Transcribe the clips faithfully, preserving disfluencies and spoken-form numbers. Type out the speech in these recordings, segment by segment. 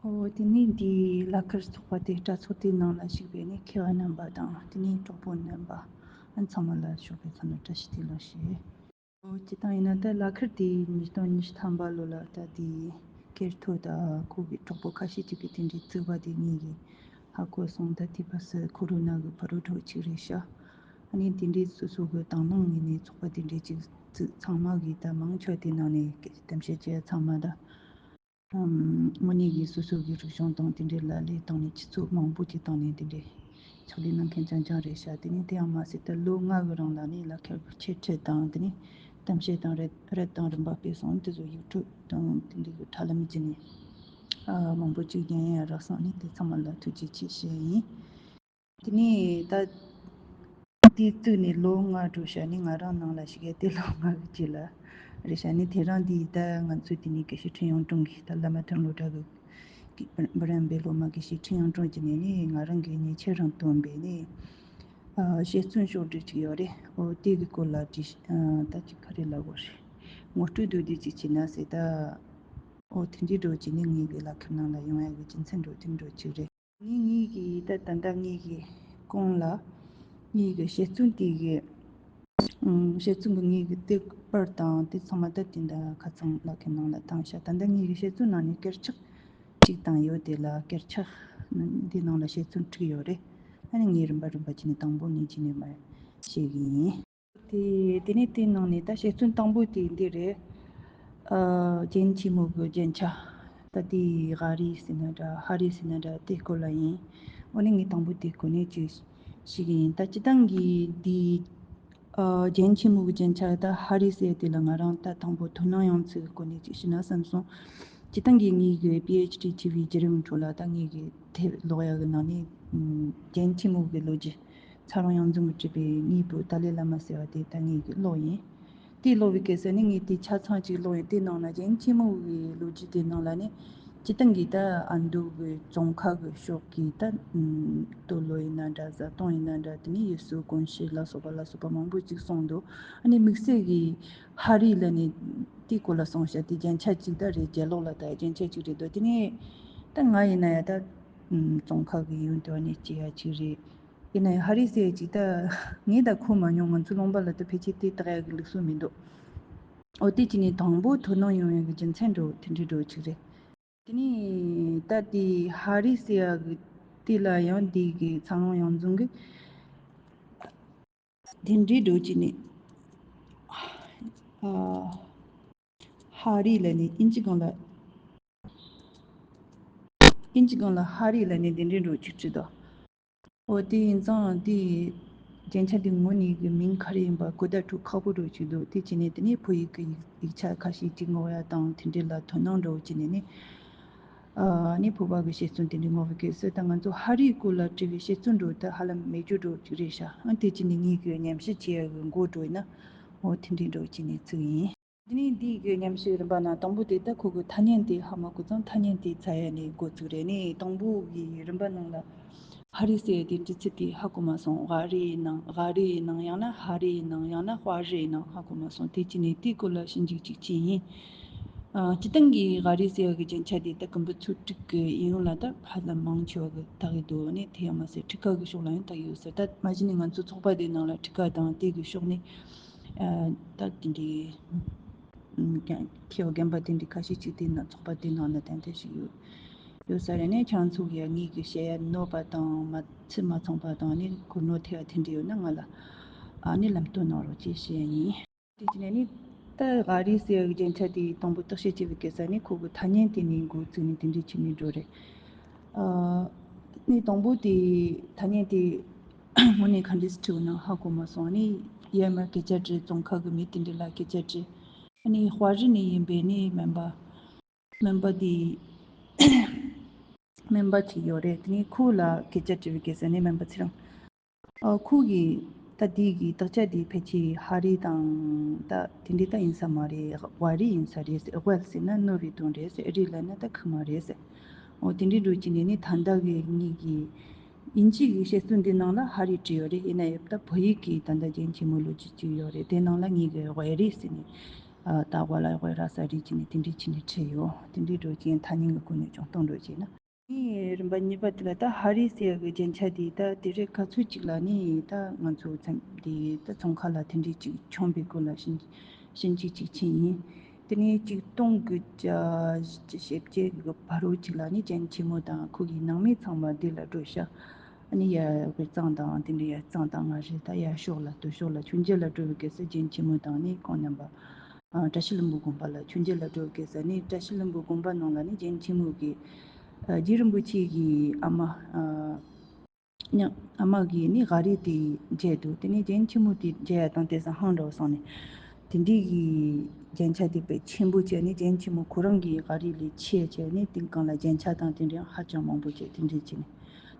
ཨོ་དེ་ནས་འདིའི་ལག་ཁྱེར་ཚོགས་པ་དེ་དྲ་ཚོགས་དེའི་ནང་ལ་ཞུགས་པའི་ནས་མཁས་པ་རྣམ་པ་དང་དེ་ནས་གྲོགས་པོ་རྣམ་པ་ཨ་ཚང་མ་ལ་ཞོགས་པའི་ཁ་ནས་བཀྲ་ཤིས་བདེ་ལེགས་ཞུ། ཨོ་སྤྱིར་བཏང་ཡིན་ན་ད་ལག་ཁྱེར་དེ་ཉིས་སྟོང་ཉི་ཤུ་ཐམ་པ་ལོ་ལ་ད་དེ་ཀེར་ཐོ་ད་ཁོ་གི་གྲོགས་པོ་ཁ་ཤས་ཅིག་གིས་དེ་འདྲའི་བཙུགས་པ་དེ་ངེད་ཀྱིས་ཧ་གོ་སོང་། ད་དེ་བ་སི་ཁོ་རོ་ན་གི་ཕ་རོ་གྲོགས་ཅིག་རེད་ཤག་ཨ་ནི་དེ་འདྲའི་སོ་སོ་གི་དང་བླངས་ངོས་ནས་ཚོགས་པ་དེ་འདྲའི་ཅིག་བཙུགས། ཚང་མ་གིས་ད་མང་ཆེ་བ་དེ་ནང་ནས་གཏམ་བཤད་བྱས་ཚང་མ་ད། ཨམ། དངོས་གནས་ཀྱི་སོ་སོ་གི་རིག་གཞུང་དང་དེ་འདྲའི་ལ་ལས་བཏང་ནས་སྤྱི་ཚོགས་མང་པོ་ཅིག་བཏང་ནས་དེ་འདྲའི་ཕྱག་ལས་གནང་མཁན་རྐྱང་རྐྱང་རེད་ཤག་དེ་ནས་དེ་ཡང་མ་ཟད་ད་ལོ་ལྔ་གི་རིང་ལ་ནི་ལག་ཁྱེར་འཆད་ཁྲིད་དང་དེ་ནས་གཏམ་བཤད་དང་རེད་རེད་དང་རིམ་པ་སྤེལ་སོང་། དེ་ཚོ་ཡུ་ཊུབ་དང་དེ་འདྲའི་གི་དྲ་ལམ་བརྒྱུད་ནས་ཨ་མང་པོ་ཅིག་རྒྱན་ཡན་རག་སོང་། ནི་དེ་ཚང་མ་ལ་ཐུགས་རྗེ་ཆེ་ཞུ་ཡིན། དེ་ནས་ད་དེ་བཙུགས་ནས་ལོ་ལྔ་འགྲོ་ཤག་ནི་ང་རང་ནང་ལ་ཞིག་ཡ་དེ་ལོ་ལྔ་གི་རྗེས་ལ་རེད་ཤག་ནི་དེ་རིང་འདི་ད་ང་ཚོ་དེ་ནས་དགེ་བཤེས་ཁྲིན་ཡོང་ཀྲུང་གིས་ད་བླ་མ་ཐོན་སློབ་གྲྭ་གི་འབུམ་རམས་པའི་སློབ་མ་དགེ་བཤེས་ཁྲིན་ཡོང་ཀྲུང་གི་ནས་ནི་ང་རང་གི་ཉེ་ཆར་རང་བཏོན་པའི་ནི་ཨ་དཔྱད་རྩོམ་ཤོག་སྒྲིག་ཅིག་ཡོད་རེད། ཨོ་དེ་གི་སྐོར་ལ་བྲིས་ཤག་ཨ་ད་ཅིག་ག་རེ་ལབ་དགོས་རེད། ངོ་སྤྲོད་མདོར་བསྡུས་ཅིག་བྱས་ན་ཟེར་ད། ཨོ་དེ་འདྲའི་འགྲོ་ཅིག་ནི་ངེད་ཀྱི་ལག་ཁྱེར་ནང་ལ་ཡོང་ཡ་གི་རྒྱུ་མཚན་འགྲོ་དེ་འགྲོ་ཅིག་རེད། ངས་ངེད་ཀྱི་ད་ད་ལྟ་ངེད་ཀྱི་གོང་ལ་ངེད་ཀྱི་དཔྱད་རྩོམ་དེ་གི་ཨུམ། དཔྱད་རྩོམ་གི་ངེད་ཀྱི་དེབ་དཔར་དང་དེ་ཚང་མ་ད་དེ་འདྲ་ཁ་ཚང་ལག་ཁྱེར་ནང་ལ་བཏང་ཤག་ད་ལྟ་ངེད་ཀྱི་དཔྱད་རྩོམ་ནང་ནས་དཀར་ཆག་གཅིག་བཏང་ཡོད། དེ་ལ་དཀར་ཆག་འདི་ནང་ལ་དཔྱད་རྩོམ་དྲུག་ཡོད་རེད། ཨ་ནི་ངས་རིམ་པ་རིམ་པ་བྱས་ནས་དང་པོ་ནས་བྱས་ནས་མར་བཤད་གི་ཡིན། དེ་དེ་ནས་དེའི་ནང་ནས་ད་དཔྱད་རྩོམ་དང་པོ་དེ་འདི་རེད། ཨ་རྒྱན་ཆེན་མོ་གི་རྒྱན་ཆ། ད་དེ་ག་རེ་ཟེར་ན་འདྲ་ཧ་རེ་ཟེར་ན་འདྲ་དེ་སྐོར་ལ་ཡིན། འོ་ནི་ངས་དང་པོ་དེ་གོ་གནས་ཅིག་ཞུ་གི་ཡིན། ད་སྤྱིར་བཏང་གི་དེ་ཨ་རྒྱན་ཆེན་མོ་གི་རྒྱན་ཆ་ད་ཧ་རེ་ཟེར་དེ་ལ་ང་རང་ད་དང་པོ་དོ་སྣང་ཡོང་ཚུལ་གི་གོ་གནས་ཅིག་ཞུ་ན་བསམ་སོང་། སྤྱིར་བཏང་གི་ངའི་གི་པི་ཨེཆ་ཌི་བྲིས་པའི་བརྒྱུད་རིམ་ཁྲོད་ལ་ད་ངའི་གི་དེབ་ཀློག་ཡ་གི་ནང་ནས་ཨ་རྒྱན་ཆེན་མོ་གི་ལོ་རྒྱུས། ཚ་རོང་གཡང་འཛོམས་ཀྱིས་བྲིས་པའི་དངོས་པོ་ཏཱ་ལའི་བླ་མ་ཟེར་བ་དེ་ད་ངེད་ཀྱིས་ཀློག་ཡིན། དེ་ཀློག་པའི་སྐབས་སུ་ནི་ངས་དེ་ཆ་ཚང་ཅིག་ཀློག་ཡིན། དེ་ནང་ན་རྒྱན་ཆེན་མོ་གི་ལོ་རྒྱུས་དེ་ནང་ལ་ནི་སྤྱིར་བཏང་གི་ད་ཨ་མདོ་གི་ཙོང་ཁ་གི་ཕྱོགས་ཀྱི་ད་ཨུམ། སྟོད་ལུང་ཡིན་ན་འདྲ། བཟའ་བཏུང་ཡིན་ན་འདྲ། དེ་ནས་ཡུལ་སྲོལ་གོམས་གཤིས་ལ་སོགས་པ་ལ་སོགས་པ་མང་པོ་ཅིག་གསུངས་འདུག་ཨ་ནི་དམིགས་བསལ་གྱི་ཧ་རི་ལ་ནི་དེའི་སྐོར་ལ་གསུངས་ཤག་དེ་རྒྱན་ཆ་ཅིག་ད་རེད། རྒྱན་ལོག་ལ་ད་རྒྱན་ཆ་ཅིག་རེད་འདུག་དེ་ནས་ད་ང་ཡིན་ན་ཡང་ད་ཨུམ། ཙོང་ཁ་གི་ཡུལ་དུ་ནས་སྐྱེས་ཡ་ཅིག་རེད། ཡིན་ན་ཡང་ཧ་རི་ཟེར་ཡ་ཅིག་ད་ངས་ད་གོ་མ་མྱོང་། ང་ཚོ་ལུང་པ་ལ་ད་ཕལ་ཆེར་དེ་བཏགས་ཡ་གི་ལུགས་སྲོལ་མི་འདུག་ཨོ་དེ་ཅི་ནས་དང་པོ་དོ་སྣང་ཡོང་ཡ་གི་རྒྱུ་མཚན་འགྲོ་དེ་འདྲའི་འགྲོ་ཅིག་རེད། དེ་ནས་ད་དེ་ཧ་རི་ཟེར་ཡ་གི་དེ་ལ་ཡང་དེ་གི་ཚ་རོང་གཡང་འཛོམས་གི་དེ་འདྲའི་འགྲོ་ཅི་ནས་ཨ། ཧ་རི་ལ་ནི་ཨིན་ཇི་སྒང་ལ། ཨིན་ཇི་སྒང་ལ་ཧ་རི་ལ་ནི་དེ་འདྲའི་འགྲོ་ཅིག་བྲིས་འདུག་ཨོ་དེ་ཡིན་ཙང་དེ་རྒྱན་ཆ་དེ་ངོ་ནས་གི་མིང་ག་རེ་ཡིན་པ་གོ་བརྡ་འཕྲོད་ཁག་པོ་འགྲོ་ཅིག་འདུག་དེ་བྱས་ནས་དེ་ནས་བོད་ཡིག་གི་ཡིག་ཡིག་ཆ་ཁ་ཤས་ཅིག་ཀློག་ཡ་དང་དེ་འདྲའི་ལ་དོ་སྣང་འགྲོ་བྱས་ནས་ནི། ཨ་ནི་བོད་པ་གི་དཔྱད་རྩོམ་དེ་འདྲའི་ཀློག་པའི་སྐབས་སུ་ད་ང་ཚོ་ཧ་རིའི་སྐོར་ལ་བྲིས་པའི་དཔྱད་རྩོམ་འགྲོ་དེ་ཧ་ལམ་མེད་རྒྱུ་འགྲོ་ཅིག་རེད་ཤག་ཨ་དེ་བྱས་ནས་ངེད་ཀྱི་ཉམས་ཞིབ་བྱེད་ཡ་གི་འགོ་འགྲོ་ཡིན་ན་ཨོ་དེ་འདྲའི་འགྲོ་བྱས་ནས་ཚུགས་ཡིན། དེ་ནས་འདི་གི་ཉམས་ཞིབ་རིམ་པ་ནང་དང་པོ་དེ་ད་ཁོ་གི་ཐ་སྙད་དེ་ཧ་མ་གོ་ཙང་ཐ་སྙད་དེ་བཙལ་ཡ་ནས་འགོ་བཙུགས་རེད། ནས་དང་པོ་གི་རིམ་པ་ནང་ལ་ཧ་རི་ཟེར་ཡ་དེ་འབྲི་ཚུལ་དེ་ཧ་གོ་མ་སོང་། ཝ་རི་ཡིན་ནང་ག་རི་ཡིན་ནང་ཡང་ན་ཧ་རི་ཡིན་ནང་ཡང་ན་ཧྭ་རི་ཡིན་ནང་ཧ་གོ་མ་སོང་། དེ་བྱས་ནས་དེའི་སྐོར་ལ་ཞིབ་འཇུག་ཅིག་བྱས་ཡིན། ཨ་སྤྱིར་བཏང་གི་ཝ་རི་ཟེར་ཡ་གི་རྒྱན་ཆ་དེ་ད་གོམ་པ་ཚོ་དྲུག་གི་ཡིན་ཡོང་ལ་ད་ཧ་ལམ་མང་ཆེ་བ་གི་དག་གི་འདུག་ནས་དེ་ཡང་མ་ཟད་ཕྲུ་གུ་གི་ཕྱོགས་ལ་ཡང་དག་ཡོད་ཟེར། ད་མ་གཞི་ནས་ང་ཚོ་ཚོགས་པ་དེ་ནང་ལ་ཕྲུ་གུ་དང་དེ་གི་ཕྱོགས་ནས་ཨ་ད་དེ་འདྲའི་ཨ་མཁས་པ་རྒན་པ་དེ་འདྲའི་ཁ་ཤས་ཅིག་དེ་ན་ཚོགས་པ་དེ་ནང་ལ་ཏན་ཏན་ཞིག་ཡོད་ཡོད་ས་རེད། ནས་ཁྱེད་ཚོ་གི་ངེད་ཀྱི་བཤད་ཡ་ནོར་བ་དང་མ་ཚིག་མ་ཚང་པ་དང་ནི་གོ་ནོར་ཐེབས་པ་དེ་འདྲ་ཡོད་ན་ང་ལ་ཨ་ནི་ལམ་སྟོན་གནང་རོགས་ཅེས་བཤད་ཡ་ཡིན། དེ་བྱས་ནས་ནི་ད་ཝ་རི་ཟེར་བའི་རྒྱན་ཆ་དེ་དང་པོ་བརྟག་དཔྱད་བྱེད་པའི་སྐབས་སུ་ནི་ཁོ་གི་ཐ་སྙད་དེ་ནས་འགོ་བཙུགས་ནས་དེ་འདྲའི་བྱས་ནས་འགྲོ་རེད། ཨ་ནི་དང་པོ་དེ་ཐ་སྙད་དེ་དངོས་གནས་ག་འདྲས་བྲིས་ན་ཧ་གོ་མ་སོང་། ཨ་ནི་ཡར་མར་སྐད་ཆ་དྲིས། ཙོང་ཁ་གི་མི་དེ་འདྲ་ལ་སྐད་ཆ་དྲིས། ཨ་ནི་ཝ་རི་ནས་ཡིན་པའི་ནི་སྨན་པ། སྨན་པ་དེ་སྨན་པ་ཅིག་ཡོད་རེད། དེ་ནས་ཁོ་ལ་སྐད་ཆ་དྲི་བའི་སྐབས་སུ་ནི་སྨན་པ་ཚེ་རིང་། ཨ་ཁོ་གིས་ད་དེ་གི་དག་ཆ་དེ་ཕལ་ཆེར་ཧ་རི་དང་ད་དེ་འདྲའི་ད་ཡིན་ས་མ་རེད། ཝ་རི་ཡིན་ས་རེད་ཟེར། ཝལ་ཟེར་ན་ནོར་བའི་དོན་རེད་ཟེར། རི་ལབ་ན་ད་ཁུག་མ་རེད་ཟེར། འོ་དེ་འདྲའི་འགྲོ་གི་ནས་ནི་ད་ལྟ་གི་ངེད་ཀྱི་དབྱིན་ཇི་གི་དཔྱད་རྩོམ་འདི་ནང་ལ་ཧ་རི་བྲིས་ཡོད་རེད། ཡིན་ན་ཡང་ད་བོད་ཡིག་གི་ད་ལྟ་རྒྱན་ཆེན་མོ་ལོ་རྒྱུས་ཅིག་ཡོད་རེད། དེ་ནང་ལ་ངེད་ཀྱི་ཝེ་རི་ཟེར་ནས། ཨ་ད་ཝ་ལ་ཝེ་ར་ས་རི་བྱས་ནས་དེ་འདྲས་བྱས་ནས་ཁྲིད་ཡོད། དེ་འདྲས་འགྲོ་རྐྱེན་ཐ་སྙད་ཀྱི་སྒོ་ནས་སྦྱོང་སྟངས་འགྲོ་རྐྱེན་ན། ནི་རིམ་པ་གཉིས་པ་དེ་ལ་ད་ཧ་རི་ཟེར་ཡག་གི་རྒྱན་ཆ་དེ་ད་དེ་རིང་ག་ཚོད་ཅིག་ལ་ནི་ད་ང་ཚོ་ཚན་དེ་ད་ཚོང་ཁང་ལ་དེ་འདྲས་ཅིག་མཆོང་བའི་སྐོར་ལ་ཞིབ་ཞིབ་འཇུག་ཅིག་བྱས་ཡིན། དེ་ནས་ཆིག་སྟོང་དགུ་བརྒྱ་ཞེ་བརྒྱད་ཀྱི་བར་རོ་ཅིག་ལ་ནི་རྒྱན་ཆེན་མོ་དང་ཁོ་གི་ནང་མི་ཚང་མ་འདི་ལ་འགྲོ་ཤག་ཨ་ནི་ཡར་དབུས་གཙང་དང་དེ་འདྲའི་ཡར་གཙང་དང་མངའ་རིས་ད་ཡར་ཕྱོགས་ལ་སྟོད་ཕྱོགས་ལ་ཆོས་རྒྱལ་ལ་འགྲོ་བའི་སྐབས་སུ་རྒྱན་ཆེན་མོ་དང་ནི་ཁོང་རྣམ་པ་ཨ་བཀྲ་ཤིས་ལྷུན་པོ་དགོན་པ་ལ་ཆོས་རྒྱལ་ལ་འགྲོ་བའི་སྐབས་སུ་ནི་བཀྲ་ཤིས་ལྷུན་པོ་དགོན་པ་ནང་ལ་ནི་རྒྱན་ཆེན་མོ་གི་ཨ་རྗེ་རིན་པོ་ཆེ་གི་ཨ་མ་ཨ་ཉ་ཨ་མ་གིས་ནི་ག་རེ་དེ་མཇལ་འདུག་དེ་ནས་རྒྱན་ཆེན་མོ་དེ་མཇལ་ཡ་དང་དེ་ས་ཧང་འདྲ་བ་སོང་ནས་དེ་འདྲའི་གི་རྒྱན་ཆ་དེ་དཔེ་ཆེན་པོ་བྱས་ནས་རྒྱན་ཆེན་མོ་ཁོ་རང་གི་ག་རེ་ལས་ཆེ་བྱས་ནས་དེ་གང་ལ་རྒྱན་ཆ་དང་དེ་འདྲའི་ཧ་ཅང་མང་པོ་བྱས་དེ་འདྲའི་བྱས་ནས་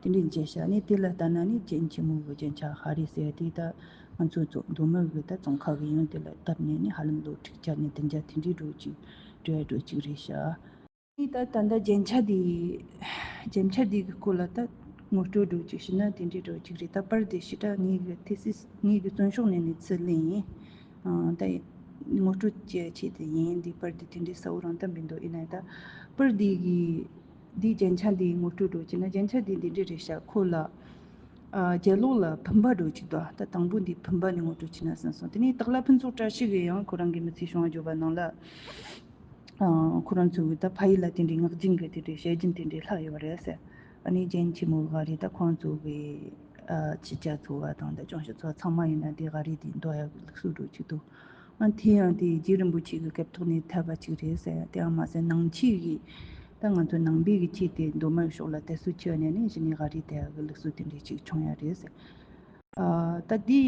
དེ་འདྲའི་མཇལ་ཤག་ནས་དེ་ལ་ལྟ་ན་ནི་རྒྱན་ཆེན་མོ་གི་རྒྱན་ཆ་ཧ་རི་ཟེར་དེ་ད་ང་ཚོ་ཚོ་མདོ་སྨད་གི་ད་ཙོང་ཁ་གི་ཡོན་དེ་ལ་བཏབ་ནས་ནི་ཧ་ལམ་ལོ་དྲུག་བརྒྱ་ནས་བདུན་བརྒྱ་དེ་འདྲའི་འགྲོ་ཅིག་འགྲོ་ཡ་འགྲོ་ཅིག་རེད་ཤག་ནི་ད་ད་ལྟ་རྒྱན་ཆ་དེ་རྒྱན་ཆ་དེ་གི་སྐོར་ལ་ད་ངོ་སྤྲོད་འགྲོ་ཅིག་ཞུས་ན་དེ་འདྲའི་འགྲོ་ཅིག་རེད། ད་པར་དེ་ཞེ་དྲག་ངེད་ཀྱི་དེ་སི་ངེད་ཀྱི་བརྩོན་ཤོག་ནས་ནི་ཚུར་ལེན་ཡིན། ཨ་ད་ངོ་སྤྲོད་བྱེད་ཆེད་དུ་ཡིན། འདི་པར་དེ་དེ་འདྲའི་གསལ་བོ་རང་ད་མི་འདུག་ཡིན་ན་ད་པར་དེ་གི་འདི་རྒྱན་ཆ་འདི་ངོ་སྤྲོད་འགྲོ་བྱས་ན་རྒྱན་ཆ་འདི་འདི་འདྲའི་རེད་ཤག་ཁོ་ལ་ཨ་རྒྱབ་ལོགས་ལ་བུམ་པ་འགྲོ་ཅིག་འདུག་ད་དང་པོ་འདི་བུམ་པ་ནས་ངོ་སྤྲོད་བྱས་ན་བསམ་སོང་། དེ་ནས་སྟག་ལྷ་ཕུན་ཚོགས་བཀྲ་ཤིས་ཀྱི་ཡང་ཁོ་རང་གི་མི་ཚེའི་བྱུང་བ་བརྗོད་པ་ནང་ལ། ཨ་ཁོ་རང་ཚོ་གི་ད་ཕ་ཡུལ་ལ་དེ་འདྲའི་ངག་རྒྱུན་གྱི་དེ་འདྲའི་བཤད་རྒྱུན་དེ་འདྲའི་ལྷག་ཡོད་པ་རེད་ཟེར། ཨ་ནི་རྒྱན་ཆེན་མོ་ག་རེ་ད་ཁོང་ཚོ་གི་ཨ་ཕྱི་རྒྱལ་ཚོ་བ་དང་ད་ལྕོང་གཞི་ཚོ་བ་ཚང་མ་ཡིན་ན་དེ་ག་རེ་དེ་འདོགས་ཡག་གི་ལུགས་སྲོལ་འགྲོ་ཅིག་འདུག་ཨ་དེ་ཡང་དེ་རྗེ་རིན་པོ་ཆེ་གི་སྐབས་ཐོག་ནས་ཐར་པ་ཅིག་རེད་ཟེར། དེའང་མ་ཟད་ནང་ཆོས་ཀྱི་ད་ང་ཚོ་ནང་པའི་གི་ཆོས་དེ་མདོ་སྨད་ཕྱོགས་ལ་དར་སྲོལ་ཆེ་བ་ནས་ནི་གཞི་ནས་ག་རེ་དེ་ཡག་གི་ལུགས་སྲོལ་དེ་འདྲའི་ཅིག་བྱུང་ཡ་རེད་ཟེར། ཨ་ད་དེ་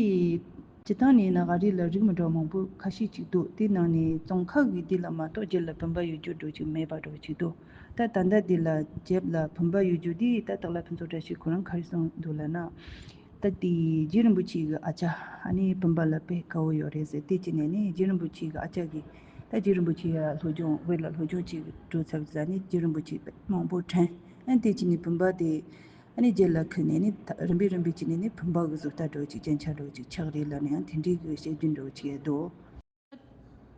སྤྱི་བཏང་ནས་ན་ག་རེ་ལ་རིགས་མི་འདྲ་བ་མང་པོ་ཁ་ཤས་ཅིག་འདུག་དེ་ནང་ནས་ཙོང་ཁ་གི་དེ་ལ་མ་གཏོགས་རྒྱབ་ལ་བུམ་པ་ཡོད་རྒྱུ་འགྲོ་ཅིག་མེད་པ་འགྲོ་ཅིག་འདུག་ད་ད་ལྟ་དེ་ལ་རྒྱབ་ལ་བུམ་པ་ཡོད་རྒྱུ་དེ་ད་སྟག་ལྷ་ཕུན་ཚོགས་བཀྲ་ཤིས་ཁོ་རང་ག་རེ་གསུངས་འདུག་ལབ་ན། ད་དེ་རྗེ་རིན་པོ་ཆེ་གི་ཨ་ཅག་ཨ་ནི་བུམ་པ་ལ་དཔེ་དགའ་བོ་ཡོད་རེད་ཟེར། དེ་ཅི་ནས་ནི་རྗེ་རིན་པོ་ཆེ་གི་ཨ་ཅག་གིས་ད་རྗེ་རིན་པོ་ཆེ་ཡ་སློབ་སྦྱོང་བོད་ལ་སློབ་སྦྱོང་བྱེད་འགྲོ་ཚར་ཟ་ནི་རྗེ་རིན་པོ་ཆེ་དཔེ་མང་པོ་དྲན། ཨ་དེ་ཅི་ནས་བུམ་པ་དེ། ཨ་ནི་རྒྱབ་ལ་ཁུར་ནས་ནི་ད་རིམ་པས་རིམ་པས་བྱས་ནས་ནི་བུམ་པ་གི་བཟོ་ལྟ་འདྲ་བོ་ཅིག་རྒྱན་ཆ་འདྲ་བོ་ཅིག་ཆགས་རེད་ལབ་ནས་ཡང་དེ་འདྲའི་གི་བཤད་རྒྱུན་འདྲ་བོ་ཅིག་ཡོད་དོ།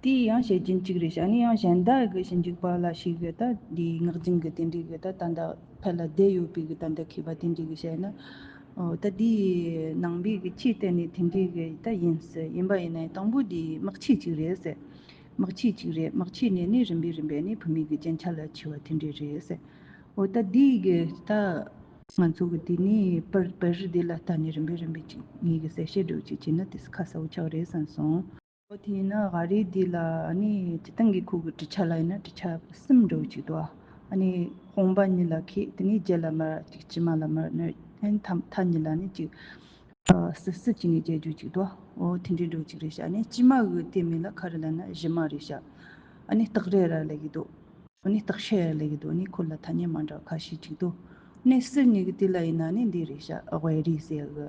དེ་ཡང་བཤད་རྒྱུན་གཅིག་རེད་ཤག་ཨ་ནི་ཡང་གཞན་དག་གི་ཞིབ་འཇུག་པ་ལ་ཞིག་གི་ད་འདིའི་ངག་རྒྱུན་གི་དེ་འདྲའི་གི་ད་ད་ལྟ་ཕར་ལ་བསྡད་ཡོད་པའི་གི་ད་ལྟ་མཁས་པ་དེ་འདྲའི་གི་བཤད་ན། ཨོ་ད་འདིའི་ནང་པའི་གི་ཆོས་བསྟན་ནས་དེ་འདྲའི་གི་ད་ཡིན་ཟེར། ཡིན་པ་ཡིན་ན་ཡང་དང་པོ་འདི་དམག་ཆས་གཅིག་རེད་ཟེར། དམག་ཆས་གཅིག་རེད། དམག་ཆས་ནས་ནི་རིམ་པས་རིམ་པས་ནི་བུད་མེད་གི་རྒྱན་ཆ་ལ་ཆེ་བ་དེ་འདྲའི་རེད་ཟེར། འོ་ད་འདི་གི་ད་ང་ཚོ་གི་དེ་ནི་པར་པར་རིས་འདི་ལ་ལྟ་ནས་རིམ་པས་རིམ་པས་ཅིག་ངེད་ཀྱི་གསལ་བཤད་འདྲ་བོ་ཅིག་བྱས་ན་དེ་ཁ་གསལ་བོ་ཆགས་རེད་བསམ་སོང་། འོ་དེས་ན་ག་རེ་འདི་ལ་ནི་སྤྱི་བཏང་གི་ཁོ་གི་གྲུ་ཆ་ལ་ཡིན་ན་གྲུ་ཆ་གསུམ་འདྲ་བོ་ཅིག་འདུག་ཨ་ནི་དཔུང་པ་གཉིས་ལ་ཁེ་དེ་ནི་རྒྱབ་ལ་མར་ཅིག་དཀྱིལ་མ་ལ་མར་ནི་ཨ་ནི་མཐའ་མཐའ་གཉིས་ལ་ནི་ཅིག་ཨ་སིལ་སིལ་བྱས་ནས་རྒྱག་རྒྱུ་ཅིག་འདུག་འོ་དེ་འདྲའི་འདྲ་བོ་ཅིག་རེད་ཤག་ཨ་ནི་དཀྱིལ་མ་གི་དེ་མིང་ལ་ག་རེ་ལབ་ན་གཞུ་མ་རེད་ཤག་ཨ་ནི་སྟག་རལ་ར་ལབ་ཀྱི་འདུག་ཨ་ནི་སྟག་ཤད་ར་ལབ་ཀྱི་འདུག་ཨ་ནི་ཁོ་ལ་ཐ་སྙད་མ་འདྲ་བ་ཁ་ཤས་ཅིག་འདུག་ཨ་ནི་སིལ་གཉིས་ཀྱི་དེ་ལ་ཡིན་ན་ནི་འདི་རེད་ཤག་དབལ་རིས་ཟེར་གི་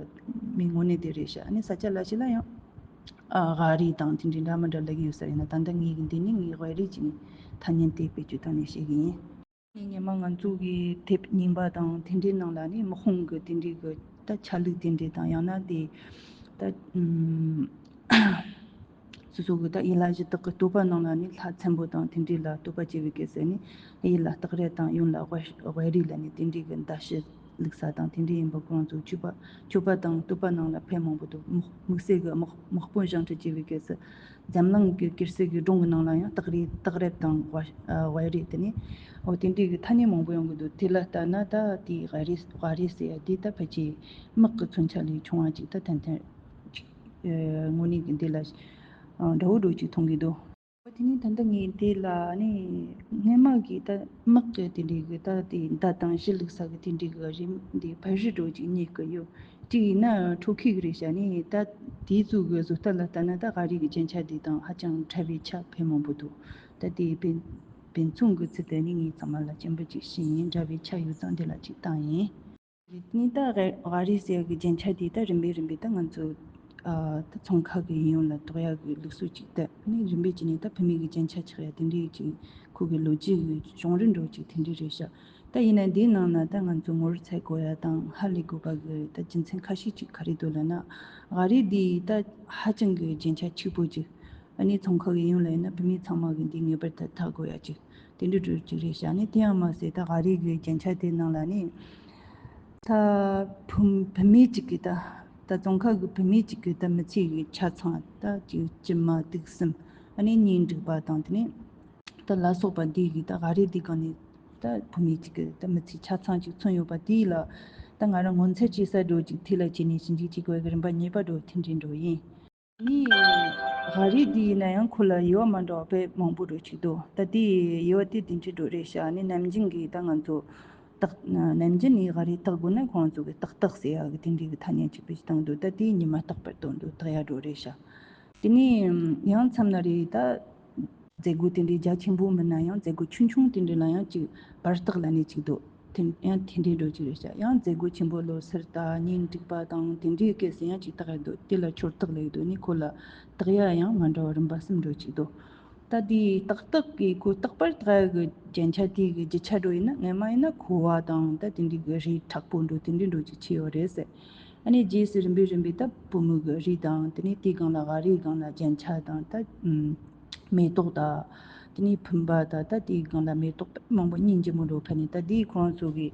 མིང་དངོས་གནས་དེ་རེད་ཤག་ཨ་ནི་ས་ཆ་ལ་ཞིག་ལ་ཡང་ཨ་ག་རིས་དང་དེ་འདྲའི་འདྲ་མི་འདྲ་ལབ་ཀྱི་ཡོད་ས་རེད། ཡིན་ན་ད་ལྟ་ངེད་ཀྱི་འདི་ནི་ངའི་དབལ་རིས་ཀྱི་ནི་ཐ་སྙད་དེ་བེད་སྤྱོད་བཏང་ནས་བཤད་ཀྱི་ཡིན། ནས་སྔོན་མ་ང་ཚོ་གི་དེབ་རྙིང་པ་དང་དེ་འདྲའི་ནང་ལ་ནི་དམག་དཔུང་གི་དེ་འདྲའི་གི་ད་ཆ་ལུགས་དེ་འདྲའི་དང་ཡང་ན་དེ་ད་ཨུམ་སོ་སོ་གི་ད་ཡུལ་ལྷ་གཞི་བདག་གི་བསྟོད་པ་ནང་ལ་ནི་ལྷ་མཚན་པོ་དང་དེ་འདྲའི་ལ་བསྟོད་པ་བྱེད་པའི་སྐབས་སུ་ནི་ཡུལ་ལྷ་སྟག་རལ་དང་ཡུལ་ལྷ་དབལ་དབལ་རིས་ལ་ནི་དེ་འདྲའི་གི་མདའ་ཞུ་བླུགས་ས་དང་དེ་འདྲའི་ཡིན་པ་ཁོང་ཚོ་མཆོད་པ་མཆོད་པ་དང་བསྟོད་པ་ནང་ལ་ཕན་མང་པོ་འདུག་དམག་དམིགས་བསལ་གི་དམག་དམག་དཔོན་བཞེངས་ཁྲི་བྱེད་པའི་སྐབས་སུ། འཛམ་གླིང་གི་གེ་སར་གྱི་སྒྲུང་གི་ནང་ལ་ཡང་སྟག་རིས་སྟག་རལ་དང་དབལ་དབལ་རིས་དེ་ནི་འོ་དེ་འདྲའི་གི་ཐ་སྙད་མང་པོ་ཡོང་གི་འདུག་དེ་ལ་ལྟ་ན་ད་དེའི་དབལ་རིས་དབལ་རིས་ཟེར་ཡ་དེ་ད་ཕལ་ཆེར་དམག་གི་མཚོན་ཆ་ལས་ཆུང་བ་ཅིག་ད་ཏན་ཏན་ཅིག་ཨེ་དངོས་གནས་ཀྱི་འདི་ལ་ཨ་འདྲ་བོ་འདྲ་བོ་ཅིག་མཐོང་གི་འདུག་འོ་དེ་ནི་ད་ལྟ་ངས་དེ་ལ་ནི་སྔོན་མ་གི་ད་དམག་གི་དེ་འདྲའི་གི་ད་དེ་མདའ་དང་གཞུ་བླུགས་ས་གི་དེ་འདྲའི་གི་རིམ་འདི་ཕལ་ཆེར་འདྲ་བོ་ཅིག་རྙེད་ཀྱི་ཡོད། གཅིག་ཡིན་ན་འཕྲོ་མཁས་ཀྱི་རེད་ཤག་ནི་ད་དེའི་ཚོ་གི་བཟོ་ལྟ་ལ་ལྟ་ན་ད་ག་རེ་གི་རྒྱན་ཆ་དེ་དང་ཧ་ཅང་ཕྲ་བའི་ཆ་ཕལ་མང་པོ་འདུག་ད་དེའི་དཔེ་དཔེ་མཚོན་གི་ཚུལ་དེ་ནི་ངས་ཚང་མ་ལ་སྤྱན་འབུལ་ཅིག་ཞུས་ཡིན། འདྲ་བའི་ཆ་ཡོད་ཙང་འདི་ལ་ཅིག་བཏང་ཡིན། ནི་ད་དབལ་དབལ་རིས་ཟེར་གི་རྒྱན་ཆ་དེ་ད་རིམ་པས་རིམ་པས་ད་ང་ཚོ་ཨ་ད་ཚོང་ཁང་གི་ཡིན་ཡོང་ལ་གཏོགས་ཡག་གི་ལུགས་སྲོལ་ཅིག་ད་ནི་རིམ་པས་ཅིག་ནས་ད་བུད་མེད་གི་རྒྱན་ཆ་ཆགས་ཡ་དེ་འདྲའི་ཅིག་ཁོ་གི་ལོ་རྒྱུས་གི་བྱུང་རིམ་འདྲ་བོ་ཅིག་དེ་འདྲའི་རེད་ཤག་ད་ཡིན་ན་འདིའི་ནང་ན་ད་ང་ཚོ་ངོ་ར་འཚོལ་དགོས་ཡ་དང་ཧ་ལས་དགོས་པ་གི་ད་རྒྱུ་མཚན་ཁ་ཤས་ཅིག་ག་རེ་འདུག་ལབ་ན། དབལ་རིས་འདི་ད་ཧ་ཅང་གི་རྒྱན་ཆ་ཕྱུག་པོ་ཅིག་ཨ་ནི་ཚོང་ཁང་གི་ཡོང་ལ་ཡིན་ན་བུད་མེད་ཚང་མ་གི་འདི་ངེས་པར་དུ་འཐག་དགོས་ཡ་ཅིག་དེ་འདྲ་འགྲོ་ཅིག་རེད་ཤག་ཨ་ནི་དེ་ཡང་མ་ཟད་ད་ཨ་རི་གི་རྒྱན་ཆ་དེ་ནང་ལ་ནི་ད་བུ་བུད་མེད་ཅིག་གི་ད་ད་ཚོང་ཁང་གི་བུད་མེད་ཅིག་གི་ད་མི་ཚེ་གི་ཆ་ཚང་ད་ཅིག་དཀྱུས་མ་དུག་གསུམ་ཨ་ནི་གཉེན་སྒྲིག་པ་དང་དེ་ནས་ད་ལ་སོགས་པ་འདི་གི་ད་ཨ་རི་འདི་ག་ནས་ད་བུད་མེད་ཅིག་གི་ད་མི་ཚེ་ཆ་ཚང་ཅིག་མཚོན་ཡོད་པ་དེ་ལ་ད་ང་རང་ངོ་མཚར་སྐྱེ་ས་འགྲོ་ཅིག་དེ་ལ་བྱས་ནས་ཞིབ་འཇུག་བྱེད་དགོས་གི་རིམ་པ་ངེས་པར་འགྲོ་དེ་འདྲའི་འགྲོ་ཡིན། ནི་ཨ་རི་འདི་ཡིན་ན་ཡང་ཁོ་ལ་དབྱེ་བ་མ་འདྲ་བ་དཔེ་མང་པོ་འགྲོ་ཅིག་འདུག་ད་དེ་དབྱེ་བ་དེ་དེ་འདྲའི་འགྲོ་རེད་ཤག་ནི་ནམ་རྒྱུན་གི་ད་ང་ཚོ་ཏག་ནམ་རྒྱུན་ནི་ཨ་རི་ཏག་དགོས་ན་ཁོང་ཚོ་གི་ཏག་ཏག་ཟེར་ཡ་གི་དེ་འདྲའི་གི་ཐ་སྙད་ཅིག་དཔེ་ཅིག་བཏང་འདུག་ད་དེ་ཉི་མ་རྟག་པར་དུ་འདུག་ཏག་ཡ་འགྲོ་རེད་ཤག་དེ་ནས་ཡང་མཚམས་ན་རེད་ད། མཛད་སྒོ་དེ་འདྲའི་རྒྱ་ཆེན་པོ་མིན་ན་ཡང་མཛད་སྒོ་ཆུང་ཆུང་དེ་འདྲ་ལ་ཡང་ཅིག་བར་ཐག་ལ་ནས་ཅིག་འདུག་དེ་ཡང་དེ་འདྲའི་འགྲོ་ཅིག་རེད་ཤག་ཡང་མཛད་སྒོ་ཆེན་པོ་ལོ་སར་དང་གཉེན་སྒྲིག་པ་དང་དེ་འདྲའི་སྐད་ཟེར་ཡང་ཅིག་ཏག་ཡ་འདུག་དེ་ལ་ཆོར་ཏག་ལེགས་འདུག་ནི་ཁོ་ལ་ཏག་ཡ་ཡང་མ་འདྲ་བ་རིམ་པ་གསུམ་འགྲོ་ཅིག་འདུག་ད་དེའི་ཏག་ཏག་གི་ཁོ་རྟག་པར་ཏག་ཡ་གི་རྒྱན་ཆ་དེ་གི་རྒྱུ་ཆ་འགྲོ་ཡིན་ན་ངས་མ་ཡིན་ན་ཁོ་བ་དང་ད་དེ་འདྲའི་གི་རིགས་མཁྲེགས་པོ་འགྲོ་དེ་འདྲའི་འགྲོ་ཅིག་ཆེ་བ་རེད་ཟེར། ཨ་ནི་རྗེས་སུ་རིམ་པས་རིམ་པས་ད་བུ་མོ་གི་རིགས་དང་དེ་ནས་དེའི་སྒང་ལ་ཨ་རིའི་སྒང་ལ་རྒྱན་ཆ་དང་ད་མེ་ཏོག་དང་དེ་ནས་ཕུན་པ་དང་ད་དེའི་སྒང་ལ་མེ་ཏོག་དཔེ་མང་པོ་སྙིང་རྗེ་མོ་འགྲོ་ཕ་ནི་ད་དེའི་ཁོང་ཚོ་གི་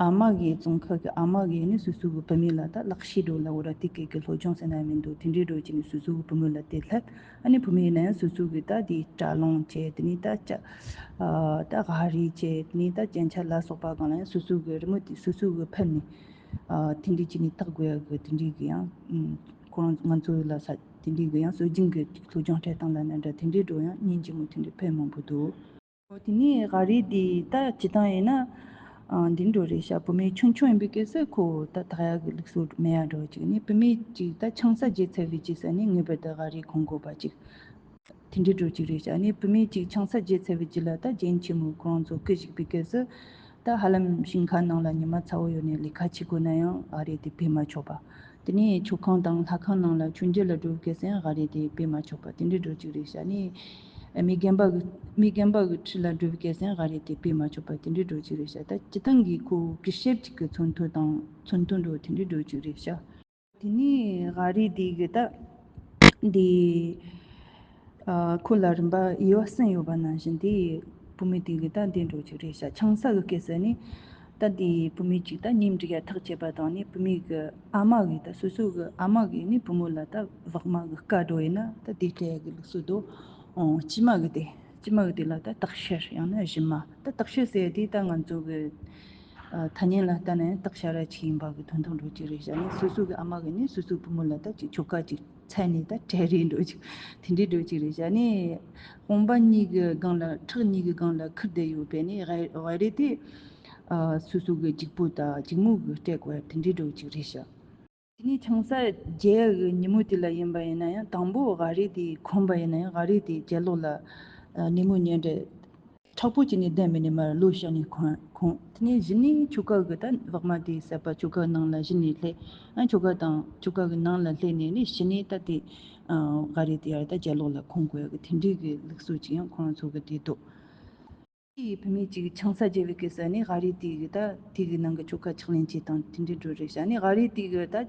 ཨ་མ་གི་ཙོང་ཁ་གི་ཨ་མ་གི་ནི་སོ་སོ་གི་བུ་མོ་ལ་ད་ལག་ཤེས་འགྲོ་ལ་འོ་ར་དེ་སྐད་གི་སློབ་སྦྱོང་ཟེར་ན་མི་འདུག་དེ་འདྲའི་འགྲོ་ཅིག་ནི་སོ་སོ་གི་བུ་མོ་ལ་དེ་སླེབས་ཨ་ནི་བུ་མོ་ཡིན་ན་ཡང་སོ་སོ་གི་ད་དེའི་སྐྲ་ལོང་བྱས་དེ་ནས་ད་ཅ་ད་ཨ་རི་བྱས་དེ་ནས་ད་རྒྱན་ཆ་ལ་སོགས་པ་སྒང་ལ་ཡང་སོ་སོ་གི་རི་མོ་དེ་སོ་སོ་གི་ཕུལ་ནས། དེ་འདྲའི་ཅིག་ནས་བརྟག་དགོས་ཡག་གི་དེ་འདྲའི་གི་ཡང་ཁོ་རང་ང་ཚོ་ལ་ས་དེ་འདྲའི་གི་ཡང་སྲོལ་རྒྱུན་གི་སློབ་སྦྱོང་སྤྲད་སྟངས་ལ་ན་འདྲ་དེ་འདྲའི་འགྲོ་ཡང་སྙིང་རྗེ་མོ་དེ་འདྲའི་ཕན་མང་པོ་འདུག་དེ་ནས་ཨ་རི་དེ་ད་སྤྱི་བཏང་ཡིན་ན་འདི་འགྲོ་རེད་ཤག་བུད་མེད་ཆུང་ཆུང་ཡིན་པའི་སྐབས་སུ་ཁོ་ད་ཐག་ཡག་གི་ལུགས་སྲོལ་མེད་ཡག་འགྲོ་ཅིག་ནས་བུད་མེད་ཅིག་ད་ཆང་ས་རྒྱས་ཚར་བའི་རྗེས་སུ་ནས་ངེས་པར་དུ་ཨ་རི་གོན་དགོས་པ་ཅིག་དེ་འདྲའི་འགྲོ་ཅིག་རེད་ཤག་ཨ་ནི་བུད་མེད་ཅིག་ཆང་ས་རྒྱས་ཚར་བའི་རྗེས་ལ་ད་རྒྱན་ཆེན་མོ་ཁོ་རང་ཚོ་སྐུ་གཞུག་པའི་སྐབས་སུ་ད་ཧ་ལམ་ཞིང་ཁ་ནང་ལ་ཉི་མ་ཚ་བོ་ཡོད་ནས་ལས་ཀ་བྱེད་དགོས་ན་ཡང་ཨ་རི་དེ་ཕུད་མ་ཆོག་པ། དེ་ནས་མཆོད་ཁང་དང་ལྷ་ཁང་ནང་ལ་མཆོད་མཇལ་ལ་འགྲོ་བའི་སྐབས་སུ་ཡང་ཨ་རི་དེ་ཕུད་མ་ཆོག་པ་དེ་འདྲའི་འགྲོ་ཅིག་རེད་ཤག་ཨ་ནི་མི་རྒན་པ་གི་མི་རྒན་པ་གི་ཁྲི་ལ་འགྲོ་བའི་སྐབས་སུ་ཡང་ཨ་རི་དེ་ཕུད་མ་ཆོག་པ་དེ་འདྲའི་འགྲོ་ཅིག་རེད་ཤག་ད་སྤྱི་བཏང་གི་ཁོ་སྐུ་ཞབས་ཅིག་གི་ཚོན་མདོག་དང་ཚོན་མདོག་འགྲོ་དེ་འདྲའི་འགྲོ་ཅིག་རེད་ཤག་དེ་ནས་ཨ་རི་དེ་གི་ད་འདི་ཨ་ཁོ་ལ་རིམ་པ་དབྱེ་བ་གསུམ་ཡོད་པ་ནང་བཞིན་དེ་བུད་མེད་དེ་གི་ད་འདི་འགྲོ་ཅིག་རེད་ཤག་ཆང་ས་གི་སྐབས་སུ་ནི་ད་དེ་བུད་མེད་ཅིག་ད་གཉེན་སྒྲིག་ཡ་ཐག་བཅད་པ་དང་ནི་བུད་མེད་གི་ཨ་མ་གི་ད་སོ་སོ་གི་ཨ་མ་གི་ནི་བུ་མོ་ལ་ད་བག་མ་གི་སྐལ་འགྲོ་ཡིན་ན་ད་དེ་སྤྲད་ཡ་གི་ལུགས་སྲོལ་འདུག་ཨོ་སྐྱེས་མ་གི་དེ་སྐྱེས་མ་གི་དེ་ལ་ད་ལྟག་ཤར་ཡང་ན་གཞི་མ་ད་ལྟག་ཤར་ཟེར་ཡ་དེ་ད་ང་ཚོ་གི་ཐ་སྙད་ལ་ལྟ་ན་ཡང་སྟག་ཤར་ར་ཅིག་ཡིན་པ་གི་དོན་དག་འགྲོ་ཅིག་རེད་བཞག་ནས་སོ་སོ་གི་ཨ་མ་གི་ནི་སོ་སོའི་བུ་མོ་ལ་ད་ཅིག་ཁྱོ་ག་ཅིག་འཚལ་ནས་ད་གྲལ་རེ་འགྲོ་ཅིག་དེ་འདྲའི་འགྲོ་ཅིག་རེད་བཞག་ནས་དཔུང་པ་གཉིས་ཀྱི་སྒང་ལ་ཁྲག་གཉིས་ཀྱི་སྒང་ལ་ཁུར་བསྡད་ཡོད་པས་ནི་ཝ་རེ་དེ་སོ་སོ་གི་ལྗིད་པོ་དང་ལྗིད་མོ་གི་སྤྲད་དགོས་དེ་འདྲའི་འགྲོ་ཅིག་རེད་བཞག་དེ་ནས་ཆང་ས་རྒྱས་གི་ཉིན་མོ་དེ་ལ་ཡིན་པ་ཡིན་ན་ཡང་དང་པོ་ཝ་རེ་དེ་གོན་པ་ཡིན་ན་ཡང་ཝ་རེ་དེ་རྒྱབ་ལོགས་ལ་ནི་མོ་ཉལ་འདྲ། མཁྲེགས་པོ་བྱས་ནས་བསྡད་མི་ནས་མར་ལོ་བཤགས་ནས་གོན་གོན། དེ་ནས་གཞི་ནས་ཁྱོ་ག་གི་ད་བག་མ་དེ་ཟ་བ་ཁྱོ་ག་ནང་ལ་གཞི་ནས་སླེབས། ཨ་ཁྱོ་ག་དང་ཁྱོ་ག་གི་ནང་ལ་སླེབས་ནས་ནི་གཞི་ནས་ད་དེ་ཨ་ཝ་རེ་དེ་ཡར་ད་རྒྱབ་ལོགས་ལ་གོན་དགོས་ཡ་གི་དེ་འདྲའི་གི་ལུགས་སྲོལ་ཅིག་ཡང་ཁོ་རང་ཚོ་གི་དེ་འདུག་དེའི་བུད་མེད་ཅིག་ཆང་ས་རྒྱས་པའི་སྐབས་སུ་ནི་ཝ་རེ་དེ་གི་ད་དེ་གི་ནང་གི་ཁྱོ་ག་ཕྱག་ལེན་བྱེད་སྟངས་དེ་འདྲའི་འགྲོ་རེད་བཞག་ནི་ཝ་རེ་དེ་གི་ད།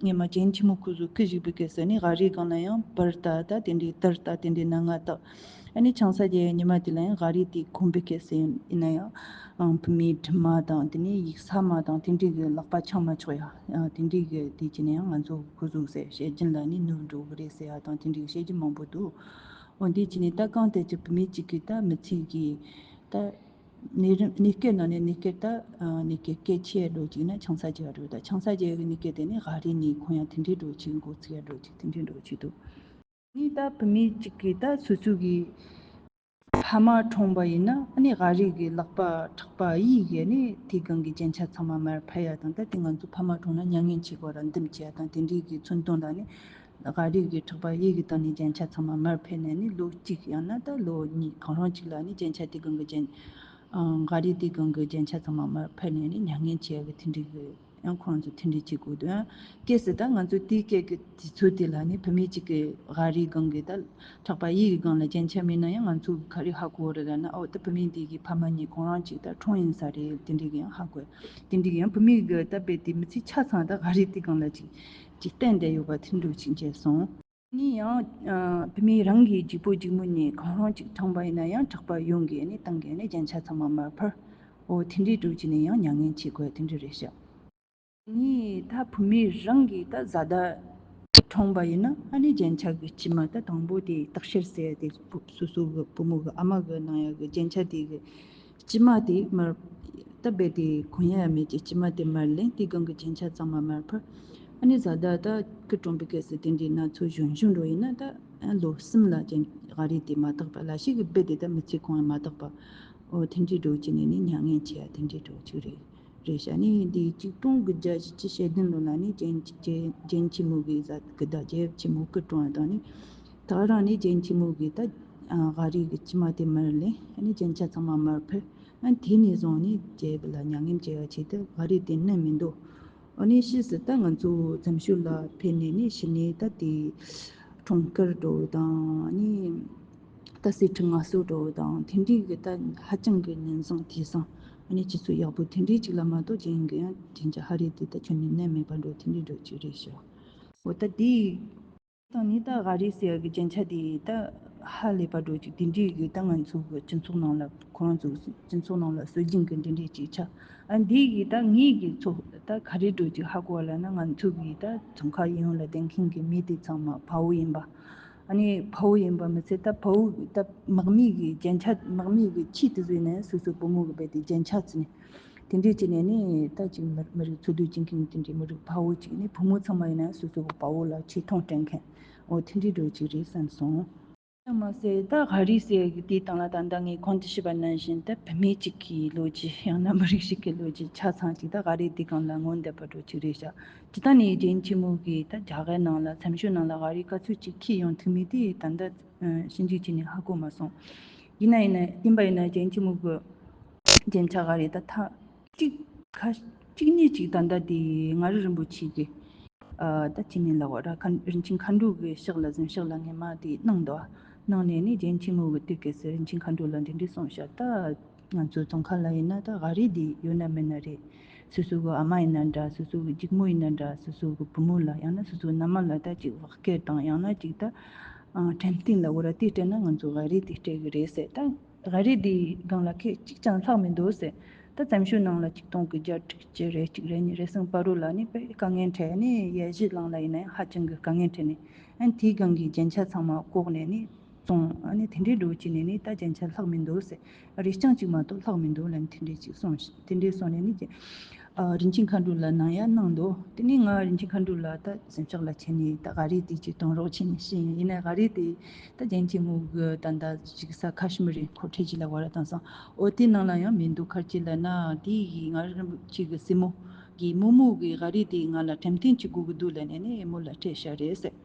ངས་མ་རྒྱན་ཆེན་མོ་ཁོ་ཚོ་སྐུ་གཞུག་པའི་སྐབས་སུ་ནི་ཝ་རེ་སྒང་ལ་ཡང་བུར་ལྟ་ད་དེ་འདྲའི་དར་ལྟ་དེ་འདྲའི་སྣ་ལྔ་བཏགས། ཨ་ནི་ཆང་ས་རྒྱས་ཉི་མ་དེ་ལ་ཡང་ཝ་རེ་དེ་གོན་པའི་སྐབས་སུ་ཡིན་ན་ཡང་བུད་མེད་དྲི་མ་དང་དེ་ནས་ཡིག་ཚང་མ་དང་དེ་འདྲའི་གི་ལག་པ་འཆང་མ་ཆོག་ཡ་དེ་འདྲའི་གི་དེ་བྱས་ན་ཡང་ང་ཚོ་ཁོ་ཚོ་ཟེར་བཤད་རྒྱུན་ལ་ནི་ནུབ་འགྲོ་གི་རེད་ཟེར་ཡ་དང་དེ་འདྲའི་བཤད་རྒྱུ་མང་པོ་འདུག་འོ་འདི་བྱས་ནས་ད་གང་ལྟར་གྱི་བུད་མེད་ཅིག་གིས་ད་མི་ཚེ་གི་ད། ནད་རིམས་ནད་སྐྱེལ་ནང་ནས་ནད་སྐྱེལ་ད་ནད་སྐྱེལ་གལ་ཆེ་འགྲོ་ཅིག་ན་ཆང་ས་རྒྱག་འགྲོ་ད་ཆང་ས་རྒྱག་གི་ནད་སྐྱེལ་དེ་ནི་ཝ་རེ་ནི་ཁོང་ཡང་དེ་འདྲའི་འགྲོ་ཅིག་འགོ་ཚུགས་ཡ་འགྲོ་ཅིག་དེ་འདྲའི་འགྲོ་ཅིག་འདུག་ནི་ད་བུད་མེད་ཅིག་གིས་ད་སོ་སོ་གི་ཕ་མ་གྲོངས་པ་ཡིན་ན་ནི་ཝ་རེ་གི་ལག་པ་ཕྲག་པ་གཡས་གི་ནི་དེ་སྒང་གི་རྒྱན་ཆ་ཚང་མ་མར་ཕབ་ཡ་དང་ད་དེ་ང་ཚོ་ཕ་མ་གྲོངས་ན་མྱ་ངན་བྱེད་དགོས་ར་འདུམ་བྱེད་ཡ་དང་དེ་འདྲའི་གི་མཚོན་དོན་ལ་ནི། ཝ་རེ་གི་ཕྲག་པ་གཡས་ཀྱི་སྟེང་ནས་རྒྱན་ཆ་ཚང་མ་མར་ཕབ་ནས་ནི་ལོ་གཅིག་ཡང་ན་ད་ལོ་གཉིས་གང་རུང་གཅིག་ལ་ནི་རྒྱན་ཆ་དེ་གང་གི་རྒྱན་ཝ་རེ་དེ་གང་གི་རྒྱན་ཆ་ཚང་མ་མར་ཕབ་ནས་ནི་མྱ་ངན་བྱེད་ཡ་གི་དེ་འདྲའི་གི་ཡང་ཁོང་ཚོ་དེ་འདྲའི་བྱེད་དགོས་འདུག་ཡང་སྐད་ཟེར་ད་ང་ཚོ་དེའི་སྐད་ཀྱི་དུས་ཚོད་དེ་ལ་ནི་བུད་མེད་གཅིག་གི་ཝ་རེ་གང་གི་ད་ཕྲག་པ་གཡས་ཀྱི་སྒང་ལ་རྒྱན་ཆ་མེད་ན་ཡང་ང་ཚོ་ག་རེ་ཧ་གོ་རེད་ལ་ན་ཨོ་ད་བུད་མེད་འདི་གི་ཕ་མ་གཉིས་གང་རུང་གཅིག་ད་གྲོངས་ཡིན་ས་རེད་དེ་འདྲའི་གི་ཡང་ཧ་གོ་དེ་འདྲའི་གི་ཡང་བུད་མེད་གི་ད་དཔེ་དེ་མི་ཚེ་ཆ་ཚང་ད་ཝ་རེ་དེ་སྒང་ལ་གཅིག་གཅིག་བརྟེན་བསྡད་ཡོད་པ་དེ་འདྲ་ཅིག་མཇལ་སོང་། ནི་ཡང་ཨ་བུད་མེད་རང་གི་ལྗིད་པོ་ལྗིད་མོ་ནས་གང་རུང་ཅིག་འཁྲུངས་པ་ཡིན་ན་ཡང་གྲགས་པ་ཡོང་གི་ནི་བཏང་གི་ནི་རྒྱན་ཆ་ཚང་མ་མར་ཕབ། འོ་དེ་འདྲའི་འགྲོ་གི་ནི་ཡང་མྱ་ངན་བྱེད་དགོས་དེ་འདྲ་རེད་ཤག་ནི་ད་བུད་མེད་རང་གི་ད་བཟའ་ཟླ་འཁྲུངས་པ་ཡིན་ན་ཨ་ནི་རྒྱན་ཆ་གི་དཀྱིལ་མ་ད་དང་པོ་དེ་ལྟག་ཤེར་ཟེར་ཡ་དེ་སོ་སོ་གི་བུ་མོ་གི་ཨ་མ་གི་གནང་ཡ་གི་རྒྱན་ཆ་དེ་གི་དཀྱིལ་མ་དེ་མར་ད་རྦད་དེ་གོན་ཡ་ཡ་མེད་ཀྱི་དཀྱིལ་མ་དེ་མར་ལེན། དེ་སྒང་གི་རྒྱན་ཆ་ཚང་མ་མར་ཕབ། ཨ་ནི་བཟའ་ཟླ་ད་སྐུ་གྲོངས་པའི་སྐབས་སུ་དེ་འདྲའི་ན་ཚོད་གཞོན་གཞོན་འགྲོ་ཡིན་ན་ད་ལོ་གསུམ་ལ་རྒྱན་ག་རེ་དེ་མ་དག་པ་ལ་ཞིག་གི་རྦད་དེ་ད་མི་ཚེ་གང་ཡང་མ་དག་པ། འོ་དེ་འདྲའི་འགྲོ་གི་ནི་ནི་མྱ་ངན་ཆེ་ཡ་དེ་འདྲའི་འགྲོ་གི་རེད། རེད་ཤག་ནི་འདི་ཆིག་སྟོང་དགུ་བརྒྱ་བཞི་བཅུ་ཞེ་བདུན་ལོ་ལ་ནི་རྒྱན་རྒྱན་རྒྱན་ཆེན་མོ་གི་ཟ་གི་ད་རྒྱལ་ཡབ་ཆེན་མོ་སྐུ་གྲོངས་དང་ནི་ད་རང་ནི་རྒྱན་ཆེན་མོ་གི་ད་ཨ་ག་རེ་གི་དཀྱིལ་མ་དེ་མར་ལེན། ཨ་ནི་རྒྱན་ཆ་ཚང་མ་མར་ཕབ། ཨ་དེ་ནས་བཟུང་ནི་རྒྱལ་པོ་ལ་མྱ་ངན་བྱེད་པ་བྱེད་དུ་ག་རེ་དེ་ནི་མི་འདུག་ཨ་ནི་ཕྱིས་སུ་ད་ང་ཚོ་བཙན་བྱོལ་ལ་ཕེབས་ནས་ནི་ཕྱི་ནས་ད་དེ་འཁྲུངས་སྐར་འགྲོ་དང་ནི། ད་གསེར་ཁྲི་མངའ་གསོལ་འགྲོ་དང་དེ་འདྲའི་གི་ད་ཧ་ཅང་གི་ཉིན་བཟང་དུས་བཟང་ཨ་ནི་སྤྱི་ཚོགས་ཡག་པོ་དེ་འདྲའི་ཅིག་ལ་མ་གཏོགས་གཞན་གི་ཡང་རྒྱན་ཆ་ཧ་རེ་དེ་ད་ཁྱོན་ནས་ནས་མེད་པ་འགྲོ་དེ་འདྲའི་འགྲོ་ཅིག་རེད་ཤག་འོ་ད་དེ་དང་ནི་ད་ག་རེ་ཟེར་གི་རྒྱན་ཆ་དེ་ད་ཧ་ལས་པ་འགྲོ་ཅིག་དེ་འདྲའི་གི་ད་ང་ཚོ་གི་སྤྱི་ཚོགས་ནང་ལ་ཁོ་རང་ཚོ་སྤྱི་ཚོགས་ནང་ལ་སྲོལ་རྒྱུན་གི་འདི་འདྲའི་ཅིག་ཆགས། ཨ་འདི་གི་ད་ངེད་གི་ཚོ་ད་ག་རེ་འགྲོ་ཅིག་ཧ་གོ་བ་ལ་ན་ང་ཚོ་གི་ད་ཚོང་ཁང་ཡོངས་ལ་བསྡད་མཁན་གི་མི་དེ་ཚང་མ་དཔའ་བོ་ཡིན་པ། ཨ་ནི་དཔའ་བོ་ཡིན་པ་མི་ཚད་ད་དཔའ་བོ་ད་དམག་མི་གི་རྒྱན་ཆ་དམག་མི་གི་ཆས་དེ་ཚོ་ནས་སོ་སོ་བུ་མོ་གི་རྦད་དེ་རྒྱན་ཆ་བརྩི་ནས་དེ་འདྲས་བྱས་ནས་ནི་ད་ཅིག་མི་མི་རིགས་འཚོ་སྡོད་བྱེད་མཁན་དེ་འདྲས་མི་རིགས་དཔའ་བོ་ཅིག་ནི་བུ་མོ་ཚང་མ་ཡིན་ན་སོ་སོ་གི་དཔའ་བོ་ལ་ཆེ་མཐོང་སྤྲད་མཁན་འོ་དེ་འདྲས་འགྲོ་ཅིག་རེད་བསམ་སོང་། ཡང་མ་ཟད་ད་ག་རེ་ཟེར་གི་དེའི་སྟེང་ལ་ད་ལྟ་ངས་གོང་དུ་ཞུས་པ་ནང་བཞིན་ད་བུད་མེད་ཅིག་གི་ལོ་རྒྱུས་ཡང་ན་མི་རིགས་ཤིག་གི་ལོ་རྒྱུས་ཆ་ཚང་ཅིག་ད་ག་རེ་དེའི་སྒང་ལ་ངོ་འདེབས་པ་འགྲོ་ཅིག་རེད་ཤག་ཇི་ལྟར་ནས་རྒྱན་ཆེན་མོ་གིས་ད་རྒྱ་གར་ནང་ལ་བཙན་བྱོལ་ནང་ལ་ག་རེ་ག་ཚོད་ཅིག་འཁྱེར་ཡོང་ཐུབ་མིན་དེ་ད་ལྟ་ཞིབ་འཇུག་བྱས་ནས་ཧ་གོ་མ་སོང་། ཡིན་ན་ཡིན་ན་ཡིན་པ་ཡིན་ན་རྒྱན་ཆེན་མོ་གི་རྒྱན་ཆ་ག་རེ་ད་ཐག་གཅིག་ཁ་གཅིག་གཉིས་ཅིག་ད་ལྟ་དེ་མངའ་རིས་རིན་པོ་ཆེ་གི་ཨ་ད་ཅི་མིན་ལ་འོ་ར་ཁ་རིན་ཆེན་མཁའ་འགྲོ་གི་ཕྱག་ལ་གཟིམ་ཤག་ལ་ངས་མ་དེ་གནང་འདུག་གནང་ནས་ནི་རྒྱན་ཆེན་མོ་གི་དུས་སྐབས་སུ་རིན་ཆེན་མཁའ་འགྲོ་ལ་འདི་འདྲས་གསུངས་ཤག་ད་ང་ཚོ་ཙོང་ཁ་ལ་ཡིན་ན་ད་ག་རེ་དེ་ཡོད་ན་མེད་ན་རེད། སོ་སོ་གི་ཨ་མ་ཡིན་ན་འདྲ། སོ་སོ་གི་སྒྱིག་མོ་ཡིན་ན་འདྲ། སོ་སོ་གི་བུ་མོ་ལ་ཡང་ན་སོ་སོ་མནའ་མ་ལ་ད་ཅིག་བག་སྐྱེལ་དང་ཡང་ན་ཅིག་ད་ཨ་འཕྲིན་སྟེང་ལ་འོ་ར་དེ་སྤྲད་ན་ང་ཚོ་ག་རེ་དེ་སྤྲད་གི་རེད་ཟེར། ད་ག་རེ་དེའི་སྒང་ལ་ཁེ་གཅིག་ཀྱང་ལྷག་མི་འདུག་ཟེར། ད་བཙན་བྱོལ་ནང་ལ་ཆིག་སྟོང་དགུ་བརྒྱ་དྲུག་ཅུ་རེ་གཅིག་རེ་གཉིས་རེ་གསུམ་བར་དུ་ལ་ནི་དཔེ་དཀའ་ངལ་འཕྲད་ནི་ཡ་གཞི་བླངས་ལ་ཡིན་ན་ཡང་ཧ་ཅང་གི་དཀའ་ངལ་འཕྲད་ནི་ཨ་ནི་དེའི་སྒང་གི་རྒྱན་ཆ་ཚང་མ་བཀོག་ནས་ནི་བཙོང་ཨ་ནི་དེ་འདྲའི་འགྲོ་བྱས་ནས་ནི་ད་རྒྱན་ཆ་ལྷག་མི་འདུག་ཟེར། རེ་རྐྱང་གཅིག་མ་གཏོགས་ལྷག་མི་འདུག་ལབ་ནི་དེ་འདྲའི་ཅིག་གསུངས་ཤིག་དེ་འདྲའི་གསུངས་ནས་ནི་རྒྱན་ཨ་རིན་ཆེན་མཁའ་འགྲོ་ལ་གནང་ཡ་གནང་འདུག་དེ་ནས་ང་རིན་ཆེན་མཁའ་འགྲོ་ལ་ད་གཟིམ་ཤག་ལ་ཕྱིན་ནས་ད་ག་རེ་དེ་ཅིག་གཏོང་རོགས་བྱས་ནས་ཤི་ཡིན་ཡིན་ན་ག་རེ་དེ་ད་རྒྱན་ཆེན་མོ་གི་ད་ད་ཅིག་ས་ཁ་ཤི་མི་རིང་ཁོ་ཁྲེ་ཅིག་ལ་བ་ར་དང་སང་འོ་དེ་ནང་ལ་ཡང་མི་འདུག་ཁར་ཅིག་ལ་ན་དེ་ཡི་ང་རིན་པོ་ཆེ་གི་སྲས་མོ་གི་རྨོ་མོ་གི་ག་རེ་དེ་ང་ལ་འགྲེམས་སྟོན་བྱེད་དགོས་གི་འདུག་ལབ་ནས་ནི་རྨོ་ལ་སྤྲད་ཤག་རེད་ཟེར།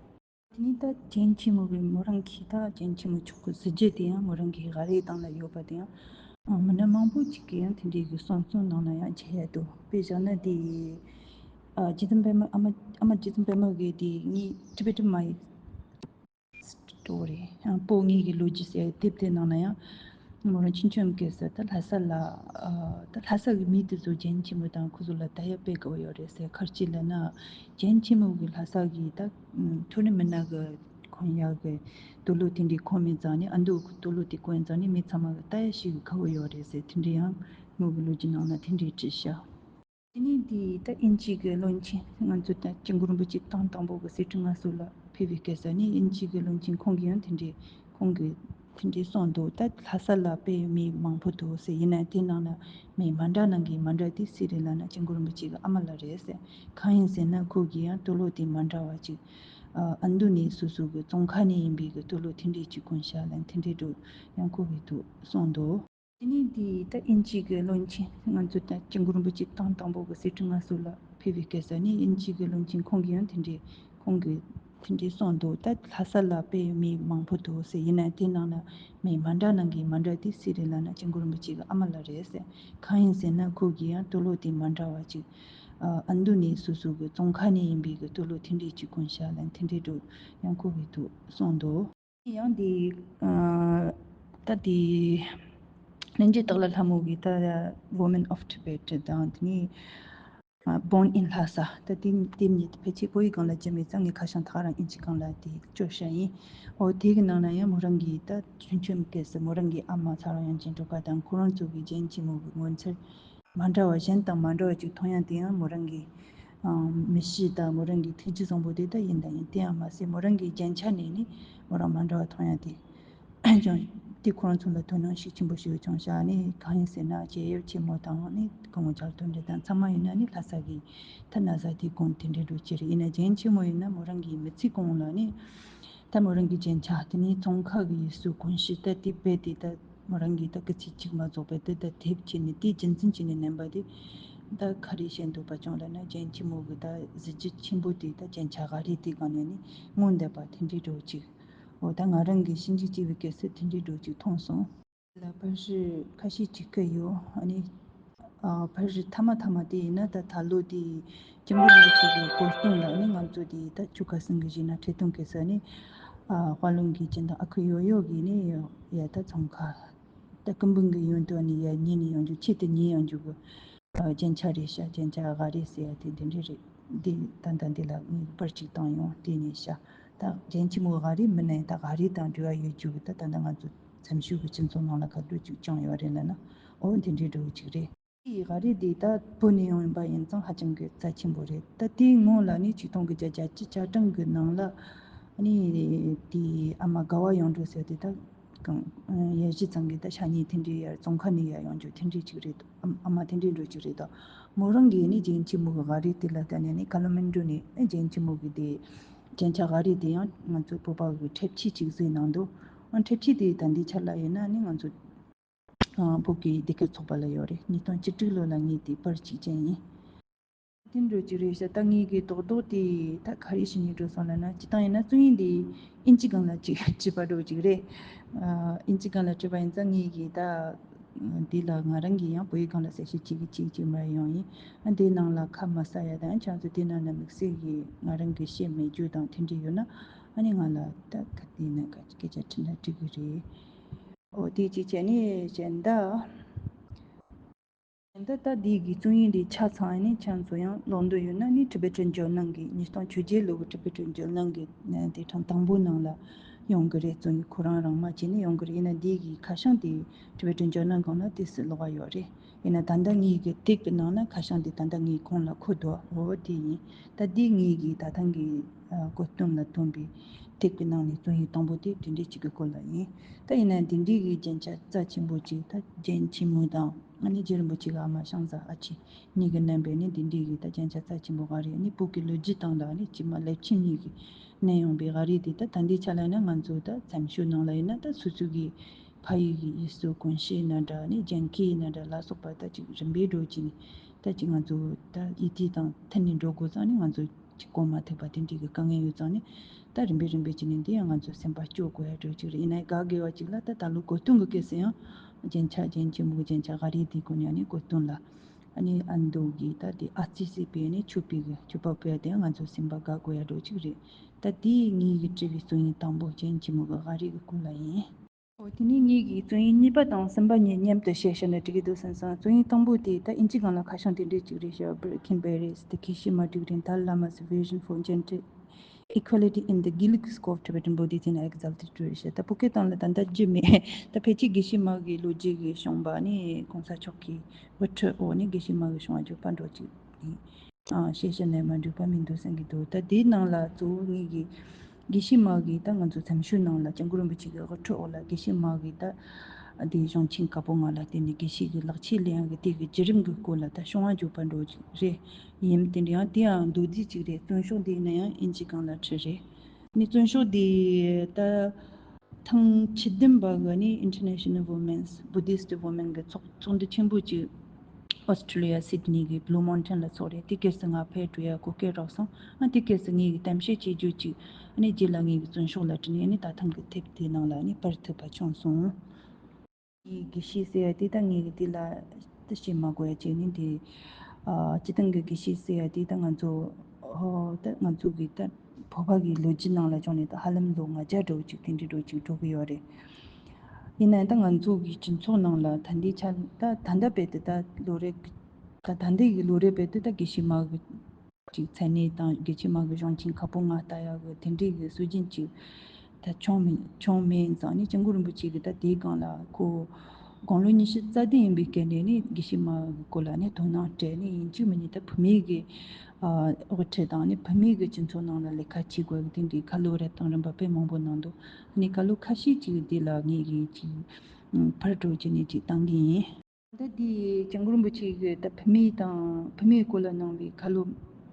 དེ་ནས་ད་རྒྱན་ཆེན་མོ་གི་མོ་རང་གི་ད་རྒྱན་ཆེན་མོ་མཆོག་གི་གཟི་བརྗིད་དེ་ཡང་མོ་རང་གི་ག་རེ་སྟེང་ལ་ཡོད་པ་དེ་ཡང་མི་སྣ་མང་པོ་ཅིག་གིས་ཡང་དེ་འདྲའི་གི་གསུང་རྩོམ་ནང་ལ་ཡང་བྱས་ཡ་འདུག་དཔེ་བཞག་ན་དེ་ཨ་རྗེ་བཙུན་པད་མ་ཨ་མ་ཨ་མ་རྗེ་བཙུན་པད་མ་གི་དེ་ངའི་ཊི་བེ་ཊན་མའི་སི་ཊོ་རི་ཨ་སྤོ་ངེས་ཀྱི་ལོ་རྒྱུས་ཟེར་དེབ་དེ་ནང་ན་ཡང་མོ་རང་ཆུང་ཆུང་སྐབས་སུ་ད་ལྷ་ས་ལ་ཨ་ད་ལྷ་ས་གི་མི་དེ་ཚོ་རྒྱན་ཆེན་མོ་དང་ཁོ་ཚོ་ལ་ད་ཡག་དཔེ་དགའ་བོ་ཡོད་རེད་ཟེར། ཁར་ཅིག་ལ་ན་རྒྱན་ཆེན་མོ་གི་ལྷ་ས་གི་ད་མཐོ་རིམ་མི་སྣ་གི་གོན་ཡག་གི་དུག་ལོག་དེ་འདྲའི་གོན་མི་ཙང་ནི་ཨ་མདོ་གི་དུག་ལོག་དེ་གོན་ཙང་ནི་མི་ཚང་མ་གི་ད་ཡག་ཞིག་གི་དགའ་བོ་ཡོད་རེད་ཟེར། དེ་འདྲའི་ཡང་མོ་གི་ལོ་རྒྱུས་ནང་ན་དེ་འདྲའི་བྲིས་ཤག་དེ་ནས་འདི་ད་དབྱིན་ཇི་གི་བློན་ཆེན་ང་ཚོ་ད་སྐྱབས་མགོན་རིན་པོ་ཆེ་ཐེངས་དང་པོ་གི་གསེར་ཁྲི་མངའ་གསོལ་ལ་ཕེབས་པའི་སྐབས་སུ་ནི་དབྱིན་ཇི་གི་བློན་ཆེན་ཁོང་གིས་ཡང་དེ་འདྲའི་ཁོང་གིས་དེ་འདྲའི་གསུངས་འདུག་ད་ལྷ་ས་ལ་དཔེ་མི་མང་པོ་འདུག་ཟེར། ཡིན་ན་དེ་ནང་ན་མི་མ་འདྲ་ནང་གི་མ་འདྲ་དེ་སུ་རེད་ལབ་ན་སྐྱབས་མགོན་རིན་པོ་ཆེ་གི་ཨ་མ་ལགས་རེད་ཟེར། གང་ཡིན་ཟེར་ན་ཁོ་གིས་ཡང་དུག་ལོག་དེ་མ་འདྲ་བ་ཅིག་ཨ་མདོ་ནས་སོ་སོ་གི་ཙོང་ཁ་ནས་ཡིན་པའི་གི་དུག་ལོག་དེ་འདྲའི་ཅིག་གོན་ཤག་ལབ་དེ་འདྲའི་འདུག་ཡང་ཁོ་གིས་འདུག་གསུངས་འདུག་དེ་ནས་འདི་ད་དབྱིན་ཇི་གི་བློན་ཆེན་ང་ཚོ་ད་སྐྱབས་མགོན་རིན་པོ་ཆེ་ཐེངས་དང་པོ་གི་གསེར་ཁྲི་མངའ་གསོལ་ལ་ཕེབས་པའི་སྐབས་སུ་ནི་དབྱིན་ཇི་གི་བློན་ཆེན་ཁོང་གིས་ཡང་དེ་འདྲའི་ཁོང་གིས་དེ་འདྲའི་གསུངས་འདུག་ད་ལྷ་ས་ལ་དཔེ་མི་མང་པོ་འདུག་ཟེར། ཡིན་ན་དེ་ནང་ན་མི་མ་འདྲ་ནང་གི་མ་འདྲ་དེ་སུ་རེད་ལབ་ན་སྐྱབས་མགོན་རིན་པོ་ཆེ་གི་ཨ་མ་ལགས་རེད་ཟེར། གང་ཡིན་ཟེར་ན་ཁོ་གིས་ཡང་དུག་ལོག་དེ་མ་འདྲ་བ་ཅིག་ཨ་མདོ་ནས་སོ་སོ་གི་ཙོང་ཁ་ནས་ཡིན་པའི་གི་དུག་ལོག་དེ་འདྲའི་ཅིག་གོན་ཤག་ལབ་དེ་འདྲའི་འདུག་ཡང་ཁོ་གིས་འདུག་གསུངས་འདུག་ཡང་དེ་ཨ་ད་དེ་གླིང་རྗེ་སྟག་ལྷ་ལྷ་མོ་གི་ད་Women of Tibet དང་དེ་ནས་ Born in Lhasa. ད་དེ་དེ་ཉིད་ཕལ་ཆེར་བོད་ཡིག་སྒང་ལ་བརྒྱབ་མེད་ཙང་། ངས་ཁ་བྱང་ད་ག་རང་དབྱིན་ཇི་སྒང་ལ་དེ་བཅོས་བཞག་ཡིན། འོ་དེ་གི་ནང་ན་ཡང་མོ་རང་གི་ད་ཆུང་ཆུང་སྐབས་སུ་མོ་རང་གི་ཨ་མ་ཚ་རང་ཡང་ཅིན་ཀྲོ་ཀ་དང་ཁོ་རང་ཚོ་གི་རྒྱན་ཆེན་མོ་གི་ངོ་མཚར་མ་འདྲ་བ་གཞན་དང་མ་འདྲ་བ་ཅིག་མཐོང་ཡང་། དེ་ཡང་མོ་རང་གི་ཨ་མི་གཤིས་དང་མོ་རང་གི་ཐུགས་རྗེ་བཟང་པོ་དེ་ད་ཡིན་ད་ཡིན། དེ་ཡང་མ་ཟད་མོ་རང་གི་རྒྱན་ཆ་ནས་ནི་མོ་རང་མ་འདྲ་བ་མཐོང་ཡང་དེ། ཀྱང་དེ་ཁོ་རང་ཚོ་ལ་དོ་སྣང་ཤུགས་ཆེན་པོ་ཞིག་བྱུང་ཤག་ནི་གང་ཡིན་ཟེར་ན། རྒྱལ་ཡུལ་ཆེན་མོ་དང་ནི་སྐུ་ངོ་ལྕགས་རྡོར་འདྲ་དང་ཚང་མ་ཡིན་ན་ནི་ལྷ་ས་གི་ཐ་ན་ས་དེ་དགོན་དེ་འདྲའི་འགྲོ་ཅི་རེད། ཡིན་ན་རྒྱན་ཆེན་མོ་ཡིན་ན་མོ་རང་གི་མི་ཚེ་གང་ལ་ནི་ད་མོ་རང་གི་རྒྱན་ཆ་དེ་ནི་ཚོང་ཁང་གི་ཡུལ་སྲོལ་གོམས་གཤིས་ད་དེ་རྦད་དེ་ད་མོ་རང་གི་ད་སྐུ་ཚེ་གཅིག་མ་རྫོགས་པའི་དེ་ད་དེབ་ཅིག་ནི་དེ་རྒྱུན་འཛིན་བྱས་ནས་ནན་པ་དེ་ད་ག་རེ་བཤད་འདུག་པ་ཅང་ལ་ན། རྒྱན་ཆེན་མོ་གི་ད་གཟི་བརྗིད་ཆེན་པོ་དེ་ད་རྒྱན་ཆ་ག་རེ་དེ་གང་ནས་ནི་མངོན་འདོད་པ་དེ་འདྲའི་འགྲོ་ཅིག་འོ་ད་ང་རང་གིས་ཞིབ་འཇུག་བྱས་པའི་སྐབས་སུ་དེ་འདྲའི་འགྲོ་ཅིག་མཐོང་སོང་། ལ་པར་རིས་ཁ་ཤས་ཅིག་བཀོད་ཡོད། ཨ་ནི་ཨ་པར་རིས་མཐའ་མ་མཐའ་མ་དེ་ཡིན་ན་ད་ད་ལོ་དེ་སྐྱབས་མགོན་རིན་པོ་ཆེ་གི་གོ་སྟོན་ལ་ནི་ང་ཚོ་དེ་ད་ཆུ་ཁ་སང་གི་གཞས་སྣ་འཁྲབ་སྟོན་སྐབས་སུ་ནི་ཨ་དཔལ་ལུང་གི་སྦྱིན་བདག་ཨ་ཁུ་ཡོ་ཡོ་གིས་ནི་ཡ་ད་ཚོང་ཁང་ད་སྐུ་འབུམ་གྱི་ཡོན་ཏན་ནི་ཡ་ཉིན་ནི་ཡོང་རྒྱུ་ཆེད་དུ་ཉིན་ཡོང་རྒྱུ་གི་རྒྱན་ཆ་རེད་ཤག་རྒྱན་ཆ་ག་རེ་ཟེར་ཡ་དེ་འདི་འདྲ་རེད། འདི་ད་ལྟ་འདི་ལ་ངས་པར་གཅིག་བཏང་ཡོང་། དེ་ནས་ཤག་ད་རྒྱན་ཆེན་མོ་ག་རེ་མིན་ན་ཡང་ད་ག་རེ་དང་འབྲེལ་བ་ཡོད་རྒྱུ་གི་ད་ད་ལྟ་ང་ཚོ་འཚམས་ཤོས་ཀྱི་སྤྱི་ཚོགས་ནང་ལ་ག་དུས་ཅིག་བྱུང་ཡོད་རེད་ལབ་ན། འོ་འདི་འདྲའི་འགྲོ་གི་ཅིག་རེད། དེ་ག་རེ་འདི་ད་བོད་ནས་ཡོང་ཡིན་པ་ཡིན་ཙང་ཧ་ཅང་གི་རྩ་ཆེན་པོ་རེད། ད་དེའི་སྔོན་ལ་ནི་ཆིག་སྟོང་དགུ་བརྒྱ་བརྒྱད་ཅུ་གྱ་གྲངས་ཀྱི་ནང་ལ་ནི་དེ་ཨ་མ་དགའ་བ་ཡོངས་གྲོལ་ཟེར་དེ་ད་གང་ཡ་གཞི་ཚང་གི་ད་ཤ་ཉེ་དེ་འདྲའི་ཡར་ཙོང་ཁ་ནས་ཡར་ཡོང་རྒྱུ་དེ་འདྲའི་ཅིག་རེད། ཨ་ཨ་མ་དེ་འདྲའི་འགྲོ་ཅིག་རེད་ད། མོ་རང་གིས་ནི་རྒྱན་ཆེན་མོ་གི་ག་རེ་དེ་ལ་ལྟ་ནས་ནི་ཀ་ལ་མན་ཌུ་ནས་རྒྱན་ཆེན་མོ་གི་དེ་རྒྱན་ཆ་ག་རེ་དེ་ཡང་ང་ཚོ་བོད་པ་གི་འཁྲབ་ཆས་ཅིག་བཟོས་གནང་འདུག་ཨ་འཁྲབ་ཆས་དེ་ད་འདི་ཆ་ལ་ཡིན་ན་ནི་ང་ཚོ་ཨ་བོད་ཀྱི་སྡེ་དགེ་ཚོགས་པ་ལ་ཡོད་རེད། ཉིས་སྟོང་བཅུ་དྲུག་ལོ་ལ་ངས་དེ་པར་གཅིག་བྱས་ཡིན། དེ་འགྲོ་གི་རེད་ཤག་ད་ངས་གི་རྡོག་རྡོག་དེ་ད་ག་རེ་བྱས་ནས་འགྲོ་སོང་ལབ་ན། སྤྱིར་བཏང་ཡིན་ན་རྩོམ་ཡིག་འདི་དབྱིན་ཇི་སྒང་ལ་ཅིག་བྲིས་པ་འགྲོ་གི་རེད། ཨ་དབྱིན་ཇི་སྒང་ལ་བྲིས་པ་ཡིན་ཙང་ངས་གི་ད་འདི་ལ་ང་རང་གིས་ཡང་བོད་ཡིག་སྒང་ལ་གསལ་བཤད་བྱེད་གི་ཅིག་ཅིག་མར་ཡོང་ཡིན། ཨ་འདིའི་ནང་ལ་ཁ་མ་ས་ཡ་དང་ཁྱེད་ཚོ་དེ་ནང་ན་དམིགས་བསལ་གི་ང་རང་གི་བཤད་མེད་རྒྱུ་དང་དེ་འདྲ་ཡོད་ན། ཨ་ནི་ང་ལ་ད་ག་དེ་ན་ག་སྐད་ཆ་དྲིས་ན་འགྲིག་གི་རེད། འོ་དེ་གཅིག་བྱས་ནས་གཞན་ད། ད་ལྟ་འདི་གི་རྩོམ་ཡིག་འདི་ཆ་ཚང་ནི་ཁྱེད་ཚོ་ཡང་ཀློག་འདོད་ཡོད་ན་ནི་Tibetan Journal གི་ཉིས་སྟོང་བཅོ་བརྒྱད་ལོ་གི་Tibetan Journal གི་ནས་དེ་གྲངས་དང་པོ་ནང་ལ་ཡོང་གི་རེད། རྩོམ་ཡིག་ཁོ་རང་རང་མ་བྱས་ནས་ཡོང་གི་རེད། ཡིན་ན་འདི་གི་ཁ་བྱང་དེ་Tibetan Journal སྒང་ལ་དེ་སུ་ཀློག་པ་ཡོད་རེད། ཡིན་ན་ད་ལྟ་ངའི་གི་དེབ་གི་ནང་ན་ཁ་བྱང་དེ་ད་ལྟ་ངའི་ཁོང་ལ་འཁོད་འདུག་འོ་དེ་ཡིན། ད་འདི་ངའི་གི་ད་ཐེངས་གི་གོ་སྟོན་ལ་ཐོན་པའི་དེབ་གི་ནང་ནས་རྩོམ་ཡིག་དང་པོ་དེ་དེ་འདྲའི་གཅིག་གི་སྐོར་ལ་ཡིན། ད་ཡིན་ན་འདི་འདྲའི་གི་རྒྱན་ཆ་རྩ་ཆེན་པོ་གཅིག་ད་རྒྱན་ཆེན་མོ་དང་། ཨ་ནི་རྗེ་རིན་པོ་ཆེ་གི་ཨ་མ་ཤང་བཟའ་ཨ་ཅེ་གཉིས་ཀྱིས་བསྣན་པའི་ནི་འདི་འདྲའི་གི་ད་རྒྱན་ཆ་རྩ་ཆེན་པོ་ག་རེ། ཨ་ནི་བོད་ཀྱི་ལོ་རྒྱུས་དང་ལ་ཨ་ནི་སྐྱེས་མ་ལེབ་ཆེན་གཉིས་ཀྱིས་བསྣན་ཡོང་པའི་ག་རེ་དེ། ད་ད་འདི་ཆ་ལ་ཡིན་ན་ང་ཚོ་ད་འཚམས་ཤོས་ནང་ལ་ཡིན་ན་ད་སོ་སོ་གི་ཕ་ཡུལ་གྱི་ཡུལ་སྲོལ་གོམས་གཤིས་ཡིན་ན་འདྲ། ཨ་ནི་རྒྱན་ཁེ་ཡིན་ན་འདྲ་ལ་སོགས་པ་ད་ཅིག་རིམ་པས་འགྲོ་གི་ནི། ད་ཅིག་ང་ཚོ་ད་ཡིད་དེ་དང་མཐུན་ནས་འགྲོ་དགོས་ཙང་ནི་ང་ཚོ་ཅིག་གོ་མ་ཐུབ་པ་དེ་འདྲའི་གི་དཀའ་ངལ་ཡོད་ཙང་ནི། ད་རིམ་པས་རིམ་པས་ཅིག་ནས་འདི་ཡང་ང་ཚོ་སེམས་པ་སྐྱོ་དགོས་ཡ་འགྲོ་ཅིག་རེད། ཡིན་ན་ག་དགེ་བ་ཅིག་ལ་ད་ད་ལོ་གོ་སྟོན་གི་སྐབས་སུ་ཡང་རྒྱན་ཆ་རྒྱན་ཆེན་མོ་གི་རྒྱན་ཆ་ག་རེ་དེ་གོ་ཉ་ནི་གོ་སྟོན་ལ། ཨ་ནི་ཨ་མདོ་གི་ད་དེ་ཨ་ཙི་སི་པའི་ནི་མཆོད་པའི་གི་མཆོད་པ་ཕུལ་ཡ་དེ་ཡང་ང་ཚོ་སེམས་པ་དགའ་དགོས་ཡ་འགྲོ་ཅིག་རེད། ད་དེ་ངའི་གི་བྲིས་པའི་རྩོམ་ཡིག་དང་པོ་རྒྱན་ཆེན་མོ་གི་ག་རེ་གི་སྐོར་ལ་ཡིན། འོ་དེ་ནས་ངེད་ཀྱི་རྩོམ་ཡིག་གཉིས་པ་དང་གསུམ་པ་གཉིས་མཉམ་དུ་བཤད་བཤད་ན་འགྲིག་གི་འདུག་བསམ་སོང་། རྩོམ་ཡིག་དང་པོ་དེ་ད་དབྱིན་ཇི་སྒང་ལ་ཁ་བྱང་དེ་འདྲས་ཅིག་རེད་ཤག Broken Berries, the Geshe Mimak Rinpoche Dalai Lama's Vision for Gender Equality in the Gillig School of Tibetan Buddhism and Exalted Tradition. ད་བོད་སྐད་སྟེང་ལ་ད་ལྟ་བསྒྱུར་མེད། ད་ཕལ་ཆེར་དགེ་བཤེས་མ་གི་ལོ་རྒྱུས་ཀྱི་བྱུང་བ་ནི་གོང་ས་མཆོག་གི་དབུ་ཁྲིད་འོག་ནས་དགེ་བཤེས་མ་གི་བྱུང་བ་བརྗོད་པ་འགྲོ་ཅིག་ཡིན། ཨ་བཤད་བཤད་ནས་མ་འགྲིག་པ་མི་འདུག་བསམ་གྱི་འདུག་ད་དེའི་ནང་ལ་གཙོ་བོ་ངེད་ཀྱི་དགེ་བཤེས་མ་གི་ད་ང་ཚོ་འཚམས་ཞུ་ནང་ལ་སྐྱབས་མགོན་རིན་པོ་ཆེ་གི་དབུ་ཁྲིད་འོག་ལ་དགེ་བཤེས་མ་གི་ད་དེ་གཞུང་ཆེན་བཀའ་པོད་ལྔ་ལ་བརྟེན་ནས་དགེ་བཤེས་ཀྱི་ལག་ཁྱེར་ལེན་ཡག་གི་དེ་གི་བརྒྱུད་རིམ་གྱི་སྐོར་ལ་ད་བྱུང་བ་བརྗོད་པ་འགྲོ་རེད་ཡིན། དེ་འདྲ་ཡང་དེ་ཡང་མདོ་རྒྱུད་ཅིག་རེད། རྩོམ་ཤོག་འདི་ཡིན་ན་ཡང་དབྱིན་ཇི་སྒང་ལ་བྲིས་རེད། ནི་རྩོམ་ཤོག་འདི་ད། ཐེངས་བཅུ་བདུན་པ་གི་ནི་International Women's Buddhist Women གི་ཚོགས་ཚོགས་འདུ་ཆེན་པོ་ཅིག་ཨོ་སི་ཀྲི་ལི་ཡ་སིད་ནི་གི་བླུ་མོན་ཊོན་ལ་ཚོགས་རེད། དེ་སྐབས་སུ་ང་ཕེབས་འགྲོ་ཡ་གོ་སྐབས་རག་སོང་། ཨ་དེ་སྐབས་སུ་ངེད་ཀྱི་གཏམ་བཤད་བྱེད་རྒྱུ་ཅིག་ཨ་ནི་རྗེས་ལ་ངེད་ཀྱི་རྩོམ་ཤོག་ལ་བྲིས་ནས་ཨ་ནི་ད་ཐེངས་ཀྱི་དེབ་དེ་ནང་ལ་ཨ་ནི་པར་ཐུབ་པ་བྱུང་སོང་། དགེ་བཤེས་ཟེར་ཡ་དེ་ད་ངེད་ཀྱི་དེ་ལ་ད་བཤད་མ་དགོས་ཡ་བྱས་ནི་དེ། ཨ་སྤྱིར་བཏང་གི་དགེ་བཤེས་ཟེར་ཡ་དེ་ད་ང་ཚོ་ཨོ་ད་ང་ཚོ་གི་ད་བོད་པ་གི་ལོ་རྒྱུས་ནང་ལ་བྱུང་ནས་ད་ཧ་ལམ་ལོ་ལྔ་བརྒྱ་འགྲོ་ཅིག་དེ་འདྲའི་འགྲོ་ཅིག་འགྲོ་གི་ཡོད་རེད། ཡིན་ན་ཡང་ད་ང་ཚོ་གི་སྤྱི་ཚོགས་ནང་ལ་ད་འདི་ཆ་ད་ད་ལྟ་བར་དུ་ད་ལོ་རེ་ ད་ད་ལྟའི་གི་ལོ་རེ་བས་དུ་ད་དགེ་བཤེས་མ་གི་ཅིག་མཚན་གནས་དང་དགེ་བཤེས་མ་གི་གཞུང་ཆེན་ཁ་པོ་ང་ལྟ་ཡག་གི་དེ་འདྲའི་གི་སྲོལ་རྒྱུན་ཅིག་ད་བྱུང་མེད་བྱུང་མེད་ཙང་ནི་སྐྱབས་མགོན་རིན་པོ་ཆེ་གི་ད་དེའི་སྒང་ལ་ཁོ་དགུང་ལོ་ཉི་ཤུ་རྩ་བདུན་ཡིན་པའི་སྐབས་ནས་ནི་དགེ་བཤེས་མ་གི་སྐོར་ལ་ནི་དོ་སྣང་སྤྲད་ནི་ཡིན་གཅིག་མིན་གཉིས་ད་བུད་མེད་གི་ཨ་དབུ་ཁྲིད་དང་ནི་བུད་མེད་གི་སྤྱི་ཚོགས་ནང་ལ་ལས་ཀ་བྱེད་དགོས་གི་དེ་འདྲའི་ཁ་ལོ་རབ་དང་རིམ་པ་དཔེ་མང་པོ་གནང་འདུག་ནི་ཁ་ལོ་ཁ་ཤས་ཅིག་འདི་ལ་ངས་གི་ཅིག་ཕར་འགྲོ་རྒྱུ་ནི་ཅིག་བཏང་གི་ཡིན། ད་འདི་སྐྱབས་མགོན་རིན་པོ་ཆེ་གིས་ད་བུད་མེད་དང་བུད་མེད་སྐོར་ལ་གནང་བའི་ཁ་ལོ་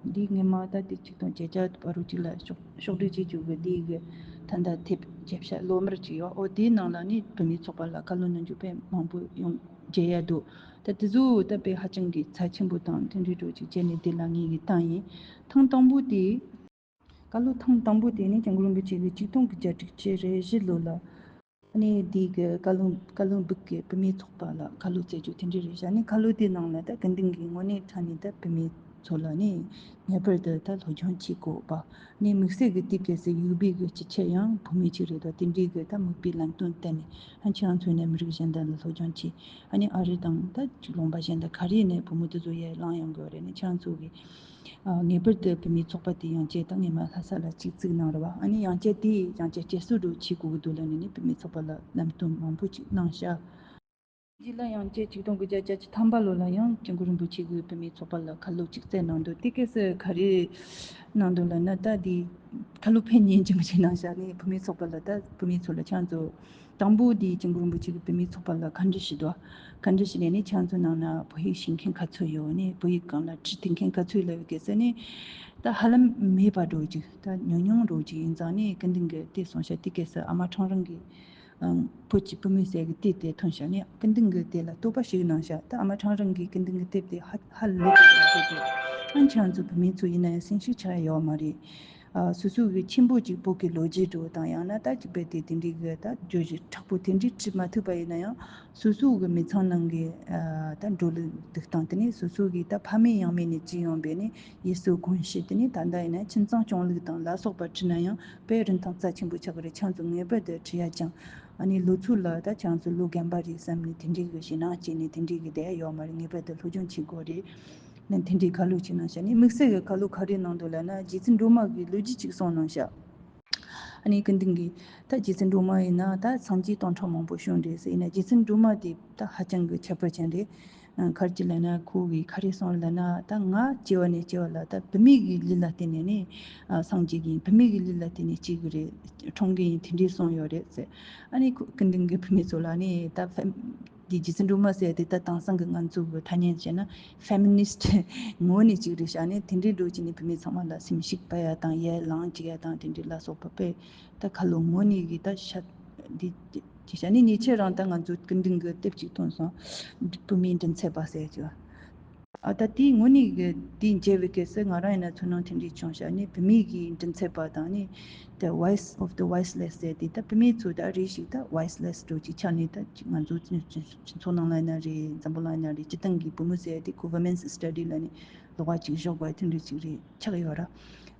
འདི་སྔོན་མ་ད་དེ་ཆིག་སྟོང་བརྒྱད་བརྒྱ་བར་དུ་ཅིག་ལ་ཕྱོགས་ཕྱོགས་སྒྲིག་བྱེད་རྒྱུ་གི་འདི་གི་ད་ལྟ་དེབ་བརྒྱ་ཤ་ལོ་མར་ཅིག་ཡོད། འོ་དེའི་ནང་ལ་ནི་བུད་མེད་ཚོགས་པ་ལ་ཁ་ལོ་གནང་རྒྱུ་དཔེ་མང་པོ་ཡོང་མཇལ་ཡ་འདུག་ད་དེ་ཚོ་ད་དཔེ་ཧ་ཅང་གི་ཚད་ཆེན་པོ་དང་དེ་འདྲའི་འགྲོ་ཅིག་བྱས་ནས་འདི་ལ་ངེད་ཀྱི་བཏང་ཡིན། ཐེངས་དང་པོ་དེ། ཁ་ལོ་ཐེངས་དང་པོ་དེ་ནི་སྐྱབས་མགོན་རིན་པོ་ཆེ་གིས་ཆིག་སྟོང་དགུ་བརྒྱ་དྲུག་ཅུ་རེ་བཞི་ལོ་ལ། ཨ་ནི་འདི་གི་བཀའ་བློན་བཀའ་བློན་སྦུག་གི་བུད་མེད་ཚོགས་པ་ལ་ཁ་ལོ་བསྩལ་རྒྱུ་དེ་འདྲ་རེད་ཤག་ཨ་ནི་ཁ་ལོ་དེའི་ནང་ལ་ད་ཀུན་ལྡན་གྱི་དངོས་གནས་དྲང་གནས་ད་བུད་མེད་ཚོ་ལ་ནི་ངེས་པར་དུ་ད་སློབ་སྦྱོང་བྱེད་དགོས་པ། ནི་དམིགས་བསལ་གྱི་དེ་གལ་སྲིད་ཡུ་བི་གི་སྤྱི་ཁྱབ་ཡང་བུད་མེད་ཅིག་རེད་དོ། དེ་འདྲའི་གི་ད་མིག་དཔེ་ལམ་སྟོན་བསྟན་ནས་ཨ་ཁྱེད་རང་ཚོ་ནས་མི་རིགས་གཞན་དག་ལ་སློབ་སྦྱོང་བྱེད། ཨ་ནི་ཨ་རི་དང་ད་ཅིག་ལུང་པ་གཞན་དག་ག་རེ་ནས་བུ་མོ་དེ་ཚོ་ཡར་ལངས་ཡོང་གི་ཡོད་རེད། ནི་ཁྱེད་རང་ཚོ་གི་ཨ་ངེས་པར་དུ་བུད་མེད་ཚོགས་པ་དེ་ཡང་བསྐྱར་དང་ངེས་མ་ལྷ་ས་ལ་གཅིག་བཙུགས་གནང་རེད་བ། ཨ་ནི་ཡང་བསྐྱར་དེ་ཡང་བསྐྱར་བསྐྱར་གསོ་འདྲ་བྱེད་དགོས་ཀྱི་འདུག་ལབ་ནས་ནི་བུད་མེད་ཚོགས་པ་ལ་ལམ་སྟོན་མང་པོ་ཅིག་གནང་ཤག་རྗེས་ལ་ཡང་བསྐྱར་ཆིག་སྟོང་དགུ་བརྒྱ་བརྒྱད་ཅུ་ཐམ་པ་ལོ་ལ་ཡང་སྐྱབས་མགོན་རིན་པོ་ཆེ་གིས་བུད་མེད་ཚོགས་པ་ལ་ཁ་ལོ་ཅིག་བསྩལ་གནང་འདུག་དེ་སྐབས་སུ་ག་རེ་གནང་འདུག་ལབ་ན་ད་དེ་ཁ་ལོ་ཕལ་ཉིན་ཅིག་མ་ཅིག་གནང་ཤག་ནི་བུད་མེད་ཚོགས་པ་ལ་ད་བུད་མེད་ཚོ་ལ་ཁྱེད་ཚོ། དང་པོ་དེ་སྐྱབས་མགོན་རིན་པོ་ཆེ་གིས་བུད་མེད་ཚོགས་པ་ལ་བཀའ་འདྲི་ཞུས་འདུག་བཀའ་འདྲི་ཞུས་ནས་ནི་ཁྱེད་ཚོའི་ནང་ན་བོད་ཡིག་ཤེས་མཁན་ག་ཚོད་ཡོད། ནི་བོད་ཡིག་སྒང་ལ་ཁྲིད་ཐུབ་མཁན་ག་ཚོད་ལབ་པའི་སྐབས་སུ་ནི་ད་ཧ་ལམ་མེད་པ་འདྲ་ཅིག་ད་ཉུང་ཉུང་འདྲ་ཅིག་ཡིན་ཙང་ནི་ཀུན་ལྡན་གྱིས་དེ་གསུངས་ཤག་དེ་སྐབས་སུ་ཨ་མ་ཁྲང་རིང་གིས་ཨམ་བོད་ཀྱི་བུད་མེད་ཟེར་གི་དེབ་དེ་ཐོན་ཤག་ནི་ཀུན་ལྡན་གྱིས་དེ་ལ་དོགས་པ་ཞིག་གནང་ཤག་ད་ཨ་མ་ཁྲང་རིང་གིས་ཀུན་ལྡན་གྱི་དེབ་དེ་ཧ་ཧ་ལས་པའི་ཡག་པོ་འདུག་ཨ་ཁྱེད་ཚོ་བུད་མེད་ཚོ་ཡིན་ན་ཡང་སེམས་ཤུགས་ཆག་ཡ་ཡོད་མ་རེད། ཨ་སོ་སོ་གི་ཆེན་པོ་གཅིག་པོ་གི་ལོ་རྒྱུས་འགྲོ་དང་ཡང་ན་ད་གཅིག་པའི་དེ་དེ་འདྲའི་གི་ད་བརྗོད་གཞི་མཁྲེགས་པོ་དེ་འདྲའི་བྲིས་མ་ཐུབ་པ་ཡིན་ན་ཡང་སོ་སོ་གི་མི་ཚང་ནང་གི་ཨ་ད་འགྲོ་ལུགས་འདུག་སྟངས་དེ་ནས་སོ་སོ་གི་ད་ཕ་མེས་ཡང་མེས་ནས་བྱས་ཡོང་བའི་ནི་ཡུལ་སྲོལ་གོམས་གཤིས་དེ་ནས་ད་ལྟ་ཡིན་ན་ཁྱིམ་ཚང་སྐྱོང་ལུགས་དང་ལ་སོགས་པ་བྲིས་ན་ཡང་དཔེ་རིན་ཐང་རྩ་ཆེན་པོ་ཆགས་ཀྱི་རེད། ཁྱེད་ཚོ་ངེས་པར་དུ་བྲིས་ཡ་ཅང་ཨ་ནི་ལོ་ཚོད་ལ་ད་ཁྱེད་ཚོ་ལོ་རྒན་པ་རེད་བསམ་ནས་དེ་འདྲའི་གི་ཞེད་སྣང་སྐྱེས་ནས་དེ་འདྲའི་གི་བསྡད་ཡ་ཡོད་མ་རེད། ངེས་པར་དུ་སློབ་སྦྱོང་བྱེད་དགོས་རེད། ནས་དེ་འདྲའི་ཁ་ལོ་ཅིག་གནང་ཤག་ནི་དམིགས་བསལ་གྱི་ཁ་ལོ་ག་རེ་གནང་འདུག་ལབ་ན་རྗེ་བཙུན་སྒྲོལ་མ་གི་ལོ་རྒྱུས་ཅིག་གསུངས་གནང་ཤག་ཨ་ནི་ཀུན་ལྡན་གྱིས་ད་རྗེ་བཙུན་སྒྲོལ་མ་ཡིན་ན་ད་སངས་རྒྱས་སྟོང་ཕྲག་མང་པོ་བྱུང་རེད་ཟེར། ཡིན་ན་རྗེ་བཙུན་སྒྲོལ་མ་དེ་ད་ཧ་ཅང་གི་ཁྱད་པར་ཅན་རེད། ཨ་ག་རེ་ཅིག་ལབ་ན་ཁོ་གིས་ག་རེ་གསུངས་ལབ་ན་ད་ང་སྐྱེ་བ་ནས་སྐྱེ་བ་ལ་ད་བུད་མེད་ཀྱི་ལུས་ལ་བརྟེན་ནས་ནི་ཨ་སངས་རྒྱས་ཀྱི་བུད་མེད་ཀྱི་ལུས་ལ་བརྟེན་ནས་སྐྱེ་གི་རེད། འཁྲུངས་གི་ཡིན་དེ་འདྲས་གསུངས་ཡོད་རེད་ཟེར། ཨ་ནི་ཁོ་ཀུན་ལྡན་གྱི་བུད་མེད་ཚོ་ལ་ནི་ད་ཕེ་འདི་རྗེ་བཙུན་སྒྲོལ་མ་ཟེར་དེ་ད་དེང་སང་གི་ང་ཚོ་གི་ཐ་སྙད་བྱས་ན་ཕེ་མི་ནིསྟ་ངོ་ནས་ཅིག་རེད་ཤག་ནི་དེ་འདྲའི་འགྲོ་ཅིག་ནི་བུད་མེད་ཚང་མ་ལ་སེམས་ཤུགས་སྤར་ཡ་དང་ཡར་ལངས་བྱེད་ཡ་དང་དེ་འདྲའི་ལ་སོགས་པ་དཔེ་ད་ཁ་ལོ་ངོ་ནས་གི་ད་ཤ་འདི་ཅིག་ཤག་ནི་ཉེ་ཆར་རང་ད་ང་ཚོ་ཀུན་ལྡན་གི་དེབ་ཅིག་ཐོན་སོང་། བུད་མེད་མགྲིན་ཚབ་པ་ཟེར་གྱི། ཨ་ད་དེའི་ངོ་ནས་གི་དེའི་མཇལ་བའི་སྐབས་སུ་ང་རང་ཡིན་ན་ཚོར་སྣང་དེ་འདྲས་བྱུང་ཤག་ནི་བུད་མེད་ཀྱི་མགྲིན་ཚབ་པ་དང་ནི་the voice of the voiceless ཟེར་དེ་ད་བུད་མེད་ཚོ་ད་རེ་ཞིག་ད་voiceless འགྲོ་ཅིག་ཆགས་ནས་ད་ང་ཚོ་སྤྱི་ཚོགས་ནང་ལ་ཡིན་ན་རེད། འཛམ་བུ་གླིང་ཡིན་ན་རེད། སྤྱི་བཏང་གི་བུ་མོ་ཟེར་དེ་ཁོ་women's study ལ་ནི་ལོགས་ཀ་ཅིག་ཞོག་པ་དེ་འདྲ་ཅིག་རེད་ཆགས་ཡོད་ར།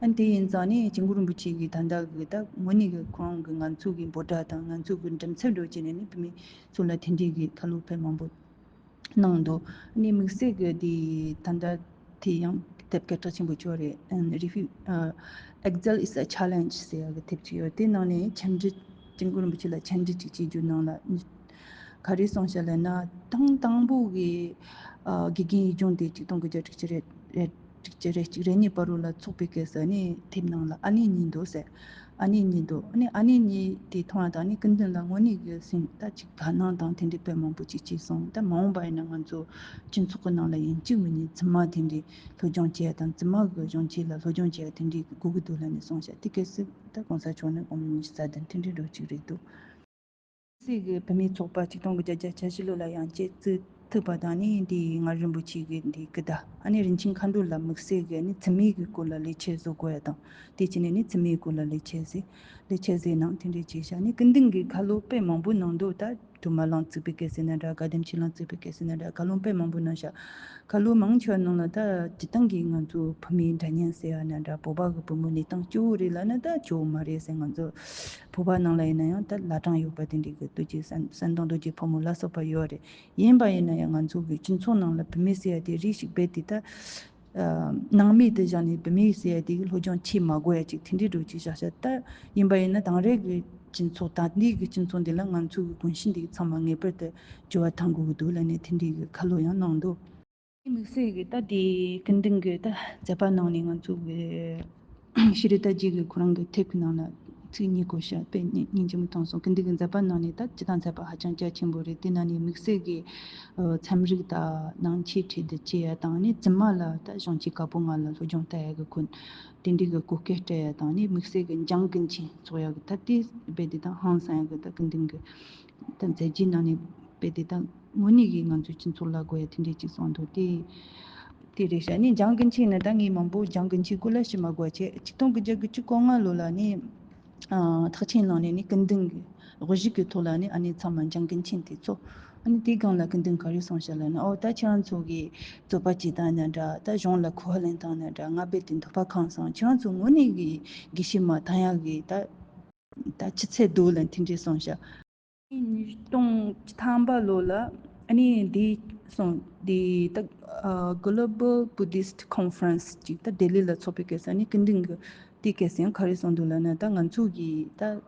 ཨ་དེ་ཡིན་ཙང་ནི་སྐྱབས་མགོན་རིན་པོ་ཆེ་གིས་ད་ལྟ་གི་ད་ངོ་ནས་གི་ཁོ་རང་གི་ང་ཚོ་གི་འབོད་སྒྲ་དང་ང་ཚོ་གི་མགྲིན་ཚབ་འགྲོ་བྱས་ནས་ནི་བུད་མེད་ཚོ་ལ་དེ་འདྲའི་གི་ཁ་ལོ་དཔེ་མང་པོ། གནང་འདུག་ནི་དམིགས་བསལ་གྱི་དེ་ད་ལྟ་དེ་ཡང་དེབ་སྐད་གྲགས་ཆེན་པོ་ཅིག་རེད། Refu- ཨ་Exile is a Challenge ཟེར་ཡག་གི་དེབ་ཅིག་ཡོད། དེ་ནང་ནས་འཆད་ཁྲིད་སྐྱབས་མགོན་རིན་པོ་ཆེ་ལ་འཆད་ཁྲིད་ཅིག་བྱེད་རྒྱུ་ནང་ལ་ག་རེ་གསུངས་ཤག་ལབ་ན་ཐེངས་དང་པོ་གི་ཨ་དགེ་རྒན་ཡིག་སྦྱོང་དེ་ཆིག་སྟོང་དགུ་བརྒྱ་དྲུག་ཅུ་རེ་རེ་དྲུག་ཅུ་རེ་གཅིག་རེ་གཉིས་བར་དུ་ལ་ཚོགས་པའི་སྐབས་སུ་ནི་དེབ་ནང་ལ་ཨ་ནེ་གཉིས་འདུག་ཟེར། ཨ་ནེ་གཉིས་འདུག་ཨ་ནེ་ཨ་ནེ་གཉིས་དེ་མཐོང་བ་དང་ནི་ཀུན་ལྡན་ལ་དངོས་གནས་ཀྱི་སེམས་ད་ཅིག་དགའ་སྣང་དང་དེ་འདྲའི་དཔེ་མང་པོ་ཅིག་སྐྱེས་སོང་། ད་མ་འོངས་པ་ཡིན་ན་ང་ཚོ་སྤྱི་ཚོགས་ཀྱི་ནང་ལ་ཡིན་གཅིག་མིན་གཉིས་བཙུན་མ་དེ་འདྲའི་སློབ་སྦྱོང་བྱེད་ཡ་དང་བཙུན་མ་གི་གཞོན་སྐྱེས་ལ་སློབ་སྦྱོང་བྱེད་ཡ་དེ་འདྲའི་དགོས་ཀྱི་འདུག་ལབ་ནས་གསུངས་ཤག་དེ་གལ་སྲིད་ད་གོང་ས་མཆོག་ནི་དགུང་ལོ་ཉི་ཤུ་རྩ་བདུན་དེ་འདྲའི་འགྲོ་གཅིག་རེད་འདུག་སྲིད་ཀྱི་བུད་མེད་ཚོགས་པ་ཆིག་སྟོང་དགུ་བརྒྱ་བརྒྱད་ཅུ་གྱ་བཞི་ལོ་ལ་ཡང་བཅས་བཙུགས་ཐུབ་པ་དང་ནི་འདི་མངའ་རིན་པོ་ཆེ་གི་འདི་ཀི་ད་ཨ་ནི་རིན་ཆེན་མཁའ་འགྲོ་ལ་དམིགས་བསལ་གྱི་ནི་བཙུན་མའི་གི་སྐོར་ལ་ལས་འཆར་བཟོ་དགོས་ཡ་དང་དེ་བྱས་ནས་ནི་བཙུན་མའི་སྐོར་ལ་ལས་འཆར་ཟེར་ལས་འཆར་ཟེར་ནང་དེ་འདྲས་བྱས་ཤག་ནི་ཀུན་ལྡན་གི་ཁ་ལོ་དཔེ་མང་པོ་ནང་དུ་ད་ སྒྲོལ་མ་གླིང་བཙུགས་པའི་སྐབས་སུ་ན་འདྲ། དགའ་ལྡན་ཕྱི་གླིང་བཙུགས་པའི་སྐབས་སུ་ན་འདྲ། བཀའ་སློབ་དཔེ་མང་པོ་གནང་ཤག་བཀའ་སློབ་མང་ཆེ་བ་ནང་ལ་ད་སྤྱིར་བཏང་གི་ང་ཚོ་བུད་མེད་འདྲ་མཉམ་ཟེར་བ་ན་འདྲ། བོད་པ་གི་བུ་མོ་གནས་སྟངས་སྐྱོ་བོ་རེད་ལབ་ན་ད་སྐྱོ་བོ་མ་རེད་ཟེར། ང་ཚོ་བོད་པ་ནང་ལ་ཡིན་ན་ཡང་ད་བླ་བྲང་ཡོད་པ་དེ་འདྲའི་གི་རྡོ་རྗེ་གསན་གསན་དང་རྡོ་རྗེ་ཕོ་མོ་ལ་སོགས་པ་ཡོད་རེད། ཡིན་པ་ཡིན་ན་ཡང་ང་ཚོ་གི་སྤྱི་ཚོགས་ནང་ལ་བུད་མེད་ཟེར་ཡ་དེ་རིགས་ཤིག་རྦད་དེ་ད་ཨ་སྣང་མེད་དུ་བཞག་ནས། བུད་མེད་ཟེར་ཡ་དེ་གི་སློབ་སྦྱོང་བྱེད་མ་དགོས་ཡ་ཅིག་དེ་འདྲའི་འདྲ་བོ་ཅིག་བཞག་ཤག་ད་ཡིན་པ་ཡིན་ན་དེང་རབས་ཀྱི་སྤྱི་ཚོགས་ད་ལྟའི་གི་སྤྱི་ཚོགས་འདི་ལ་ང་ཚོ་གི་གོམས་གཤིས་འདི་གི་ཚང་མ་ངེས་པར་དུ་འགྱུར་བ་གཏང་དགོས་ཀྱི་འདུག་ལབ་ནས་དེ་འདྲའི་གི་བཀའ་སློབ་ཡང་གནང་འདུག་དམིགས་བསལ་གྱི་ད་དེ་སྐུ་མདུན་གྱི་ད་མཛད་པ་ནང་ནས་ང་ཚོ་གི་ཤེས་རིག་དར་རྒྱས་ཀྱི་ཁོ་རང་གི་དེབ་ཀྱི་ནང་ལ་ཚིག་གཉིས་བཀོད་ཤག་དཔེ་སྙིང་རྗེ་མོ་མཐོང་སོང་། སྐུ་མདུན་གྱི་མཛད་པ་ནང་ནས་ད་སྤྱིར་བཏང་མཛད་པ་ཧ་ཅང་རྒྱ་ཆེན་པོ་རེད། དེ་ནང་ནས་དམིགས་བསལ་གྱི་ཨ་ཚན་རིག་དང་ནང་ཆོས་འཕྲོད་བསྟེན་བྱེད་ཡ་དང་ནི་བཙུན་མ་ལ་ད་གཞོན་སྐྱེས་དཀར་པོ་ལྔ་ལ་སློབ་སྦྱོང་ལྟ་ཡ་གི་ཁུལ་དེ་འདྲའི་གི་བཀོད་སྐྱོད་སྤྲད་ཡ་དང་ནི་དམིགས་བསལ་གྱི་འཇང་དགུན་ཆོས་ཚོགས་ཡ་གི་ད་དེ་རྦད་དེ་ད་ཧང་སང་ཡ་གི་ད་སྐུ་མདུན་གྱི་ད་མཛད་རྗེས་ནང་ནས་རྦད་དེ་ད་དངོས་གནས་ཀྱི་ང་ཚོའི་སྤྱི་ཚོགས་ལ་དགོས་ཡ་དེ་འདྲའི་ཅིག་གསུངས་འདུག་དེ་དེ་རེད་ཤག་ནི་འཇང་དགུན་ཆོས་ནི་ད་ངས་མང་པོ་འཇང་དགུན་ཆོས་སྐོར་ལ་ཞུ་མ་དགོས་བྱས། ཆིག་སྟོང་དགུ་བརྒྱ་དགུ་བཅུ་གོ་ལྔ་ལོ་ལ་ནི་ཨ་ཐེག་ཆེན་གླིང་ནས་ནི་སྐུ་མདུན་གྱི་དབུ་བཞུགས་ཀྱི་ཐོག་ལ་ནི་ཨ་ནི་ཚང་མ་འཇང་དགུན་ཆོས་དེ་ཚོགས། ཨ་ནི་དེའི་སྒང་ལ་སྐུ་མདུན་ག་རེ་གསུངས་ཤག་ལབ་ན། ཨོ་ད་ཁྱེད་རང་ཚོ་གིས་རྩོད་པ་བྱེད་སྟངས་ན་འདྲ། ད་གཞུང་ལ་གོ་བ་ལེན་སྟངས་ན་འདྲ། ང་རྦད་དེ་འདོད་པ་ཁེངས་སོང་། ཁྱེད་རང་ཚོ་དངོས་གནས་ཀྱི་དགེ་བཤེས་མ་བཏང་ཡག་གི་ད་ད་ཆུ་ཚད་འདུག་ལབ་དེ་འདྲས་གསུངས་ཤག་ཉིས་སྟོང་ཐམ་པ་ལོ་ལ་ཨ་ནི་འདི་སོང་འདི་ད་Global Buddhist Conference ཅིག་ད་ལྡི་ལི་ལ་ཚོགས་པའི་སྐབས་སུ་ཨ་ནི་སྐུ་མདུན་གྱི་དེའི་སྐབས་སུ་ཡང་ག་རེ་གསུངས་འདུག་ལབ་ན། ད་ང་ཚོ་གི་ད་ད་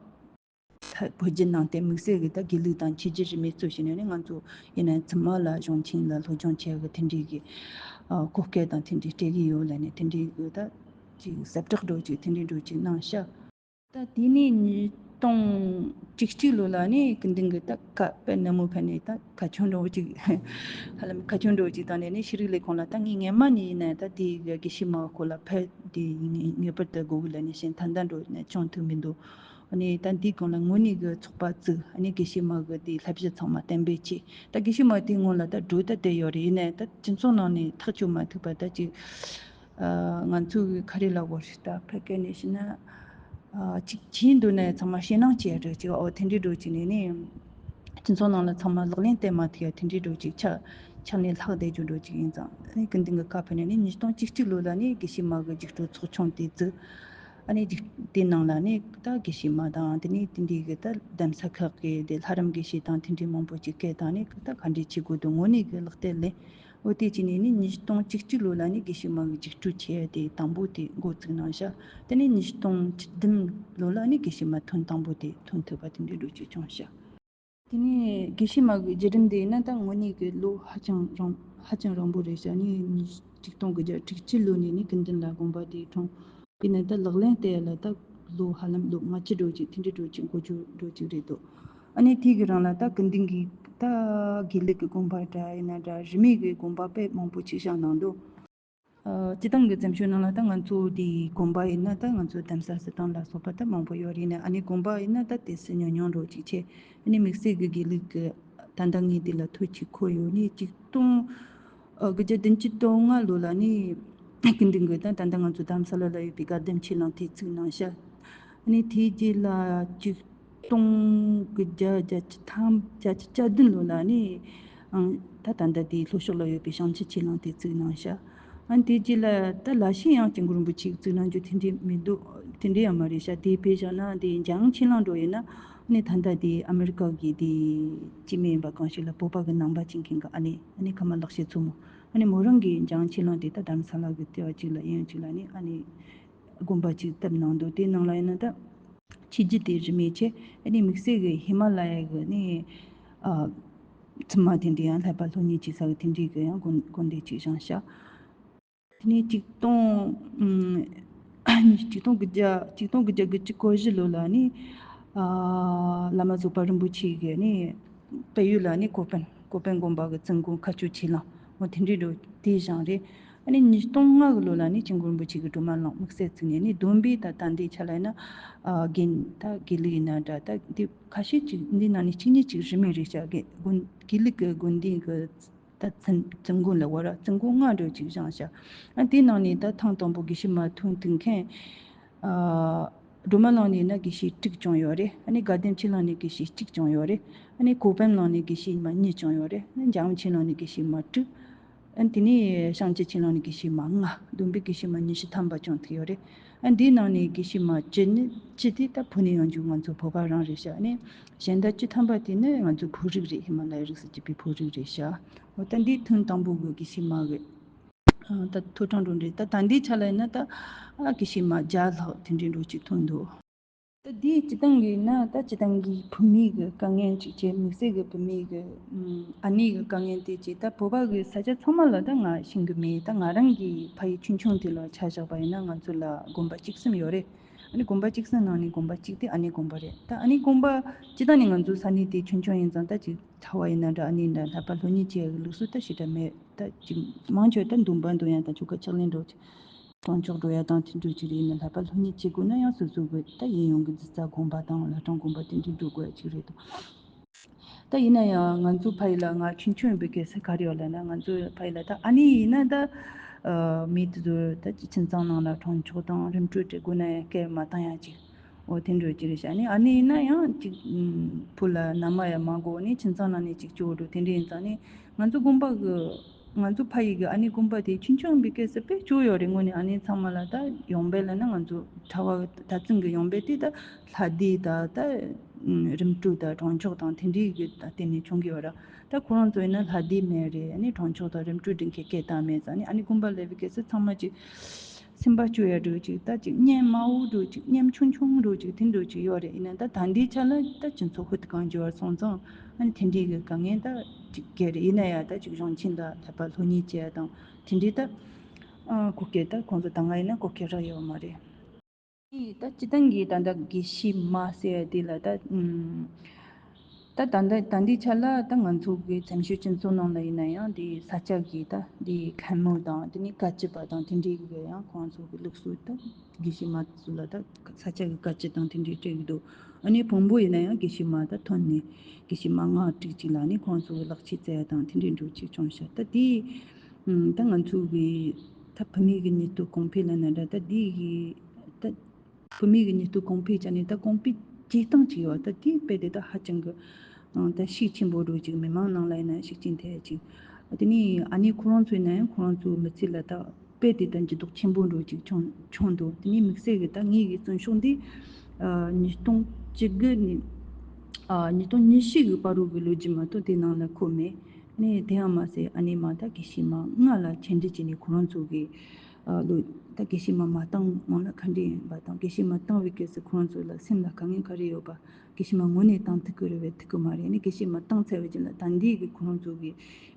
བོད་བརྒྱུད་ནང་བསྟན་དམིགས་བསལ་གྱི་ད་དགེ་ལུགས་དང་ཆོས་བརྒྱུད་རིས་མེད་གཙོ་བྱས་ནས་ནི་ང་ཚོ་ཡིན་ན་བཙུན་མ་ལ་གཞོན་ཆེན་ལ་སློབ་སྦྱོང་བྱེད་ཡག་གི་དེ་འདྲའི་གི་ཨ་བཀོད་སྐྱོད་དང་དེ་འདྲའི་སྤྲད་ཀྱི་ཡོད་ལབ་ནས་དེ་འདྲའི་གི་ད་ཅིག་གསལ་བསྒྲགས་འདྲ་ཅིག་དེ་འདྲའི་འདྲ་ཅིག་གནང་ཤག་ད་དེ་ནས་ཉིས་སྟོང་བཅུ་གཅིག་ལོ་ལ་ནི་སྐུ་མདུན་གྱི་ད་ཁ་དཔེ་ནན་མོ་ཕ་ནས་ད་ཁ་ཆུང་འདྲ་བོ་ཅིག་ཧ་ལམ་ཁ་ཆུང་འདྲ་བོ་ཅིག་བཏང་ནས་ནི་ཤེས་རིག་ལས་ཁུངས་ལ། ད་ངས་སྔན་མ་ནས་ཡིན་ན་ད་དེ་གི་དགེ་བཤེས་མ་སྐོར་ལ་ཕེབས་དེ་ངེས་པར་དུ་དགོས་གི་ལབ་ནས་བྱས། ད་ལྟ་འགྲོ་ནས་བྱུང་ཐུབ་མི་འདུག་ཨ་ནི་ད་འདིའི་སྒང་ལ་དངོས་གནས་གི་ཚོགས་པ་བཙུགས། ཨ་ནི་དགེ་བཤེས་མ་གི་དེ་བསླབ་གཞི་ཚང་མ་གཏན་འབེབས་བྱས། ད་དགེ་བཤེས་མ་དེ་སྔོན་ལ་ད་འགྲོ་ད་བསྡད་ཡོད་རེད། ཡིན་ནའི་ད་སྤྱི་ཚོགས་ནང་ནས་ཐག་གཅོད་མ་ཐུབ་པ་ད་ཅིག་ཨ་ང་ཚོ་གི་ག་རེ་ལབ་དགོས་རེད། ད་ཕལ་སྐད་ནས་བཤད་ན་ཨ་ཅིག་བྱས་འདུག་ནའི་ཚང་མ་ཞེད་སྣང་སྐྱེ་རེད་ཅིག་ཨོ་དེ་འདྲའི་འགྲོ་ཅིག་ནས་ནི་སྤྱི་ཚོགས་ནང་ལ་ཚང་མ་ལག་ལེན་བསྟར་མ་ཐུབ་ཡ་དེ་འདྲའི་འགྲོ་ཅིག་ཆགས་ཆགས་ནས་ལྷག་བསྡད་རྒྱུ་འགྲོ་ཅིག་ཡིན་ཙང་། ཨ་ནི་སྐུ་མདུན་གྱི་བཀའ་ཕེབས་ནས་ནི་ཉིས་སྟོང་བཅུ་གཅིག་ལོ་ལ་ནི་དགེ་བཤེས་མ་གི་རྒྱུགས་སྤྲོད་ཚོགས་ཆུང་དེ་བཙུགས། ཨ་ནི་རྒྱུགས་དེའི་ནང་ལ་ནི་ད་དགེ་བཤེས་མ་དང་དེ་ནས་དེ་འདྲའི་གི་ད་གདན་ས་ཁག་གི་དེ་ལྷ་རམས་དགེ་བཤེས་དང་དེ་འདྲའི་མང་པོ་ཅིག་བསྐོས་དང་ནི་ད་ག་འདྲས་བྱེད་དགོས་འདུག་དངོས་གནས་གི་ལག་བསྟར་ལས། འོ་དེ་བྱས་ནས་ནི་ཉིས་སྟོང་བཅུ་གཅིག་ལོ་ལ་ནི་དགེ་བཤེས་མ་གི་རྒྱུགས་སྤྲོད་བྱས་དེ་དང་པོ་དེ་འགོ་བཙུགས་གནང་ཤག་དེ་ནས་ཉིས་སྟོང་བཅུ་བདུན་ལོ་ལ་ནི་དགེ་བཤེས་མ་ཐོན་དང་པོ་དེ་ཐོན་ཐུབ་པ་དེ་འདྲའི་འགྲོ་ཅིག་བྱུང་ཤག་དེ་ནས་དགེ་བཤེས་མ་གི་བརྒྱུད་རིམ་དེ་ཡིན་ན་ད་དངོས་གནས་ཀྱི་ལོ་ཧ་ཅང་རིང་ཧ་ཅང་རིང་པོ་རེད་ཤག་ནི་ཉིས་ཆིག་སྟོང་དགུ་བརྒྱ་དྲུག་ཅུ་ལོ་ནས་ནི་སྐུ་མདུན་ལ་དགོངས་པ་དེ་འཁྲུངས། དེ་ནས་ད་ལག་ལེན་བསྟར་ཡ་ལ་ད་ལོ་ཧ་ལམ་ལོ་ལྔ་བཅུ་འགྲོ་ཅིག་དེ་འདྲའི་འགྲོ་ཅིག་འགོར་རྒྱུ་འགྲོ་ཅིག་རེད་འདུག་ཨ་ནི་དེ་གི་རིང་ལ་ད་སྐུ་མདུན་གྱིས་ད་དགེ་ལུགས་ཀྱི་དགོངས་པ་འདྲ་ཡིན་ན་འདྲ། རིས་མེད་ཀྱི་དགོངས་པ་དཔེ་མང་པོ་ཅིག་བཞག་གནང་འདུག་ཨ་སྤྱིར་བཏང་གི་བཙན་བྱོལ་ནང་ལ་ད་ང་ཚོ་དེ་དགོན་པ་ཡིན་ན་ད་ང་ཚོ་གདན་ས་གསོལ་ཐང་ལ་སོགས་པ་ད་མང་པོ་ཡོད་རེད། ནས་ཨ་ནི་དགོན་པ་ཡིན་ན་ད་དེ་སུ་ཉུང་ཉུང་འགྲོ་ཅིག་བྱས། ཨ་ནི་དམིགས་བསལ་གྱི་དགེ་ལུགས་ཀྱི་ད་ལྟ་ངས་དེ་ལ་ཐུགས་ཆེ་ཁོ་ཡོད་ནི་ཆིག་སྟོང་ཨ་དགུ་བརྒྱ་བདུན་ཅུ་དོན་ལྔ་ལོ་ལ་ནི་སྐུ་མདུན་གྱིས་ད་ད་ལྟ་ང་ཚོ་རྡ་རམ་ས་ལ་ལ་ཡོད་པའི་དགའ་ལྡན་ཆོས་གླིང་དེ་བཙུགས་གནང་ཤག་ཨ་ནི་དེའི་རྗེས་ལ་ཆིག་སྟོང་དགུ་བརྒྱ་བརྒྱད་ཅུ་ཐམ་བརྒྱད་ཅུ་གྱ་བདུན་ལོ་ལ་ནི་ཨང་ད་ད་ལྟ་དེའི་ལྷོ་ཕྱོགས་ལ་ཡོད་པའི་བྱང་ཆུབ་ཆོས་གླིང་དེ་བཙུགས་གནང་ཤག་ཨ་ནི་དེའི་རྗེས་ལ་ད་ལ་ཤས་ཡང་སྐྱབས་མགོན་རིན་པོ་ཆེས་བཙུགས་གནང་རྒྱུ་དེ་འདྲས་མི་འདུག་དེ་འདྲས་ཡང་མ་རེད་ཤག་དེ་དཔེ་བཞག་ན་དེ་འཇང་ཆོས་གླིང་འགྲོ་ཡིན་ན་ཨ་ནི་ད་ལྟ་དེ་ཨ་མི་རི་ཀ་གི་དེ་སྤྱི་མི་ཡིན་པ་གང་ཞིག་ལ་བོད་པ་གི་ནང་པ་བྱེད་མཁན་གི་ཨ་ནི་ཨ་ནི་ཁ་མ་ལག་ཤེས་ཚོ་མོ། ཨ་ནི་མོ་རང་གི་འཇང་ཆོས་གླིང་དེ་ད་རྡ་རམ་ས་ལ་གི་ལྟེ་བ་གཅིག་ལ་གཡས་གཡོན་གཅིག་ལ་ནི་ཨ་ནི་དགོན་པ་གཅིག་བཏབ་གནང་འདུག་དེའི་ནང་ལ་ཡིན་ན་ད་ཆོས་བརྒྱུད་དེ་རིས་མེད་བྱས། ཨ་ནི་དམིགས་བསལ་གྱི་ཧི་མ་ལ་ཡ་གི་ནི་ཨ་བཙུན་མ་དེ་འདྲའི་ཡང་བསླབ་པ་སློབ་གཉེར་བྱེད་ས་གི་དེ་འདྲའི་གི་ཡང་དགོན་དགོན་སྡེ་གཅིག་བཞེངས་ཤག་དེ་ནས་ཆིག་སྟོང་ཨུམ་ཆིག་སྟོང་དགུ་བརྒྱ་ཆིག་སྟོང་དགུ་བརྒྱ་དགུ་བཅུ་གོ་བཞི་ལོ་ལ་ནི་ཨ་བླ་མ་བཟོད་པ་རིན་པོ་ཆེ་གིས་ནི་བལ་ཡུལ་ལ་ནི་ཀོ་པན་ཀོ་པན་དགོན་པ་གི་བཙུན་དགོན་མཁའ་སྤྱོད་ཆོས་གླིང་འོ་དེ་འདྲའི་འགྲོ་དེ་བཞེངས་རེད། ཨ་ནི་ཉིས་སྟོང་ལྔ་གི་ལོ་ལ་ནི་སྐྱབས་མགོན་རིན་པོ་ཆེ་གིས་སྒྲོལ་མ་གླིང་དམིགས་བསལ་བཙུགས་ནས་ནི་བསྡོམས་པས་ད་ད་ལྟའི་ཆ་ལ་ཡིན་ན་ཨ་དགེ་ད་དགེ་ལུགས་ཡིན་ན་འདྲ། ད་འདི་ཁ་ཤས་ཅིག་འདི་ནང་ནས་གཅིག་གཉིས་ཅིག་རིས་མེད་རེད་ཤག་དགེ་དགོན་དགེ་ལུགས་ཀྱི་དགོན་སྡེ་གི་ད་བཙུན་བཙུན་དགོན་ལ་བར་བཙུན་དགོན་ལྔ་འདྲ་ཅིག་བཞེངས་ཤག་ཨ་དེའི་ནང་ནས་ད་ཐེངས་དང་པོ་དགེ་བཤེས་མ་ཐོན་ཐུབ་མཁན་ཨ་ སྒྲོལ་མ་གླིང་ནས་ན་དགེ་བཤེས་དྲུག་བྱུང་ཡོད་རེད། ཨ་ནི་དགའ་ལྡན་ཆོས་གླིང་ནས་དགེ་བཤེས་གཅིག་བྱུང་ཡོད་རེད། ཨ་ནི་གོ་པལ་གླིང་ནས་དགེ་བཤེས་མ་གཉིས་བྱུང་ཡོད་རེད། ཨ་ནི་འཇམ་དབྱངས་ཆོས་གླིང་ནས་དགེ་བཤེས་མ་དྲུག་ཨ་ནི་དེ་ནས་བྱང་རྒྱ་ཆོས་གླིང་ནས་དགེ་བཤེས་མ་ལྔ། བསྡོམས་པས་དགེ་བཤེས་མ་ཉི་ཤུ་ཐམ་པ་བྱུང་ཐུབ་ཡོད་རེད། ཨ་འདིའི་ནང་ནས་དགེ་བཤེས་མ་བཅུ་ནི་བཅུ་དེ་ད་བོད་ནས་ཡོང་རྒྱུ་ང་ཚོ་བོད་པ་རང་རེད་ཤག་ཨ་ནི་གཞན་དག་བཅུ་ཐམ་པ་དེ་ནི་ང་ཚོ་བོད་རིགས་རེད། ཧི་མ་ལ་ཡའི་རིགས་སུ་གྱུར་པའི་བོད་རིགས་རེད་ཤག་འོ་ད་འདིའི་ཐེངས་དང་པོ་གི་དགེ་བཤེས་མ་གི་ད་ཐོ་གྲངས་འགྲོ་འདྲེ་ད་ད་འདི་ཆ་ལ་ཡིན་ན་ད་ཨ་དགེ་བཤེས་མ་བརྒྱ་ལྷག་དེ་འདྲའི་འགྲོ་ཅིག་ཐོན་འདུག་ད་འདིའི་སྤྱི་བཏང་གི་ན་ད་སྤྱི་བཏང་གི་བུད་མེད་ཀྱི་དཀའ་ངལ་ཅིག་བྱས། དམིགས་བསལ་གྱི་བུད་མེད་ཀྱི་ཨ་ནེ་གི་དཀའ་ངལ་དེ་ཅིག་ད་བོད་པ་གི་ས་ཆ་ཚང་མ་ལ་ད་ང་ཤེས་གི་མེད། ད་ང་རང་གི་ཕ་ཡུལ་ཆུང་ཆུང་དེ་ལ་ཆ་བཞག་པ་ཡིན་ན་ང་ཚོ་ལ་དགོན་པ་བཅུ་གསུམ་ཡོད་རེད། ཨ་ནི་དགོན་པ་བཅུ་གསུམ་ནང་ནས་དགོན་པ་གཅིག་དེ་ཨ་ནེ་དགོན་པ་རེད། ད་ཨ་ནེ་དགོན་པ་སྤྱི་བཏང་ནས་ང་ཚོའི་ས་གནས་དེ་ཆུང་ཆུང་ཡིན་ཙང་ད་ཅིག་གྲྭ་བ་ཡིན་ན་འདྲ་ཨ་ནེ་འདྲ་བསླབ་པ་སློབ་གཉེར་བྱེད་ཡག་གི་ལུགས་སྲོལ་ད་ཞེ་དྲག་མེད། ད་ཅིག་མང་ཆེ་བ་ད་འདོན་པ་འདོན་ཡ་དང་ཆོ་ག་ཕྱག་ལེན་འགྲོ་གྲོང་ཆོག་འགྲོ་ཡ་དང་དེ་འདྲ་ཅིག་རེད། ཡིན་ན་བསླབ་པ་སློབ་གཉེར་བྱེད་དགོས་ན་ཡང་སོ་སོ་གི་ད་གཡས་གཡོན་གི་གཞིས་ཆགས་དགོན་པ་དང་བླ་བྲང་དགོན་པ་དེ་འདྲ་འགྲོ་དགོས་ཡ་ཅིག་རེད་དོ། ད་ཡིན་ན་ཡང་ང་ཚོའི་ཕ་ཡུལ་ལ་ང་ཆུང་ཆུང་ཡིན་པའི་སྐབས་སུ་ག་རེ་ཡོད་ལབ་ན། ང་ཚོའི་ཕ་ཡུལ་ལ་ད་ཨ་ནེ་ཡིན་ན་ད་མི་དེ་ཚོ་ད་ཁྱིམ་ཚང་ནང་ལ་གྲོང་ཆོག་དང་རིམ་གྲོ་སྤྲད་དགོས་ན་ཡང་སྐད་མ་བཏང་ཡ་ཅིག་འོ་དེ་འདྲ་ཅིག་རེད་ཤག་ཨ་ནེ་ཨ་ནེ་ཡིན་ན་ཡང་ཅིག་བུ་ལ་མནའ་མ་ཡང་མ་དགོས་ནས་ཁྱིམ་ཚང་ནང་ནས་ཅིག་སྐྱོ་འགྲོ་དེ་འདྲ་ཡིན་ཙང་ནས་ང་ཚོ་དགོན་པ་གི་ང་ཚོ་ཕ་ཡུལ་གི་ཨ་ནེ་དགོན་པ་དེ་ཆུང་ཆུང་ཡིན་པའི་སྐབས་སུ་དཔེ་སྐྱོ་ཡོད་རེད། དངོས་གནས་ཨ་ནེ་ཚང་མ་ལ་ད་ཡོང་འབབ་ལབ་ན་ང་ཚོ་གྲྭ་བ་ད་ཚུན་གི་ཡོང་འབབ་དེ་ད་ལྷ་སྡེ་ད་ད་རིམ་གྲོ་ད་གྲོང་ཆོག་དང་དེ་འདྲའི་གི་ད་བརྟེན་ནས་བྱུང་གི་ཡོད་ར། ད་ཁོ་རང་ཚོ་ཡིན་ན་ལྷ་སྡེ་མེད་རེད། ཨ་ནེ་གྲོང་ཆོག་དང་རིམ་གྲོ་འགྲིག་མཁན་སྐད་བཏང་མེད་ཙང་ནས་ཨ་ནེ་དགོན་པ་སླེབས་པའི་སྐབས་སུ་ཚང་མ་ཅིག་སེམས་པ་སྐྱོ་ཡ་འགྲོ་ཅིག་ད་ཅིག་གཉེན་དམའ་བོ་འགྲོ་ཅིག་གཉེན་ཆུང་ཆུང་འགྲོ་ཅིག་དེ་འགྲོ་ཅིག་ཡོད་རེད། ཡིན་ན་ད་ད་འདིའི་ཆ་ལ་ད་སྤྱི་ཚོགས་ཧུད་གང་འགྱུར་བ་སོང་ཙང་ཨ་ནི་དེ་འདྲའི་གི་དཀའ་ངལ་ད་ཅིག་སྐྱེ་རེད། ཡིན་ན་ཡང་ད་ཅིག་གཞུང་ཆེན་ད་བསླབ་པ་སློབ་གཉེར་བྱེད་ཡ་དང་དེ་འདྲའི་ད་ཨ་གོ་སྐབས་ད་ཁོང་ཚོ་ད་ང་ཡིན་ན་གོ་སྐབས་རག་ཡོད་མ་རེད། ཨི་ད་སྤྱི་བཏང་གི་ད་ལྟ་དགེ་བཤེས་མ་ཟེར་ཡ་དེ་ལ་ད་ཨུམ། ད་ད་ལྟ་ད་འདི་ཆ་ལ་ད་ང་ཚོ་གི་བཙན་བྱོལ་སྤྱི་ཚོགས་ནང་ལ་ཡིན་ན་ཡང་དེ་ས་སྐྱ་གི་ད་དེ་མཁན་མོ་དང་དེ་ནས་བཀའ་སྤྱི་པ་དང་དེ་འདྲའི་གི་ཡང་ཁོང་ཚོ་གི་ལུགས་སྲོལ་ད་དགེ་བཤེས་མ་ཚོ་ལ་ད་ས་སྐྱ་གི་བཀའ་སྤྱི་དང་དེ་འདྲའི་སྤྲད་གི་འདུག་ཨ་ནི་བོན་པོ་ཡིན་ན་ཡང་དགེ་བཤེས་མ་ད་ཐོན་ནས་དགེ་བཤེས་མ་ལྔ་དྲུག་ཅིག་ལ་ནི་ཁོང་ཚོ་གི་ལག་ཆས་བཙལ་ཡ་དང་དེ་འདྲའི་འགྲོ་ཅིག་བྱུང་ཤག་ད་དེ་ད་ང་ཚོ་གི་ད་བུད་མེད་གི་ཉེན་རྟོག་གོང་འཕེལ་ལ་ན་འདྲ་ད་དེ་གི་ད། བུད་མེད་ཀྱི་ཉེན་རྟོག་གོང་འཕེལ་བྱས་ནས་ད་གོང་འཕེལ་བྱེད་སྟངས་ཅིག་ཡོད། ད་དེའི་དཔེ་དེ་ད་ཧ་ཅང་གི་ཨང་ད་ཤུགས་ཆེན་པོ་འགྲོ་ཅིག་མི་མང་ནང་ལ་ཡིན་ན་ཤུགས་རྐྱེན་ཐེབས་ཅིག་དེ་ནས་ཨ་ནེ་ཁོ་རང་ཚོ་ཡིན་ན་ཡང་ཁོ་རང་ཚོའི་མི་ཚེ་ལ་ད་དཔེ་དེ་ད་འགྱུར་ལྡོག་ཆེན་པོ་འགྲོ་ཅིག་བྱུང་བྱུང་འདུག་དེ་ནས་དམིགས་བསལ་གི་ད་ངེད་ཀྱི་བཙོན་ཤོག་འདི་ཉིས་སྟོང་བཅུ་དགུ་ནས་ཉིས་སྟོང་ཉི་ཤུ་གི་བར་དུ་གི་ལོ་རྒྱུས་མ་གཏོགས་དེ་ནང་ལ་འཁོད་མེད། ནས་དེ་ཡང་མ་ཟད་ཨ་ནེ་མ་ད་དགེ་བཤེས་མ་ལྔ་ལ་ཆེད་འདྲི་བྱས་ནས་ཁོ་རང་ཚོ་གི་ཨ་ལོ་ད་དགེ་བཤེས་མ་མ་བཏང་སྔོན་ལ་ག་འདྲ་ཡིན་པ་དང་དགེ་བཤེས་མ་བཏང་བའི་སྐབས་སུ་ཁོ་རང་ཚོ་ལ་སེམས་ལ་དཀའ་ངལ་ག་རེ་ཡོད་པ། དགེ་བཤེས་མ་དངོས་གནས་བཏང་ཐུབ་ཀྱི་རེད་པས་ཐུབ་ཀྱི་མ་རེད། ཨ་ནེ་དགེ་བཤེས་མ་བཏང་ཚར་བའི་རྗེས་ལ་ད་འདི་གི་ཁོ་རང་ཚོ་གི་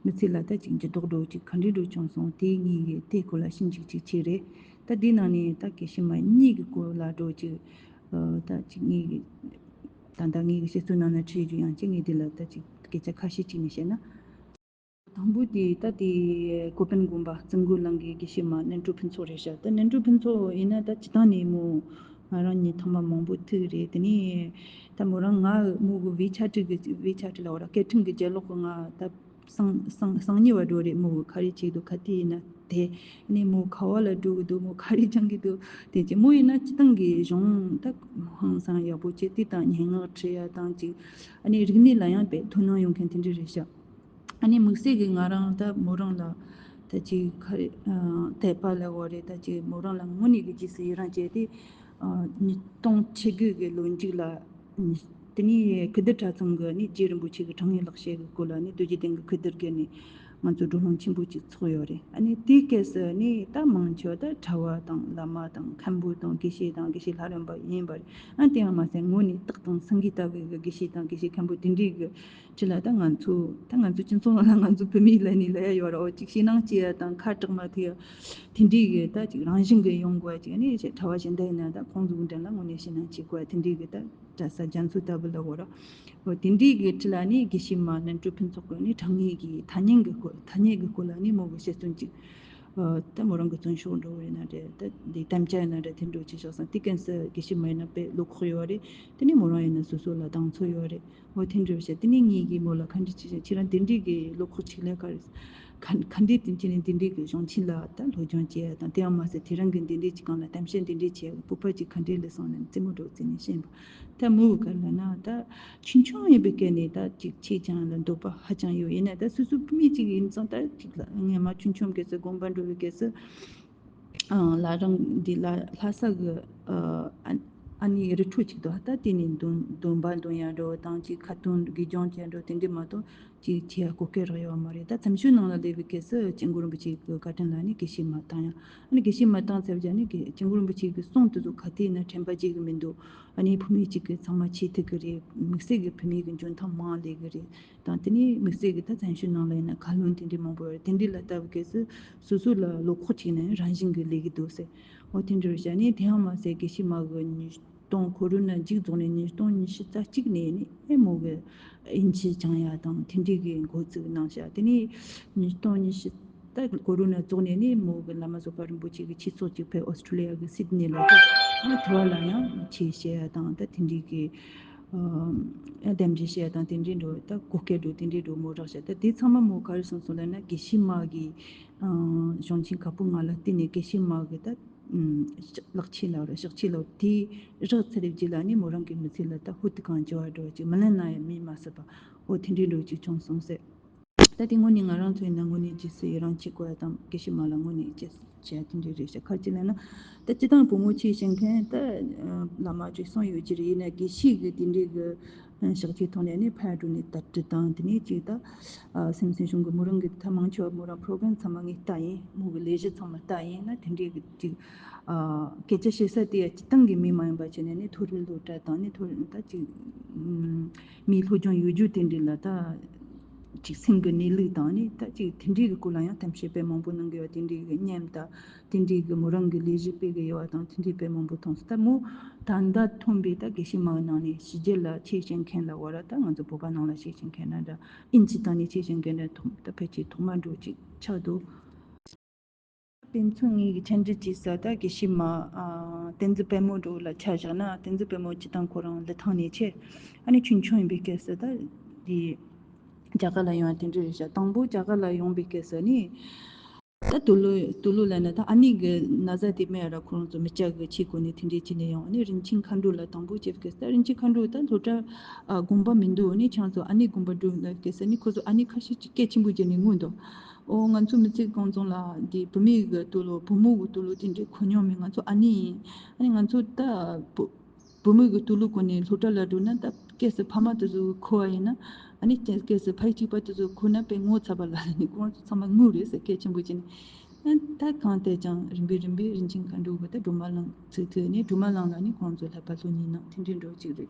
མི་ཚེ་ལ་ད་ཅིག་འགྱུར་ལྡོག་འགྲོ་ཅིག་ག་འདྲ་འགྲོ་བྱུང་སོང་། དེ་ངེད་ཀྱི་དེའི་སྐོར་ལ་ཞིབ་འཇུག་ཅིག་བྱས་རེད། ད་འདི་ནང་ནས་ད་དགེ་བཤེས་མ་གཉིས་ཀྱི་སྐོར་ལ་འགྲོ་ཅིག་ཨ་ད་ཅིག་ངེད་ཀྱི་ད་ལྟ་ངེད་ཀྱི་བཤད་ཚུལ་ནང་ན་ཁྲིད་རྒྱུ་ཡང་ཅིག་ངས་འདི་ལ་ད་ཅིག་སྐད་ཆ་ཁ་ཤས་ཅིག་ནས་བཤད་ན། དང་པོ་དེ་ད་དེ་ཀོ་པན་དགོན་པ་ཙུང་གུ་གླིང་གི་དགེ་བཤེས་མ་ནན་ཀྲོའུ་ཕུན་ཚོགས་རེད་ཤག་ད་ནན་ཀྲོའུ་ཕུན་ཚོགས་ཡིན་ན་ད་སྤྱི་བཏང་ནས་མོ་ང་རང་ཉིད་ཐོག་མ་མང་པོ་ཐུག་རེད། དེ་ནས་ད་མོ་རང་ང་མོ་གི་ཝེ་ཆ་ཊི་གི་ཝེ་ཆ་ཊི་ལ་འོ་ར་སྐད་འཕྲིན་གི་རྒྱབ་ལོགས་གི་ང་ད་སང་སང་སང་ཉིན་བ་འགྲོ་རེད། མོ་གི་ག་རེ་བྱེད་འདུག་ག་དེ་ཡིན་ན་དེ་ནས་མོ་ག་བ་ལ་འགྲོ་གི་འདུག་མོ་ག་རེ་སྦྱང་གི་འདུག་དེ་ཅི་མོ་ཡིན་ན་སྤྱི་བཏང་གི་གཞུང་ད་ཧང་སང་ཡག་པོ་བྱེད་དེ་དང་སྙན་ངག་བྲིས་ཡ་དང་ཅིག་ཨ་ནི་རིག་གནས་ལ་ཡང་དཔེ་དོ་སྣང་ཡོང་མཁན་དེ་འདྲ་རེད་ཤག་ཨ་ནི་དམིགས་བསལ་གྱིས་ང་རང་ད་མོ་རང་ལ་ད་ཅིག་ག་རེ་ཨ་དད་པ་ལབ་དགོས་རེད། ད་ཅིག་མོ་རང་ལ་དངོས་གནས་ཀྱི་རྗེས་སུ་ཡི་རང་བྱས་ཏེ་ཨ་ཉིས་སྟོང་བཅུ་དགུ་གི་ལོ་མཇུག་ལ་དེ་ནས་ཁུ་དིར་གྲྭ་ཚང་གི་ནི་རྗེ་རིན་པོ་ཆེ་གི་དྲང་ངེས་ལག་ཤེས་ཀྱི་སྐོར་ལ་ནི་རྡོ་རྗེ་གདན་གྱི་ཁུ་དིར་བརྒྱུད་ནས་ང་ཚོ་བགྲོ་གླེང་ཆེན་པོ་ཅིག་ཚོགས་ཡོད་རེད། ཨ་ནི་དེའི་སྐབས་སུ་ནི་ད་མང་ཆེ་བ་ད་གྲྭ་བ་དང་བླ་མ་དང་མཁན་པོ་དང་དགེ་བཤེས་དང་དགེ་བཤེས་ལྷ་རམས་པ་ཡིན་པ་རེད། ཨ་དེ་ཡང་མ་ཟད་དངོས་གནས་སྟག་དང་སེང་གེ་ལྟ་བུའི་གི་དགེ་བཤེས་དང་དགེ་བཤེས་མཁན་པོ་དེ་འདྲའི་གི་ཁྲི་ལ་ད་ང་ཚོ་ད་ང་ཚོ་སྤྱི་ཚོགས་ནང་ལ་ང་ཚོ་བུད་མེད་ལ་ནི་ལ་ཡ་ཡོད་ར། འོ་ཅིག་ཞེད་སྣང་སྐྱེ་ཡ་དང་ཁ་གྲག་མ་ཐུབ་ཡ་དེ་འདྲའི་གི་ད་ཅིག་རང་བཞིན་གི་ཡོང་དགོས་ཅིག་ནི་ཞེ་གྲྭ་བ་གཞན་དག་ཡིན་ན་ད་ཁོང་ཚོ་གི་འགྲན་ལ་དངོས་གནས་ཞེད་སྣང་སྐྱེ་དགོས་དེ་འདྲའི་གི་ད་གྲྭ་ས་རྒྱ་མཚོ་ལྟ་བུ་ལ་འོ་ར། འོ་དེ་འདྲའི་གི་ཁྲི་ལ་ནི་དགེ་བཤེས་མ་ནན་ཀྲོའུ་ཕུན་ཚོགས་གི་ནི་དྲང་ངེས་ཀྱི་ཐ་སྙད་གི་སྐོར་ཐ་སྙད་གི་སྐོར་ལ་ནི་མོ་གི་བཤད་སྲོལ་ཅིག་ཨ་ད་མོ་རང་གི་བཙོན་ཤོག་འགྲོ་བ་ཡིན་ན་འདྲ། ད་འདི་དམ་བཅའ་ཡིན་ན་འདྲ་དེ་འགྲོ་ཅིག་བཞག་སོང་། དེ་ཀན་སི་དགེ་བཤེས་མ་ཡིན་ན་དཔེ་བློ་ཁོག་ཡོད་རེད། དེ་ནས་མོ་རང་ཡིན་ན་སོ་སོ་ལ་གདེང་ཚོད་ཡོད་རེད། འོ་དེ་འདྲ་བཤད་དེ་ནས་ངེད་ཀྱིས་མོ་ལ་ག་འདྲ་ཅིག་བྱས། ཁྱེད་རང་དེ་འདྲའི་གི་བློ་ཁོག་ཅིག་ལས་ཀ་རེད། ཁ་ཁ་འདྲེ་དེ་ཅི་ནས་འདི་འདྲའི་གི་གཞུང་ཆེན་ལ་ད་སློབ་སྦྱོང་བྱས་ཡ་དང་། དེ་ཡང་མ་ཟད་དེ་རིང་གི་འདི་འདྲའི་ཅིག་སྒང་ལ་གཏམ་བཤད་འདི་འདྲའི་བྱས་ཡ་བོད་པ་ཅིག་ཁ་འདྲེ་ལ་སོང་ནས་རྩེད་མོ་འགྲོ་རྩེ་ནས་ཤེས་པ། ད་མོ་གི་ག་ལ་ན་ད་ཆུང་ཆུང་ཡིན་པའི་སྐད་ནས་ད་ཅིག་ཆེ་ཅང་ལ་འདོད་པ་ཧ་ཅང་ཡོད། ཡིན་ན་ད་སོ་སོ་བུད་མེད་ཅིག་ཡིན་ཙང་ད་ཅིག་ལ་ངས་མ་ཆུང་ཆུང་གི་སུ་དགོན་པ་འགྲོ་བའི་སྐད་སུ། ལ་རང་འདི་ལ་ལྷ་ས་གི་ཨ་ཨ་ནི་རི་ཁྲོད་ཅིག་འདུག་ད་དེ་ནས་འདོན་འདོན་པ་འདོན་ཡ་འགྲོ་དང་ཅིག་ཁ་ཏོན་དགེ་སྦྱོང་བྱས་འགྲོ་དེ་འདྲས་མ་གཏོགས་ཅིག་བྱེད་ཡ་གོ་སྐབས་རག་ཡོད་མ་རེད། ད་བཙན་བྱོལ་ནང་ལ་སླེབས་པའི་སྐབས་སུ་སྐྱབས་མགོན་རིན་པོ་ཆེ་གི་བཀའ་དྲིན་ལ་ནི་དགེ་བཤེས་མ་བཏང་ཡ། ཨ་ནི་དགེ་བཤེས་མ་བཏང་ཚར་བྱས་ནི་དགེ་སྐྱབས་མགོན་རིན་པོ་ཆེ་གི་གསུང་དེ་ཚོ་ག་དུས་ན་དྲན་པ་བརྗེད་གི་མི་འདུག་ཨ་ནི་བུད་མེད་ཅིག་གི་ཚང་མ་ཆེ་ཐུབ་གི་རེད། དམིགས་བསལ་གི་བུད་མེད་གི་འཇོན་ཐང་མང་ལས་གི་རེད། དང་དེ་ནས་དམིགས་བསལ་གྱི་ད་བཙན་བྱོལ་ནང་ལ་ཡིན་ན་ཁ་ལོན་དེ་འདྲའི་མང་པོ་ཡོད་རེད། དེ་འདྲའི་ལ་ལྟ་བུ་གལ་སྲིད་སོ་སོ་ལ་བློ་ཁོག་ཅིག་ནས་རང་བཞིན་གྱི་ལས་ཀྱི་འདུག་ཟེར། འོ་དེ་འདྲ་བྱས་ནས་དེའང་མ་ཟད་དགེ་བཤེས་མ་གི་ཉིས་སྟོང་ཁོ་རོ་ན་མཇུག་རྫོགས་ནས་ཉིས་སྟོང་ཉི་ཤུ་རྩ་གཅིག་ནས་ནི་ཨེ་མོ་གི་དབྱིན་ཇི་སྦྱང་ཡ་དང་དེ་འདྲའི་གི་འགོ་བཙུགས་གནང་ཤག་དེ་ནས་ཉིས་སྟོང་ཉི་ཤུ་ད་ཁོ་རོ་ན་རྫོགས་ནས་ནི་མོ་གི་བླ་མ་བཟོད་པ་རིན་པོ་ཆེ་གི་ཆོས་ཚོགས་ཅིག་ཕེབས་ཨོ་སི་ཀྲོ་ལི་ཡ་གི་སིད་ནི་ལ་དེ་ཨ་དེ་བ་ལ་ཡང་ཆོས་བཤད་ཡ་དང་ད་དེ་འདྲའི་གི་ཨ་གདམ་རྒྱུ་བཤད་དང་དེ་འདྲའི་འགྲོ་ད་གོ་སྐལ་འགྲོ་དེ་འདྲའི་འགྲོ་མོ་རག་བྱ། ད་དེ་ཚང་མ་མོ་ག་རེ་གསུངས་སོང་ལབ་ན་དགེ་བཤེས་མ་གི་གཞུང་ཆེན་ཁ་པོ་ང་ལ་བརྟེན་ནས་དགེ་བཤེས་མ་གི་ད་ལག་ཆས་ལ་ར་ཞག་ཆས་ལ་དེ་རག་ཚར་རེ་རྗེས་ལ་ནི་མོ་རང་གི་མི་ཚེ་ལ་ད་ཧུར་ཐག་གང་བྱེད་བ་འགྲོ་ཅིག་མི་ལེན་ན་ཡང་མི་མ་སྲིད་པ་འོ་དེ་འདྲའི་འགྲོ་ཅིག་བྱུང་སོང་ཟེར། ད་དེ་དངོས་གནས་ང་རང་ཚོ་ཡིན་ན་དངོས་གནས་རྗེས་སུ་ཡི་རང་བྱེད་དགོས་ཡ་དང་དགེ་བཤེས་མ་ལ་དངོས་གནས་རྗེས་སུ་བྱེད་ཡ་དེ་འདྲའི་རེད་ཤག་ཁ་ཅིག་ལབ་ན་ད་སྤྱི་བཏང་བུ་མོ་ཆོས་བཤད་མཁན་ད་བླ་མ་ཅིག་གསུངས་ཡོད་ཀྱི་རེད། ཡིན་ན་དགེ་བཤེས་ཀྱི་དེ་འདྲའི་གི་ཞག་ཅིག་ཐོག་ནས་ནི་ཕར་འགྲོ་ནས་ད་དྲི་དང་དེ་ནས་ཅིག་ད་སེམས་སེམས་བྱུང་གི་མོ་རང་གི་ད་མང་ཆེ་བ་མོ་རང་པོ་རོ་གྷ་རམ་ཚང་མ་ངས་ལྟ་ཡིན། མོ་གི་ལས་གཞི་ཚང་མ་ལྟ་ཡིན་ན་དེ་འདྲའི་གི་ཅིག་སྐད་ཆ་བཤད་ས་དེ་ཡ་སྤྱི་བཏང་གི་མི་མ་ཡིན་པ་བྱས་ནས་ནི་མཐོ་རིམ་སློབ་གྲྭ་དང་ནི་མཐོ་རིམ་ད་ཅིག་མིའི་སློབ་སྦྱོང་ཡོད་རྒྱུ་དེ་འདྲ་ལ་ད་ཅིག་སེམས་ཀྱི་གནས་ལུགས་དང་ནི་ད་ཅིག་དེ་འདྲའི་གི་སྐོར་ལ་ཡང་གཏམ་བཤད་དཔེ་མང་པོ་གནང་གི་ཡོད། དེ་འདྲའི་གི་སྙན་ད་དེ་འདྲའི་གི་མོ་རང་གི་ལས་གཞི་སྤེལ་གི་ཡོད་པ་དང་དེ་འདྲའི་དཔེ་མང་པོ་མཐོང་སོང་། ད་མོ་ད་ལྟ་ཐོན་པའི་ད་དགེ་བཤེས་མ་ནང་ནས་ཕྱི་རྒྱལ་ལ་ཆོས་བཤད་མཁན་ལ་བར་ད་ང་ཚོ་བོད་པ་ནང་ལ་ཆོས་བཤད་མཁན་ན་འདྲ་ཨིན་ཇི་དང་ནི་ཆོས་བཤད་མཁན་འདྲ་ཐོག་ད་ཕལ་ཆེར་ཐོག་མ་འགྲོ་ཅིག་ཆགས་འདུག་དཔེ་མཚོན་ངེད་ཀྱི་མཆན་འགྲེལ་བྱས་ས་ད་དགེ་བཤེས་མ་ཨ་བསྟན་འཛིན་དཔལ་མོ་འགྲོ་ལ་ཆ་བཞག་ན་བསྟན་འཛིན་དཔལ་མོ་སྤྱི་བཏང་ཁོ་རང་ལི་ཐང་ནས་ཆེ་ཨ་ནི་ཆུང་ཆུང་ཡིན་པའི་སྐབས་སུ་ད་དེ་རྒྱ་གར་ལ་ཡོང་བ་དེ་འདྲ་རེད་ཤག་དང་པོ་རྒྱ་གར་ལ་ཡོང་བའི་སྐབས་སུ་ནི་ད་དུ་ལོ་དུ་ལོ་ལ་ན་ད་ཨ་ནི་གི་ན་ཚ་དེ་མེད་ར་ཁོ་རང་ཚོ་མི་སྐྱ་གི་ཆེད་སྒོ་ནས་དེ་འདྲའི་ཅི་ནས་ཡོང་ཨ་ནི་རིན་ཆེན་མཁའ་འགྲོ་ལ་དང་པོ་བྱེད་སྐབས་སུ་ད་རིན་ཆེན་མཁའ་འགྲོ་ད་སློབ་གྲྭ་ཨ་དགོན་པ་མི་འདུག་ཨ་ནི་ཁྱང་ཚོ་ཨ་ནི་དགོན་པ་འགྲོ་ལ་སྐབས་སུ་ནི་ཁོ་ཚོ་ཨ་ནི་ཁ་ཤས་ཅིག་སྐད་ཆེན་པོ་བརྒྱབ་ནས་ངུ་འདུག་ཨོ་ང་ཚོ་མི་ཚེ་གང་བྱུང་ལ་འདི་བུད་མེད་གི་དུ་ལོ་བུ་མོ་གི་དུ་ལོ་དེ་འདྲའི་གོ་མྱོང་མེད། ང་ཚོ་ཨ་ནི་ཡིན། ཨ་ནི་ང་ཚོ་ད་བུ་བུ་མོ་གི་དུ་ལོ་གོ་ནས་སློབ་གྲྭ་ལ་འགྲོ་ན་ད་སྐབས་སུ་ཕ་མ་དེ་ཚོ་གི་གོ་བ་ཡིན་ན་ཨ་ནི་སྐབས་སུ་ཕ་ཡུལ་གཅིག་པ་དེ་ཚོ་གི་གོ་ན་དཔེ་ངོ་ཚ་བ་ལ་ནི་ཁོ་རང་ཚོ་ཚང་མ་ངུ་རེད་ཟེར་སྐད་ཆེན་པོ་བྱས་ནས། ཨ་ད་གང་ལྟར་ཀྱང་རིམ་པས་རིམ་པས་རིན་ཆེན་མཁའ་འགྲོ་གི་ད་སྒྲོལ་མ་གླིང་ཚུར་ཐོན་ནས་སྒྲོལ་མ་གླིང་ལ་ནི་ཁོ་རང་ཚོ་ལྷག་པ་ལྷོ་གཉིས་ནང་དེ་འདྲའི་འགྲོ་གཅིག་རེད།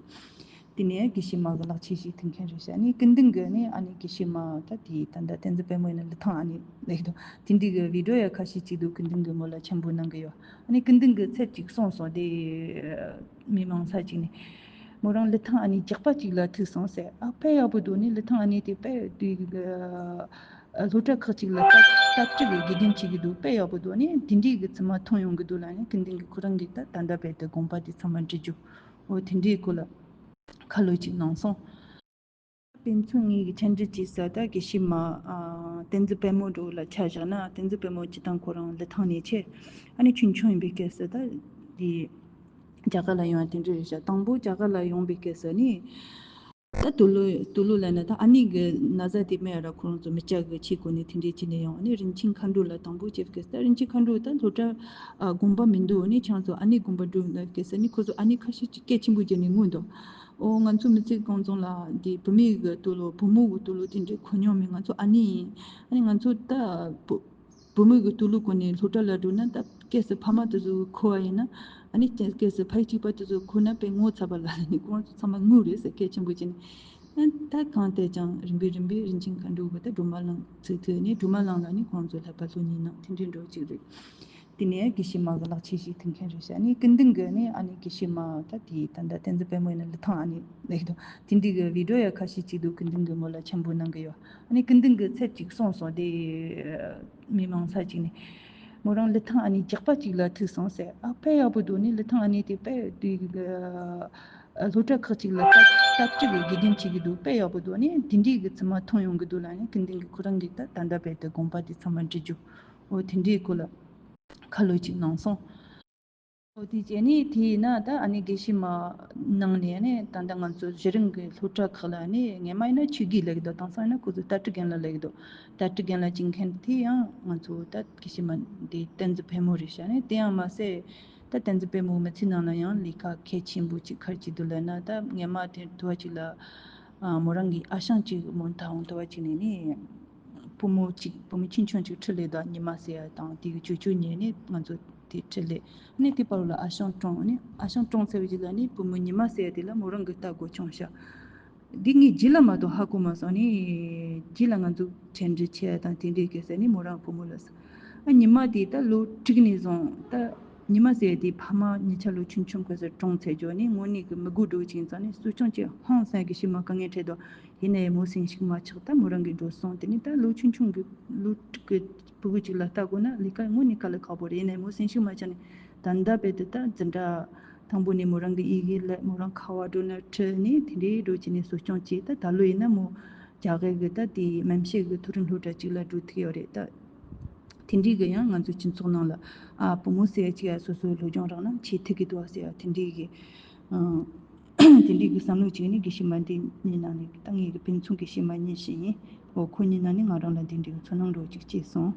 དེ་ནས་དགེ་བཤེས་མ་གི་ལག་ཆས་ཤིག་མཐུན་མཁན་རེད་ཤག་ཨ་ནི་སྐུ་མདུན་གི་ནི་ཨ་ནི་དགེ་བཤེས་མ་ད་དེ་ད་ལྟ་བསྟན་འཛིན་དཔལ་མོ་ཡིན་ན་ལི་ཐང་ཨ་ནི་ལེགས་དོ་དེ་འདི་གི་བི་ཌིའོ་ཡ་ཁ་ཤས་ཅིག་འདུག་སྐུ་མདུན་གི་མོ་ལ་མཆན་བུ་གནང་གི་ཡོད། ཨ་ནི་སྐུ་མདུན་གི་ཚད་ཅིག་གསུངས་སོང་དེ་མི་མང་ས་ཅིག་ནས་མོ་རང་ལི་ཐང་ཨ་ནི་རྒྱག་པ་ཅིག་ལ་ཐུག་སོང་ཟེར། ཨ་དཔེ་ཡག་པོ་འདུག་ནི་ལི་ཐང་ཨ་ནི་དེ་དཔེ་དུས་སློབ་གྲྭ་ཁག་ཅིག་ལ་ལྟ་ལྟ་སྤྱོད་ཀྱི་དགེ་རྒན་བྱེད་ཀྱི་འདུག་དཔེ་ཡག་པོ་འདུག་ནི་དེ་འདྲའི་གི་ཚང་མ་མཐོང་ཡོང་གི་འདུག་ལ་ནི་སྐུ་མདུན་གི་ཁོ་རང་གི་ད་ད་ལྟ་བར་དུ་དགོངས་པ་དེ་ཚང་མ་འགྲིག་རྒྱུ་འོ་དེ་འདྲའི་སྐོར་ལ། ཁ་ལོ་གཅིག་གནང་སོང་། དཔེ་མཚོན་ངེད་ཀྱི་མཆན་འགྲེལ་བྱས་ས་ད་དགེ་བཤེས་མ་ཨ་བསྟན་འཛིན་དཔལ་མོ་འགྲོ་ལ་ཆ་བཞག་ན་བསྟན་འཛིན་དཔལ་མོ་སྤྱི་བཏང་ཁོ་རང་ལི་ཐང་ནས་ཆེ་ཨ་ནི་ཆུང་ཆུང་ཡིན་པའི་སྐབས་སུ་ད་དེ་རྒྱ་གར་ལ་ཡོང་བ་དེ་འདྲ་རེད་ཤག་དང་པོ་རྒྱ་གར་ལ་ཡོང་བའི་སྐབས་སུ་ནི་ད་དུ་ལོ་དུ་ལོ་ལ་ན་ད་ཨ་ནི་གི་ན་ཚ་དེ་མེད་ར་ཁོ་རང་ཚོ་མི་སྐྱ་གི་ཆེད་སྒོ་ནས་དེ་འདྲའི་ཅི་ནས་ཡོང་ཨ་ནི་རིན་ཆེན་མཁའ་འགྲོ་ལ་དང་པོ་བྱེད་སྐབས་སུ་ད་རིན་ཆེན་མཁའ་འགྲོ་ད་སློབ་གྲྭ་ཨ་དགོན་པ་མི་འདུག་ཨ་ནི་ཁྱང་ཚོ་ཨ་ནི་དགོན་པ་འགྲོ་ལ་སྐབས་སུ་ནི་ཁོ་ཚོ་ཨ་ནི་ཁ་ཤས་ཅིག་སྐད་ཆེན་པོ་བརྒྱབ་ནས་ངུ་འདུག་ཨོ་ང་ཚོ་མི་ཚེ་གང་བྱུང་ལ་འདི་བུད་མེད་གི་དུ་ལོ་བུ་མོ་གི་དུ་ལོ་དེ་འདྲའི་གོ་མྱོང་མེད། ང་ཚོ་ཨ་ནི་ཡིན། ཨ་ནི་ང་ཚོ་ད་བུ་བུ་མོ་གི་དུ་ལོ་གོ་ནས་སློབ་གྲྭ་ལ་འགྲོ་ན་ད་སྐབས་སུ་ཕ་མ་དེ་ཚོ་གི་གོ་བ་ཡིན་ན་ཨ་ནི་སྐབས་སུ་ཕ་ཡུལ་གཅིག་པ་དེ་ཚོ་གི་གོ་ན་དཔེ་ངོ་ཚ་བ་ལ་ནི་ཁོ་རང་ཚོ་ཚང་མ་ངུ་རེད་ཟེར་སྐད་ཆེན་པོ་བྱས་ནས། ཨ་ད་གང་ལྟར་ཀྱང་རིམ་པས་རིམ་པས་རིན་ཆེན་མཁའ་འགྲོ་གི་ད་སྒྲོལ་མ་གླིང་ཚུར་ཐོན་ནས་སྒྲོལ་མ་གླིང་ལ་ནི་ཁོ་རང་ཚོ་ལྷག་པ་ལྷོ་གཉིས་ནང་དེ་འདྲའི་འགྲོ་གཅིག་རེད། དེ་ནས་དགེ་བཤེས་མ་གི་ལག་ཆས་ཤིག་མཐུན་མཁན་རེད་ཤག་ཨ་ནི་སྐུ་མདུན་གི་ནི་ཨ་ནི་དགེ་བཤེས་མ་ད་དེ་ད་ལྟ་བསྟན་འཛིན་དཔལ་མོ་ཡིན་ན་ལི་ཐང་ཨ་ནི་ལེགས་དོ་དེ་འདི་གི་བི་ཌིའོ་ཡ་ཁ་ཤས་ཅིག་འདུག་སྐུ་མདུན་གི་མོ་ལ་མཆན་བུ་གནང་གི་ཡོད། ཨ་ནི་སྐུ་མདུན་གི་ཚད་ཅིག་གསུངས་སོང་དེ་མི་མང་ས་ཅིག་ནས་མོ་རང་ལི་ཐང་ཨ་ནི་རྒྱག་པ་ཅིག་ལ་ཐུག་སོང་ཟེར། ཨ་དཔེ་ཡག་པོ་འདུག་ནི་ལི་ཐང་ཨ་ནི་དེ་དཔེ་དུས་གི་ སློབ་གྲྭ་ཁག་ཅིག་ལ་ལྟ་ལྟ་ཞིབ་ཀྱི་དགེ་རྒན་བྱེད་ཀྱི་འདུག་དཔེ་ཡག་པོ་འདུག་ཨ་ནི་དེ་འདྲའི་གི་ཚང་མ་མཐོང་ཡོང་གི་འདུག་ལ། ཨ་ནི་ཀུན་ལྡན་གྱི་ཁོ་རང་གི་ད་ད་ལྟ་བར་དུ་དགོངས་པ་དེ་ཚང་མ་འགྲུབ་རྒྱུ། འོ་དེ་འདྲའི་སྐོར་ལ་ཁ་ལོ་ཅིག་གནང་སོང་། འོ་དེ་བྱས་ནས་དེ་ཡིན་ན་ད་ཨ་ནི་དགེ་བཤེས་མ་ནང་ནས་ཨ་ནི་ད་ལྟ་ང་ཚོ་གཞི་རིམ་གྱི་སློབ་གྲྭ་ཁག་ལ་ཨ་ནི་སྔས་མ་ཡིན་ན་ཆོས་དགེ་ལབ་ཀྱི་འདུག་དེང་སང་ཡིན་ན་ཁོ་ཚོ་ལྟ་སྤྲུལ་རྒན་ལགས་ལབ་ཀྱི་འདུག་ལྟ་སྤྲུལ་རྒན་ལགས་བྱེད་མཁན་དེ་ཡང་ང་ཚོ་ད་དགེ་བཤེས་མ་དེ་བསྟན་འཛིན་ཕལ་མོ་རེད་ཤག་ཨ་ནི་དེ་ཡང་མ་ཟད། ད་བསྟན་འཛིན་ཕལ་མོ་མི་ཚེ་ནང་ལ་ཡང་ལས་ཀ་གལ་ཆེན་པོ་ཅིག་ག་རེ་བྱེད་འདུག་ལབ་ན། ད་སྔས་མ་དེ་དུ་བ་ཅིག་ལ་ཨ་མོ་རང་གི་ཨ་ཞང་ཅིག་མོན་རྟ་དབང་དུ་བ་ཅིག་ནས་ནི་བུ་མོ་ཅིག་བུ་མོ་ཆུང་ཆུང་ཅིག་འཁྲིད་ལས་ད་ཉི་མ་ཟེར་ཡ་དང་དེ་གི་ཅོ་ཅོ་ཉལ་ནས་ང་ཚོ་དེ་འཁྲིད་ལས་ནི་དེ་བར་ལ་ཨ་ཞང་གྲོངས་ནི་ཨ་ཞང་གྲོངས་ཚར་བའི་རྗེས་ལ་ནི་བུ་མོ་ཉི་མ་ཟེར་ཡ་དེ་ལ་མོ་རང་གི་ལྟ་དགོས་བྱུང་ཤག་འདི་ངས་རྗེས་ལ་མ་གཏོགས་ཧ་གོ་མ་སོང་ནི། རྗེས་ལ་ང་ཚོ་འཕྲད་འདྲི་བྱས་དང་དེ་འདྲའི་སྐད་ཟེར་ནི་མོ་རང་བུ་མོ་ལ་ཟེར། ཨ་ཉི་མ་དེ་ད་ལོ་དྲུག་ནས་བཟུང་ད་ཉི་མ་ཟེར་དེ་ཕ་མ་གཉིས་ཆ་ལོ་ཆུང་ཆུང་སྐབས་སུ་གྲོངས་ཚར་རྒྱུ་ནི་དངོས་གནས་ཀྱི་མི་དགོས་འགྲོ་ཅིག་ཡིན་ཙང་ནི་གསོ་སྐྱོང་བྱེད་ཧང་སང་གི་ཤི་མ་དཀའ་ངལ་འཕྲད་དོ། ཡིན་ན་ཡང་མོ་སེམས་ཤུགས་མ་ཆག་ད་མོ་རང་གི་འགྲོ་སོང་དེ་ནི་ད་ལོ་ཆུང་ཆུང་གི་ལོ་དྲུག་གི་ཕྲུ་གུ་ཅིག་ལ་ལྟ་དགོས་ན་ལས་ཀ་དངོས་གནས་དཀའ་ལས་ཁག་པོ་རེད། ཡིན་ན་ཡང་མོ་སེམས་ཤུགས་མ་ཆག་ནི་ད་ལྟ་བར་དུ་ད་འཛིན་གྲྭ། དང་པོ་ནས་མོ་རང་གི་ཡི་གེ་ལ་མོ་རང་ཁ་བ་འགྲོ་ན་ཁྲིད་ནས་དེ་འདྲའི་འགྲོ་བྱས་ནས་གསོ་སྐྱོང་བྱས། ད་ད་ལོ་ཡིན་ན་མོ་རྒྱ་གར་གི་ད་དེ་སྨན་དཔྱད་གི་མཐོ་རིམ་སློབ་གྲྭ་ཅིག་ལ་འགྲོ་ཐུབ་ཡོད་རེད། ད་དེ་འདྲའི་གི་ཡང་ང་ཚོ་སྤྱི་ཚོགས་ནང་ལ་ཨ་བུ་མོ་ཟེར་ཡ་ཅིག་ཡ་སོ་སོའི་སློབ་སྦྱོང་རག་ན་བྱེད་ཐུབ་ཀྱི་འདུག་ཟེར་ཡ་དེ་འདྲའི་གི་ཨ་དེ་འདྲའི་གི་བསམ་བློ་ཅིག་ནི་དགེ་བཤེས་མ་འདི་གཉིས་ནང་ནས་ད་ངའི་གི་ཕན་ཚུན་དགེ་བཤེས་མ་གཉིས་ཤིག་ཡིན། འོ་ཁོ་གཉིས་ནང་ནས་ང་རང་ལ་དེ་འདྲའི་གི་ཚོར་སྣང་འདྲ་བོ་ཅིག་སྐྱེས་སོང་།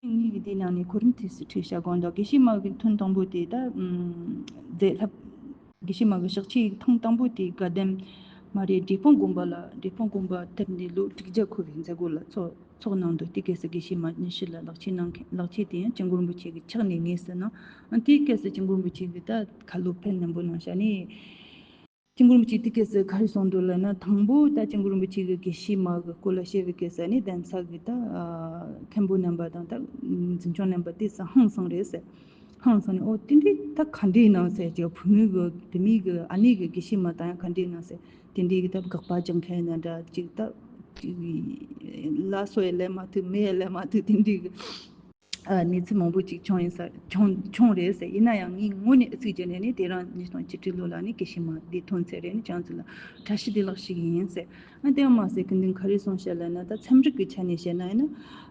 ངེད་ཀྱི་དེའི་ནང་ནས་གོ་རིམ་ཏོག་ཙམ་ཁྲིད་བྱ་དགོངས་དག་དགེ་བཤེས་མ་གི་ཐུན་དང་པོ་དེ་ད་ཨམ་མཛད་ལྷབ། དགེ་བཤེས་མ་གི་ཞག་ཕྱེད་ཐུན་དང་པོ་དེ་དགའ་ལྡན་མ་རེད། འབྲས་སྤུངས་དགོན་པ་ལ་འབྲས་སྤུངས་དགོན་པ་དེབ་ནས་ལོ་དྲུག་བརྒྱ་འཁོར་བའི་མཛད་སྒོ་ལ་ཚོགས་ཚོགས་གནང་འདུག་དེ་སྐབས་སུ་དགེ་བཤེས་མ་ཉི་ཤུ་ལ་ལག་ཁྱེར་གནང་མཁན་ལག་ཁྱེར་དེ་ཡང་སྐྱབས་མགོན་རིན་པོ་ཆེ་གི་ཕྱག་ནས་ངེས་སུ་གནང་། ཨ་དེའི་སྐབས་སུ་སྐྱབས་མགོན་རིན་པོ་ཆེ་གི་ད་ཁ་ལོ་ཕན་ནན་པོ་གནང་བྱ་ནས། སྐྱབས་མགོན་རིན་པོ་ཆེ་དེ་སྐབས་སུ་ག་རེ་གསུངས་འདུག་ལབ་ན། དང་པོ་ད་སྐྱབས་མགོན་རིན་པོ་ཆེ་གི་དགེ་བཤེས་མ་གི་སྐོར་ལ་བཤད་པའི་སྐབས་སུ་ནི་གདན་ས་གི་ད་མཁན་པོ་རྣམ་པ་དང་ད་འཛིན་སྐྱོང་རྣམ་པ་དེ་ཚོ་ཧང་སང་རེད་ཟེར། ཧང་སང་ནས་ཨོ་དེ་འདྲའི་ད་ག་འདྲའི་ནང་ཟེར་ཅིག་བུད་མེད་གི་བུད་མེད་གི་ཨ་ནེ་གི་དགེ་བཤེས་མ་དང་ཡང་ག་འདྲའི་ནང་ཟེར། དེ་འདྲའི་གི་ད་དགག་པ་རྒྱག་མཁན་ན་འདྲ་ཅིག་ད་ཅིག་ལ་སོ་ཡི་ལས་མ་ཐུབ་མི་ཡི་ལས་མ་ཐུབ་དེ་འདྲའི་གི་ཨ་གནས་ཚུལ་མང་པོ་ཅིག་བྱུང་ཡིན་ས་བྱུང་བྱུང་རེད་ཟེར། ཡིན་ན་ཡང་ངས་དངོས་གནས་ཨ་ཚིག་བརྒྱབ་ནས་ནི་དེ་རིང་ཉིས་སྟོང་བཅུ་དྲུག་ལོ་ལ་ནི་དགེ་བཤེས་མ་འདི་ཐོན་ཚད་རེད། ནི་ཁྱེད་ཚོ་ལ་བཀྲ་ཤིས་བདེ་ལེགས་ཞུ་གི་ཡིན་ཟེར། ཨ་དེ་ཡང་མ་ཟད་ཀུན་ལྡན་ག་རེ་གསུངས་ཤག་ལབ་ན། ད་ཚན་རིག་གི་ཆ་ནས་བཤད་ན་ཡིན་ན་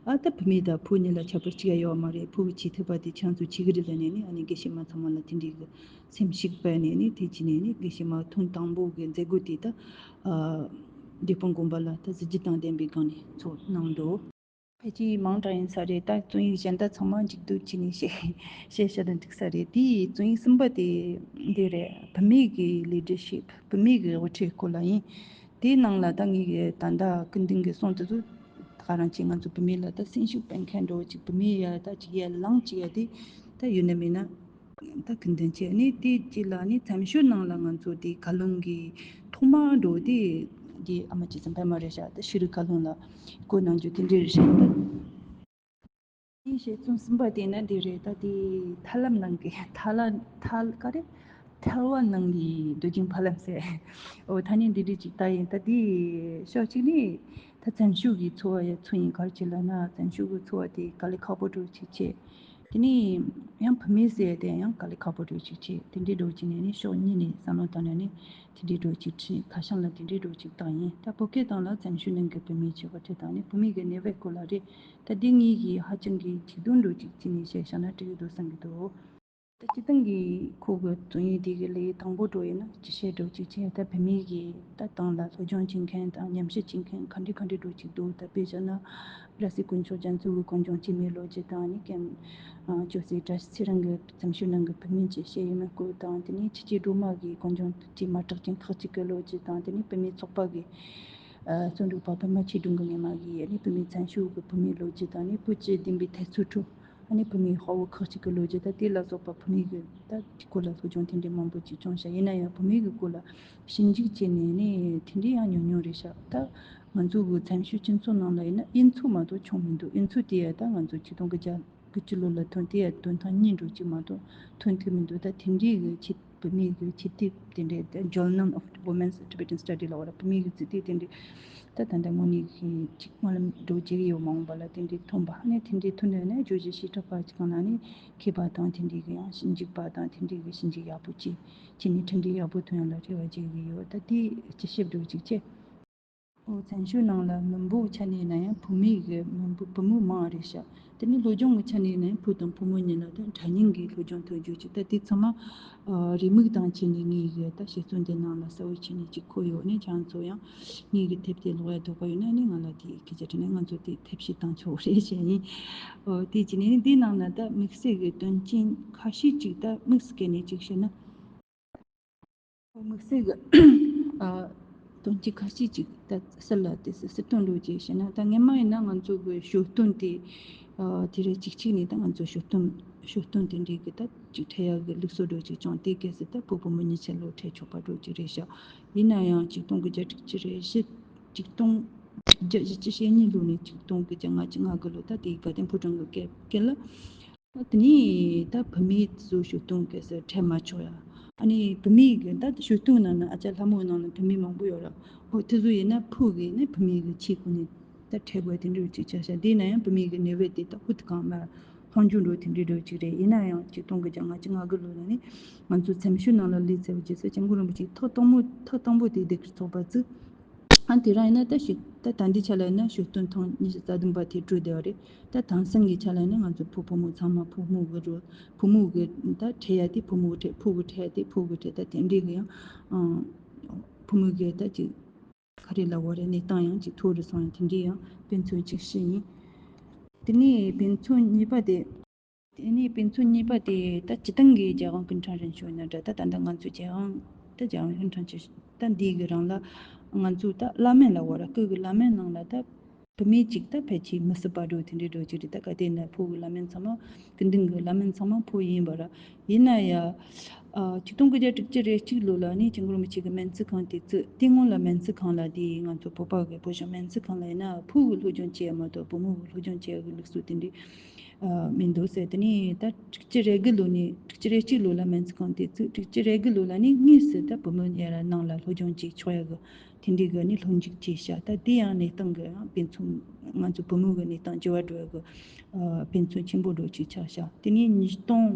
ཨ་ད་བུད་མེད་དང་བུ་གཉིས་ལ་ཁྱད་པར་གཅིག་ཡང་ཡོད་མ་རེད། བུ་གི་བྱེད་ཐུབ་པ་དེ་ཁྱེད་ཚོ་བྱེད་གི་རེད་ལབ་ནས་ནི་ཨ་ནི་དགེ་བཤེས་མ་ཚང་མ་ལ་དེ་འདྲའི་གི་སེམས་ཤུགས་སྤར་ནས་ནི་དེ་བྱས་ནས་ནི་དགེ་བཤེས་མ་ཐུན་དང་པོ་གི་མཛད་སྒོ་དེ་ད་ཨ་འབྲས་སྤུངས་དགོན་པ་ལ་ད་གཟི་བརྗིད་དང་ལྡན་པའི་སྒང་ནས་ཚོགས་གནང་འདུག་ཕལ་ཆེར་མང་དྲགས་ཡིན་ས་རེད། ད་རྩོམ་ཡིག་གཞན་དག་ཚང་མ་མཇུག་བསྡུ་བྱས་ནས་བཤད་བཤད་བཤད་ན་འགྲིག་ས་རེད། དེའི་རྩོམ་ཡིག་གསུམ་པ་དེ་འདི་རེད། བུད་མེད་ཀྱི་ལི་ཌར་ཤིབ་བུད་མེད་ཀྱི་དབུ་ཁྲིད་སྐོར་ལ་ཡིན། དེའི་ནང་ལ་ད་ངས་ད་ལྟ་ཀུན་ལྡན་གྱིས་གསུངས་དེ་ཚོ་ད་ག་རང་ཅིག་ང་ཚོ་བུད་མེད་ལ་ད་སེམས་ཤུགས་སྤར་མཁན་འདྲ་བོ་ཅིག་བུད་མེད་ཡ་ད་ཅིག་ཡ་ལངས་ཅིག་ཡ་དེ་ད་ཡོད་ན་མེད་ན། ད་ཀུན་ལྡན་བྱས་ནས་དེ་གཅིག་ལ་ནི་བཙན་བྱོལ་ནང་ལ་ང་ཚོ་དེ་བཀའ་བློན་གྱི་ཐོག་མ་འགྲོ་དེ་དེ་ཨ་མ་རྗེ་བཙུན་པད་མ་རེད་ཤག་ད་ཕྱི་རུ་བཀའ་བློན་ལ་བསྐོས་གནང་རྒྱུ་དེ་འདྲ་རེད་ཤག་ད་ངའི་དཔྱད་རྩོམ་གསུམ་པ་དེ་ནི་འདི་རེད། ད་དེ་ཐར་ལམ་ནང་གི་ཐར་ལ་ཐར་ག་རེ་ཐར་བ་ནང་གི་སྡུག་ཅན་ཕ་ལམ་ཟེར། འོ་ཐ་སྙད་འདི་འདྲ་ཅིག་ད་ཡིན། ད་དེ་ཕྱོགས་གཅིག་ནས་ད་བཙན་བྱོལ་གྱི་འཚོ་བ་ཡ་ཚུལ་ཡིན་ག་རེ་བྱེད་ལབ་ན། བཙན་བྱོལ་གྱི་འཚོ་བ་དེ་དཀའ་ལས་ཁག་པོ་འདྲ་བོ་ཅིག་བྱས། དེ་ནས་ཡང་བུད་མེད་ཟེར་དེ་ཡང་དཀའ་ལས་ཁག་པོ་འདྲ་ཅིག་བྱས། དེ་འདྲའི་འདྲ་བོ་ཅིག་ནས་ནི་ཕྱོགས་གཉིས་ནས་བསམ་བློ་བཏང་ནས་ནི་དེ་འདྲའི་འདྲ་བོ་ཅིག་ཁྲིད། ཁ་བྱང་ལ་དེ་འདྲའི་འདྲ་བོ་ཅིག་བཏང་ཡིན། ད་བོད་སྐད་ཐོག་ལ་བཙན་བྱོལ་ནང་གི་བུད་མེད་ཅེས་པ་དེ་དང་ནི་བུད་མེད་ཀྱི་གནས་བབ་སྐོར་ལ་རེད། ད་འདི་གཉིས་ཀྱིས་ཧ་ཅང་གི་ཆེད་དོན་འདྲ་བོ་ཅིག་བྱས་ནས་བཤད་བཞག་ན་འགྲིག་གི་འདུག་བསམ་གྱི་འདུག་ད་སྤྱིར་བཏང་གི་ཁོ་གི་རྩོམ་ཡིག་དེ་གི་ལེའུ་དང་པོ་འདྲ་བོ་ཡིན་ན་སྤྱི་བཤད་འདྲ་བོ་ཅིག་བྱས། ད་བུད་མེད་ཀྱི་ད་ཏང་ལ་སློབ་སྦྱོང་བྱེད་མཁན་དང་ཉམས་ཞིབ་བྱེད་མཁན་ག་འདྲ་ག་འདྲ་འདྲ་བོ་ཅིག་འདུག་ད་དཔེ་བཞག་ན། ར་སི་དཀོན་མཆོག་རྒྱ་མཚོ་གི་དཀོན་མཆོག་སྐྱེ་མེད་ལོ་རྒྱུས་དང་ནི་ཀེམ། ཅོག་ཙེ་བཀྲ་ཤིས་ཚེ་རིང་གི་བཙན་བྱོལ་ནང་གི་བུད་མེད་ཀྱི་ཤེས་ཡོན་སྐོར་དང་། དེ་ནས་ཆུ་སྐྱེས་སྒྲོལ་མ་གི་དཀོན་མཆོག་སྐྱེས་མ་གྲགས་ཅན་ཁག་ཅིག་གི་ལོ་རྒྱུས་དང་། དེ་ནས་བུད་མེད་ཚོགས་པ་གི་ཨ་རྩོམ་སྒྲིག་པ་པདྨ་ཆོས་སྒྲོན་གྱི་སྔོན་མ་གི་ཨ་ནི་བུད་མེད་བཙན་བྱོལ་གི་བུད་མེད་ལོ་རྒྱུས་དང་། ནི་བོད་ཀྱི་བདེན་པའི་དུས་ཚོད་ཁྲོད་ཨ་ནི་བུད་མེད་དཔའ་བོ་ཁག་ཅིག་གི་ལོ་རྒྱུས་དང་། དེ་ལ་སོགས་པ་བུད་མེད་ཀྱི་ད་དེ་སྐོར་ལ་སློབ་སྦྱོང་དེ་འདྲའི་མང་པོ་ཅིག་བྱུང་ཤག་ཡིན་ན་ཡང་བུད་མེད་ཀྱི་སྐོར་ལ་ཞིབ་འཇུག་བྱས་ནས་ནི་དེ་འདྲའི་ཡང་ཉུང་ཉུང་རེད་ཤག་ད་ང་ཚོ་གི་བཙན་བྱོལ་སྤྱི་ཚོགས་ནང་ལ་ཡིན་ན་དབྱེ་མཚོ་མ་གཏོགས་ཆུང་མི་འདུག་དབྱེ་མཚོ་དེ་ཡང་ད་ང་ཚོ་ཆིག་སྟོང་དགུ་བརྒྱ་དགུ་བཅུ་ལོ་ལ་ཐོན་དེ་ཡང་དོན་ཐང་གཉིས་འདྲ་བོ་ཅིག་མ་གཏོགས་ཐོན་ཐུབ་མི་འདུག་ད་དེ་འདྲའི་གི་ཆེད་ བུད་མེད་ཀྱི་ཆེད་དེབ་དེ་འདྲའི། The Journal of Women's Tibetan Study ལབ་པ་ར། བུད་མེད་ཀྱི་རྩིས་དེབ་དེ་འདྲའི་ད་ད་ལྟ་དངོས་གནས་ཀྱི་ཅིག་སྨོན་ལམ་འགྲོ་བྱེད་ཀྱི་ཡོད། མ་འོངས་པ་ལ་དེ་འདྲའི་ཐོན་པ། ཨ་ནི་དེ་འདྲའི་ཐོན་ནས་ནས་བརྗོད་གཞི་ཞེ་དྲག་པ་ཅིག་གང་ལ་ནི་མཁས་པ་དང་དེ་འདྲའི་གི་ཡང་ཞིབ་འཇུག་པ་དང་དེ་འདྲའི་གི་ཞིབ་འཇུག་ཡག་པོ་ཅིག་བྱས་ནས་འཕྲིན་སྦྲེལ་ཡག་པོ་ཐོན་ཡོང་ལ་རེ་བ་བྱེད་ཀྱི་ཡོད། ད་དེ་སྤྱི་ཞབས་འགྲོ་ཅིག་བྱས། ཨོ་བཙན་བྱོལ་ནང་ལ་མི་འབོར་ཆ་ནས་ན་ཡང་བུད་མེད་ཀྱི་མི་འབོར་བུ་མོ་མང་རེད་ཤག་དེ་ནས་སློབ་སྦྱོང་གི་ཆ་ནས་ན་ཡང་བུ་དང་བུ་མོ་གཉིས་ལ་ད་འདྲ་མཉམ་གྱི་སློབ་སྦྱོང་ཐོབ་རྒྱུ་ཅིག་ད་དེ་ཚང་མ་ཨ་རེའུ་མིག་དང་བྱས་ནས་ངའི་གི་ད་བཤད་ཚུལ་འདི་ནང་ལ་གསལ་བོ་བྱས་ནས་ཅིག་འཁོད་ཡོད། ནས་ཁྱེད་ཚོ་ཡང་ངའི་གི་དེབ་དེ་ཀློག་ཡ་འདོད་པ་ཡོད་ན་ནི་ང་ལ་དེ་སྐད་ཆ་དྲིས་ན་ང་ཚོ་དེ་ཐབས་ཤེས་བཏང་ཆོག་རེད་བཤད་ཡིན། ཨོ་དེ་བྱས་ནས་ནི་འདི་ནང་ན་ད་དམིགས་བསལ་གྱི་དོན་རྐྱེན་ཁ་ཤས་ཅིག་ད་དམིགས་སུ་བཀར་ནས་ཅིག་བཤད་ན། དམིགས་བསལ་གྱི་ཨ་དོན་རྐྱེན་ཁ་ཤས་ཅིག་ད་ཟུར་ལ་དེ་ཟུར་ཟུར་བཏོན་འགྲོ་ཅིག་བཤད་ན། ད་སྔོན་མ་ཡིན་ན་ང་ཚོ་གི་ཞོ་སྟོན་དེ་ཨ་དེ་རེད། གཅིག་གཅིག་ནས་ད་ང་ཚོ་ཞོ་སྟོན་ཞོ་སྟོན་དེ་འདྲའི་གི་ད་ཅིག་འཕྲད་ཡག་གི་ལུགས་སྲོལ་འགྲོ་ཅིག་བྱུང་། དེ་གལ་སྲིད་ད་བུ་བུ་མོ་གཉིས་ཆ་ལོ་འཕྲད་ཆོག་པ་འགྲོ་ཅིག་རེད་ཤག་ཡིན་ན་ཡང་ཆིག་སྟོང་དགུ་བརྒྱ་དྲུག་ཅུ་རེ་བཞི་ཆིག་སྟོང་དགུ་བརྒྱ་བཞི་བཅུ་ཞེ་གཉིས་ལོ་ནས་ཆིག་སྟོང་དགུ་བརྒྱ་ལྔ་བཅུ་ང་དགུ་ལོ། ད་དེའི་དགའ་ལྡན་ཕོ་བྲང་གི་སྐབས་སྐབས་ལ། དེ་ནས་ད་བུད་མེད་ཚོ་ཞོ་སྟོན་གལ་སྲིད་འཕྲད་མ་ཆོག་ཡ། ཨ་ནི་བུད་མེད་ཀྱི་ད་ཞོ་སྟོན་ནང་ན་ཨ་ཅག་ལྷ་མོའི་ནང་ན་བུད་མེད་མང་པོ་ཡོད་ར། འོ་དེ་ཚོ་ཡིན་ན་ཕུགས་ཀྱི་ནི་བུད་མེད་ཀྱི་ཆེད་ཁོ་ནས་ད་འཕྲད་དགོས་དེ་འདྲ་ཅིག་ཆགས་ཤག་དེ་ན་ཡང་བུད་མེད་ཀྱི་ནད་པ་དེ་ད་ཧུད་གང་མར་ལྷུང་རྒྱུ་འགྲོ་དེ་འདྲ་འགྲོ་ཅིག་རེད། ཡིན་ན་ཡང་ཆིག་སྟོང་དགུ་བརྒྱ་ལྔ་བཅུ་ང་དགུ་ལོ་ལ་ནི་ང་ཚོ་བཙན་བྱོལ་ནང་ལ་སླེབས་ཚར་བའི་རྗེས་སུ་སྐྱབས་མགོན་རིན་པོ་ཆེ་ཐོག་དང་པོ་ཐོག་དང་པོ་དེ་སྡེ་དགེ་ཚོགས་པ་བཙུགས། ཨ་དེ་རང་ཡིན་ན་ད་ཞིག་ད་ད་འདི་ཆ་ལ་ཡིན་ན་ཞོ་སྟོན་ཐེངས་ཉི་ཤུ་རྩ་བདུན་པ་དེ་གྲོལ་བསྡད་པ་རེད། ད་དེང་སང་གི་ཆ་ལ་ཡིན་ན་ང་ཚོ་བུ་བུ་མོ་ཚང་མ་བུ་མོ་གི་རོ་བུ་མོ་གི་ད་འཕྲད་ཡ་དེ་བུ་མོ་གི་འཕྲད། ཕུ་གུ་འཕྲད་ཡ་དེ་ཕུ་གུ་འཕྲད། ད་དེ་འདྲའི་གི་ཡང་ཨང་བུ་མོ་གི་ད་ཅིག་ག་རེ་ལབ་དགོས་རེད། གནས་སྟངས་ཡང་ཅིག་མཐོ་རུ་སོང་ཡ་དེ་འདྲའི་ཡང་དཔེ་མཚོན་གཅིག་བཤད་ཡིན། དེ་ནས་དཔེ་མཚོན་གཉིས་པ་དེ། དེ་ནས་དཔེ་མཚོན་གཉིས་པ་དེ་ད་སྤྱིར་བཏང་གི་རྒྱལ་དབང་སྐུ་ཕྲེང་རིམ་བྱོན་ནི་འདྲ། ད་ད་ལྟ་ང་ཚོ་རྒྱལ་དབང་ད་རྒྱལ་དབང་སྐུ་ཕྲེང་ཆེ་ད་འདི་གི་རིང་ལ་ང་ཚོ་ད་བླ་སྨན་ལབ་དགོས་ར། སྐུ་གི་བླ་སྨན་ནང་ལ་ད་བུད་མེད་ཅིག་ད་ཕལ་ཆེར་མི་སྲིད་པ་འགྲོ་དེ་འདྲའི་འགྲོ་ཅིག་རེད། ད་ག་དེ་ན་ཕུ་གི་བླ་སྨན་ཚང་མ་སྐུ་མདུན་གི་བླ་སྨན་ཚང་མ་ཕུ་ཡིན་པ་ར། ཡིན་ན་ཡང་ཨ་ཆིག་སྟོང་དགུ་བརྒྱ་དྲུག་ཅུ་རེ་གཅིག་ལོ་ལ་ནི་སྐྱབས་མགོན་རིན་པོ་ཆེ་གི་སྨན་རྩིས་ཁང་དེ་བཙུགས། དེ་སྔོན་ལ་སྨན་རྩིས་ཁང་ལ་དེ་ང་ཚོ་བོད་པ་གི་བོད་གཞུང་སྨན་རྩིས་ཁང་ལ་ཡིན་ན་ཕུ་གི་སློབ་སྦྱོང་བྱེད་ཡ་མ་གཏོགས་བུ་མོ་གི་སློབ་སྦྱོང་བྱེད་ཡ་གི་ལུགས་སྲོལ་དེ་འདྲའི་ཨ་མི་འདུག་ཟེར། དེ་ནས་ད་དྲུག་ཅུ་རེ་དགུ་ལོ་ནས་དྲུག་ཅུ་རེ་གཅིག་ལོ་ལ་སྨན་རྩིས་ཁང་དེ་བཙུགས། དྲུག་ཅུ་རེ་དགུ་ལོ་ལ་ནི་དངོས་སུ་ད་བུ་མོ་ཡར་ནང་ལ་སློབ་སྦྱོང་བྱེད་ཆོག་ཡ་གི་དེ་འདྲའི་གི་ནི་ལྷོད་འཇུག་བྱས་ཤག་ད་དེ་ཡང་གནས་སྟངས་གི་ཡང་དཔེ་མཚོན། ང་ཚོ་བུ་མོ་གི་གནས་སྟངས་འགྱུར་བ་འགྲོ་ཡ་གི་ཨ་དཔེ་མཚོན་ཆེན་པོ་འགྲོ་ཅིག་ཆགས་ཤག་དེ་ནས་ཉིས་སྟོང་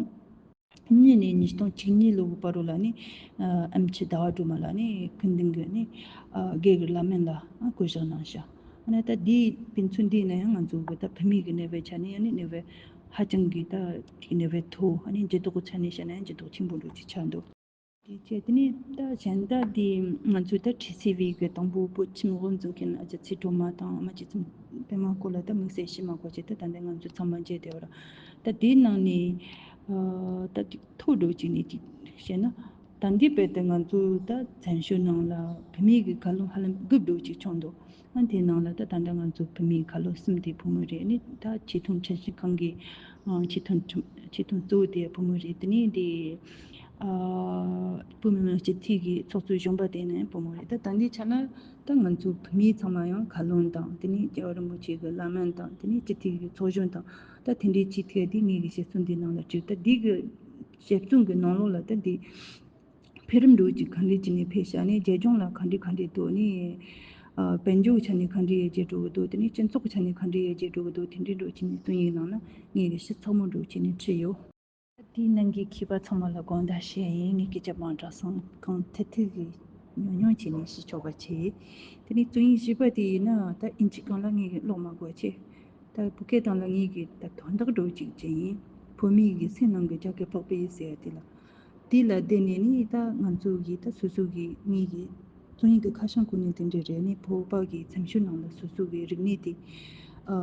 གཉིས་ནས་ཉིས་སྟོང་བཅུ་གཉིས་ལོ་གི་བར་རུ་ལ་ནི་ཨ་ཨེམ་ཆི་ཟླ་བ་སྒྲོལ་མ་ལགས་ནི་སྐུ་མདུན་གྱི་ནི་ཨ་དགེ་གི་བླ་སྨན་ལ་ཨ་བསྐོ་གཞག་གནང་ཤག་ཨ་ནི་ད་འདིའི་དཔེ་མཚོན་འདི་ན་ཡང་ང་ཚོ་གི་ད་བུད་མེད་ཀྱི་ནད་པའི་ཆ་ནས་ཡང་ནི་ནད་པའི་ཧ་ཅང་གི་ད་ནད་པའི་མཐོ། ཨ་ནི་འགྱུར་ལྡོག་གི་ཆ་ནས་བཤད་ན་ཡང་འགྱུར་ལྡོག་ཆེན་པོ་འགྲོ་ཅིག་ཆགས་འདུག་དེ་བྱས་དེ་ནས་ད་གཞན་དག་དེ་ང་ཚོས་ད་ཁྲི་སི་བི་གི་དང་པོ་བོད་ཁྱིམ་དབུ་འཛིན་མཁན་ཨ་ཅག་ཚེ་སྒྲོལ་མ་དང་ཨ་མ་རྗེ་བཙུན་པད་མ་སྐོར་ལ་ད་དམིགས་བསལ་བཤད་མ་དགོས་ཆེད་དུ་ད་ལྟ་ང་ཚོ་ཚང་མ་མཇལ་བསྡད་ཡོད་ར། ད་དེའི་ནང་ནས་ཨ་ད་ཅིག་མཐོ་འགྲོ་ཅིག་ནས་ཅིག་བཤད་ན། ད་འདི་བལ་ཏེ་ང་ཚོ་ད་བཙན་བྱོལ་ནང་ལ་བུད་མེད་ཀྱི་བཀའ་བློན་ཧ་ལམ་དགུ་འགྲོ་ཅིག་བྱུང་འདུག་ཨ་དེའི་ནང་ལ་ད་ད་ལྟ་ང་ཚོ་བུད་མེད་བཀའ་བློན་གསུམ་དེ་བུ་མོ་རེད། ནི་ད་ཆེས་མཐོའི་ཁྲིམས་ཞིབ་ཁང་གི་ཨ་ཆེས་མཐོའི་ཁྲིམས་ཆེས་མཐོའི་གཙོ་བོ་དེ་བུ་མོ་རེད། དེ་ནས་དེ་ཨ་བུད་མེད་སྤྱི་འཐུས་ཀྱི་ཚོགས་གཙོ་གཞོན་པ་དེ་ནས་བུ་མོ་རེད། ད་ད་འདི་ཆ་ན་ད་ང་ཚོ་བུད་མེད་ཚང་མ་ཡང་བཀའ་བློན་དང་དེ་ནས་རྒྱལ་བ་རིན་པོ་ཆེ་གི་བླ་སྨན་དང་དེ་ནས་སྤྱི་འཐུས་ཀྱི་ཚོགས་གཞོན་དང་ད་དེ་འདྲའི་ཅིག་ཐད་དེ་ངེད་ཀྱི་དཔྱད་རྩོམ་འདི་ནང་ལ་བྲིས། ད་འདི་གི་དཔྱད་རྩོམ་གི་ནང་ལོགས་ལ་ད་འདི། འཕེལ་རིམ་འགྲོ་ཅིག་ག་འདྲ་ཅིག་ནས་འཕེལ་ཤག་ནས་རྒྱལ་ལྗོངས་ལ་ག་འདྲ་ག་འདྲ་འདུག་ནས་ཨ་དཔལ་འབྱོར་གྱི་ཆ་ནས་ག་འདྲ་ཡར་རྒྱས་འགྲོ་གི་འདུག་དེ་ནས་སྤྱི་ཚོགས་ཀྱི་ཆ་ནས་ག་འདྲ་ཡར་རྒྱས་འགྲོ་གི་འདུག་དེ་འདྲ་འགྲོ་ཅིག་ནས་རྩོམ་ཡིག་ནང་ན་ངས་གི་ཞིབ་ཚགས་མོ་འགྲོ་ཅིག་ནས་བྲིས་ཡོད། དེའི་ནང་གི་མཁས་པ་ཚང་མ་ལ་དགོངས་དག་བཞེས་ཡིན། ངས་སྐད་ཆ་མང་དྲགས་སོང་། གང་ཐད་ཐད་ཀྱི་ཉུང་ཉུང་བྱས་ནས་ཞུ་ཆོག་པ་བྱས། དེ་ནས་རྩོམ་ཡིག་བཞི་པ་དེ་ཡིན་ན་ད་ཨིན་ཇི་སྒང་ལ་ངས་གི་ཀློག་མ་དགོས་བྱས། ད་བོད་སྐད་སྒང་ལ་ངས་གི་ད་དོན་དག་འགྲོ་ཅིག་བྱས་ཡིན། བུད་མེད་ཀྱི་སེམས་ནང་གི་རྒྱ་སྐད་པགས་པའི་ཟེར་ཡ་དེ་ལ། དེ་ལ་བརྟེན་ནས་ནི་ད་ང་ཚོ་གི་ད་སོ་སོ་གི་ངེད་ཀྱི་རྩོམ་ཡིག་གི་ཁ་བྱང་ཁོ་ནས་དེ་འདྲ་རེད། ནི་བོད་པ་གི་བཙན་བྱོལ་ནང་ལ་སོ་སོ་གི་རིག་གནས་དེ་ཨ་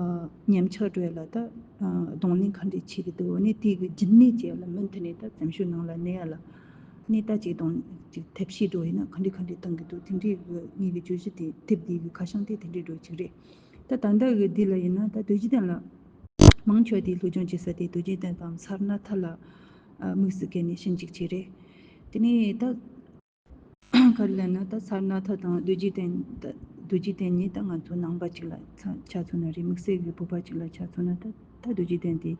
ཉམས་ཆག་འགྲོ་ཡ་ལ་ད་ཨ་གདོང་ལེན་ག་འདྲ་བྱེད་ཀྱི་འདུག་ནི་དེ་གི་རྒྱུན་གནས་བྱེད་ཡ་ལ་མུ་མཐུད་ནས་ད་བཙན་བྱོལ་ནང་ལ་གནས་ཡ་ལ་ནི་ད་ཅིག་གདོང་ཅིག་ཐབས་ཤེས་འགྲོ་ཡིན་ན་ག་འདྲ་ག་འདྲ་གཏང་གི་འདུག་དེ་འདྲའི་གི་ངེད་ཀྱི་བརྗོད་གཞི་དེ་དེབ་འདི་གི་ཁ་བྱང་དེ་དེ་འདྲའི་འགྲོ་ཅིག་རེད། ད་ད་ལྟ་གི་འདི་ལ་ཡིན་ན་ད་རྡོ་རྗེ་གདན་ལ་མང་ཆེ་བ་དེ་སློབ་སྦྱོང་བྱེད་ས་དེ་རྡོ་རྗེ་གདན་དང་སར་ནཱ་ཐ་ལ་ཨ་དམིགས་སུ་བཀར་ནས་ཞིབ་འཇུག་བྱས་རེད། དེ་ནས་ད་ག་རེ་ལབ་ན་ད་སར་ནཱ་ཐ་དང་རྡོ་རྗེ་གདན་ད་རྡོ་རྗེ་གདན་ནི་ད་ང་ཚོ་ནང་པ་ཅིག་ལ་ཆ་ཆ་མཚོན་ན་རེད། དམིགས་བསལ་གྱི་བོད་པ་ཅིག་ལ་ཆ་མཚོན་ན་ད་ད་རྡོ་རྗེ་གདན་དེ་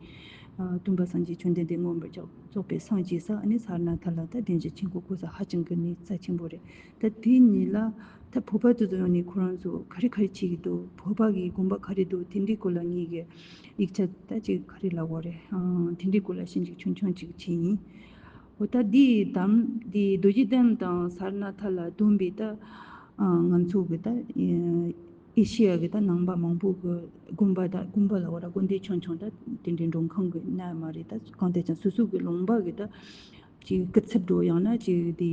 སྟོན་པ་སངས་རྒྱས་བཅོམ་ལྡན་འདས་མངོན་པར་རྫོགས་པའི་སངས་རྒྱས་ས་ཨ་ནི་སར་ནཱ་ཐ་ལ་ད་བདེན་བཞི་ཆོས་འཁོར་བསྐོར་ས་ཧ་ཅང་གི་གནས་རྩ་ཆེན་པོ་རེད། ད་དེ་གཉིས་ལ་ད་བོད་པ་དེ་ཚོ་ཡོང་ནས་ཁོ་རང་ཚོ་ག་རེ་ག་རེ་བྱེད་ཀྱི་འདུག་བོད་པ་གི་དགོན་པ་ག་རེ་འདུག་དེ་འདྲའི་སྐོར་ལ་ངེད་ཀྱི་ཡིག་ཆ་ད་ཅིག་ག་རེ་ལབ་དགོས་རེད། དེ་འདྲའི་སྐོར་ལ་ཞིབ་འཇུག་ཆུང་ཆུང་ཅིག་བྱས་ཡིན། འོ་ད་འདི་དམ་འདི་རྡོ་རྗེ་གདན་དང་སར་ནཱ་ཐ་ལ་བསྡོམས་པའི་ད་ང་ཚོ་གི་ད་ཨེ་ཤི་ཡ་གི་ད་ནང་པ་མང་པོ་གི་དགོན་པ་ད་དགོན་པ་ལ་འོ་ར་དགོན་སྡེ་ཆུང་ཆུང་ད་དེ་འདྲའི་མགྲོན་ཁང་གི་ན་མ་རེད། ད་གང་ལྟར་ཀྱང་སོ་སོ་གི་ལུང་པ་གི་ད་ཅིག་སྐུ་ཚབ་འགྲོ་ཡང་ན་ཅིག་དེ་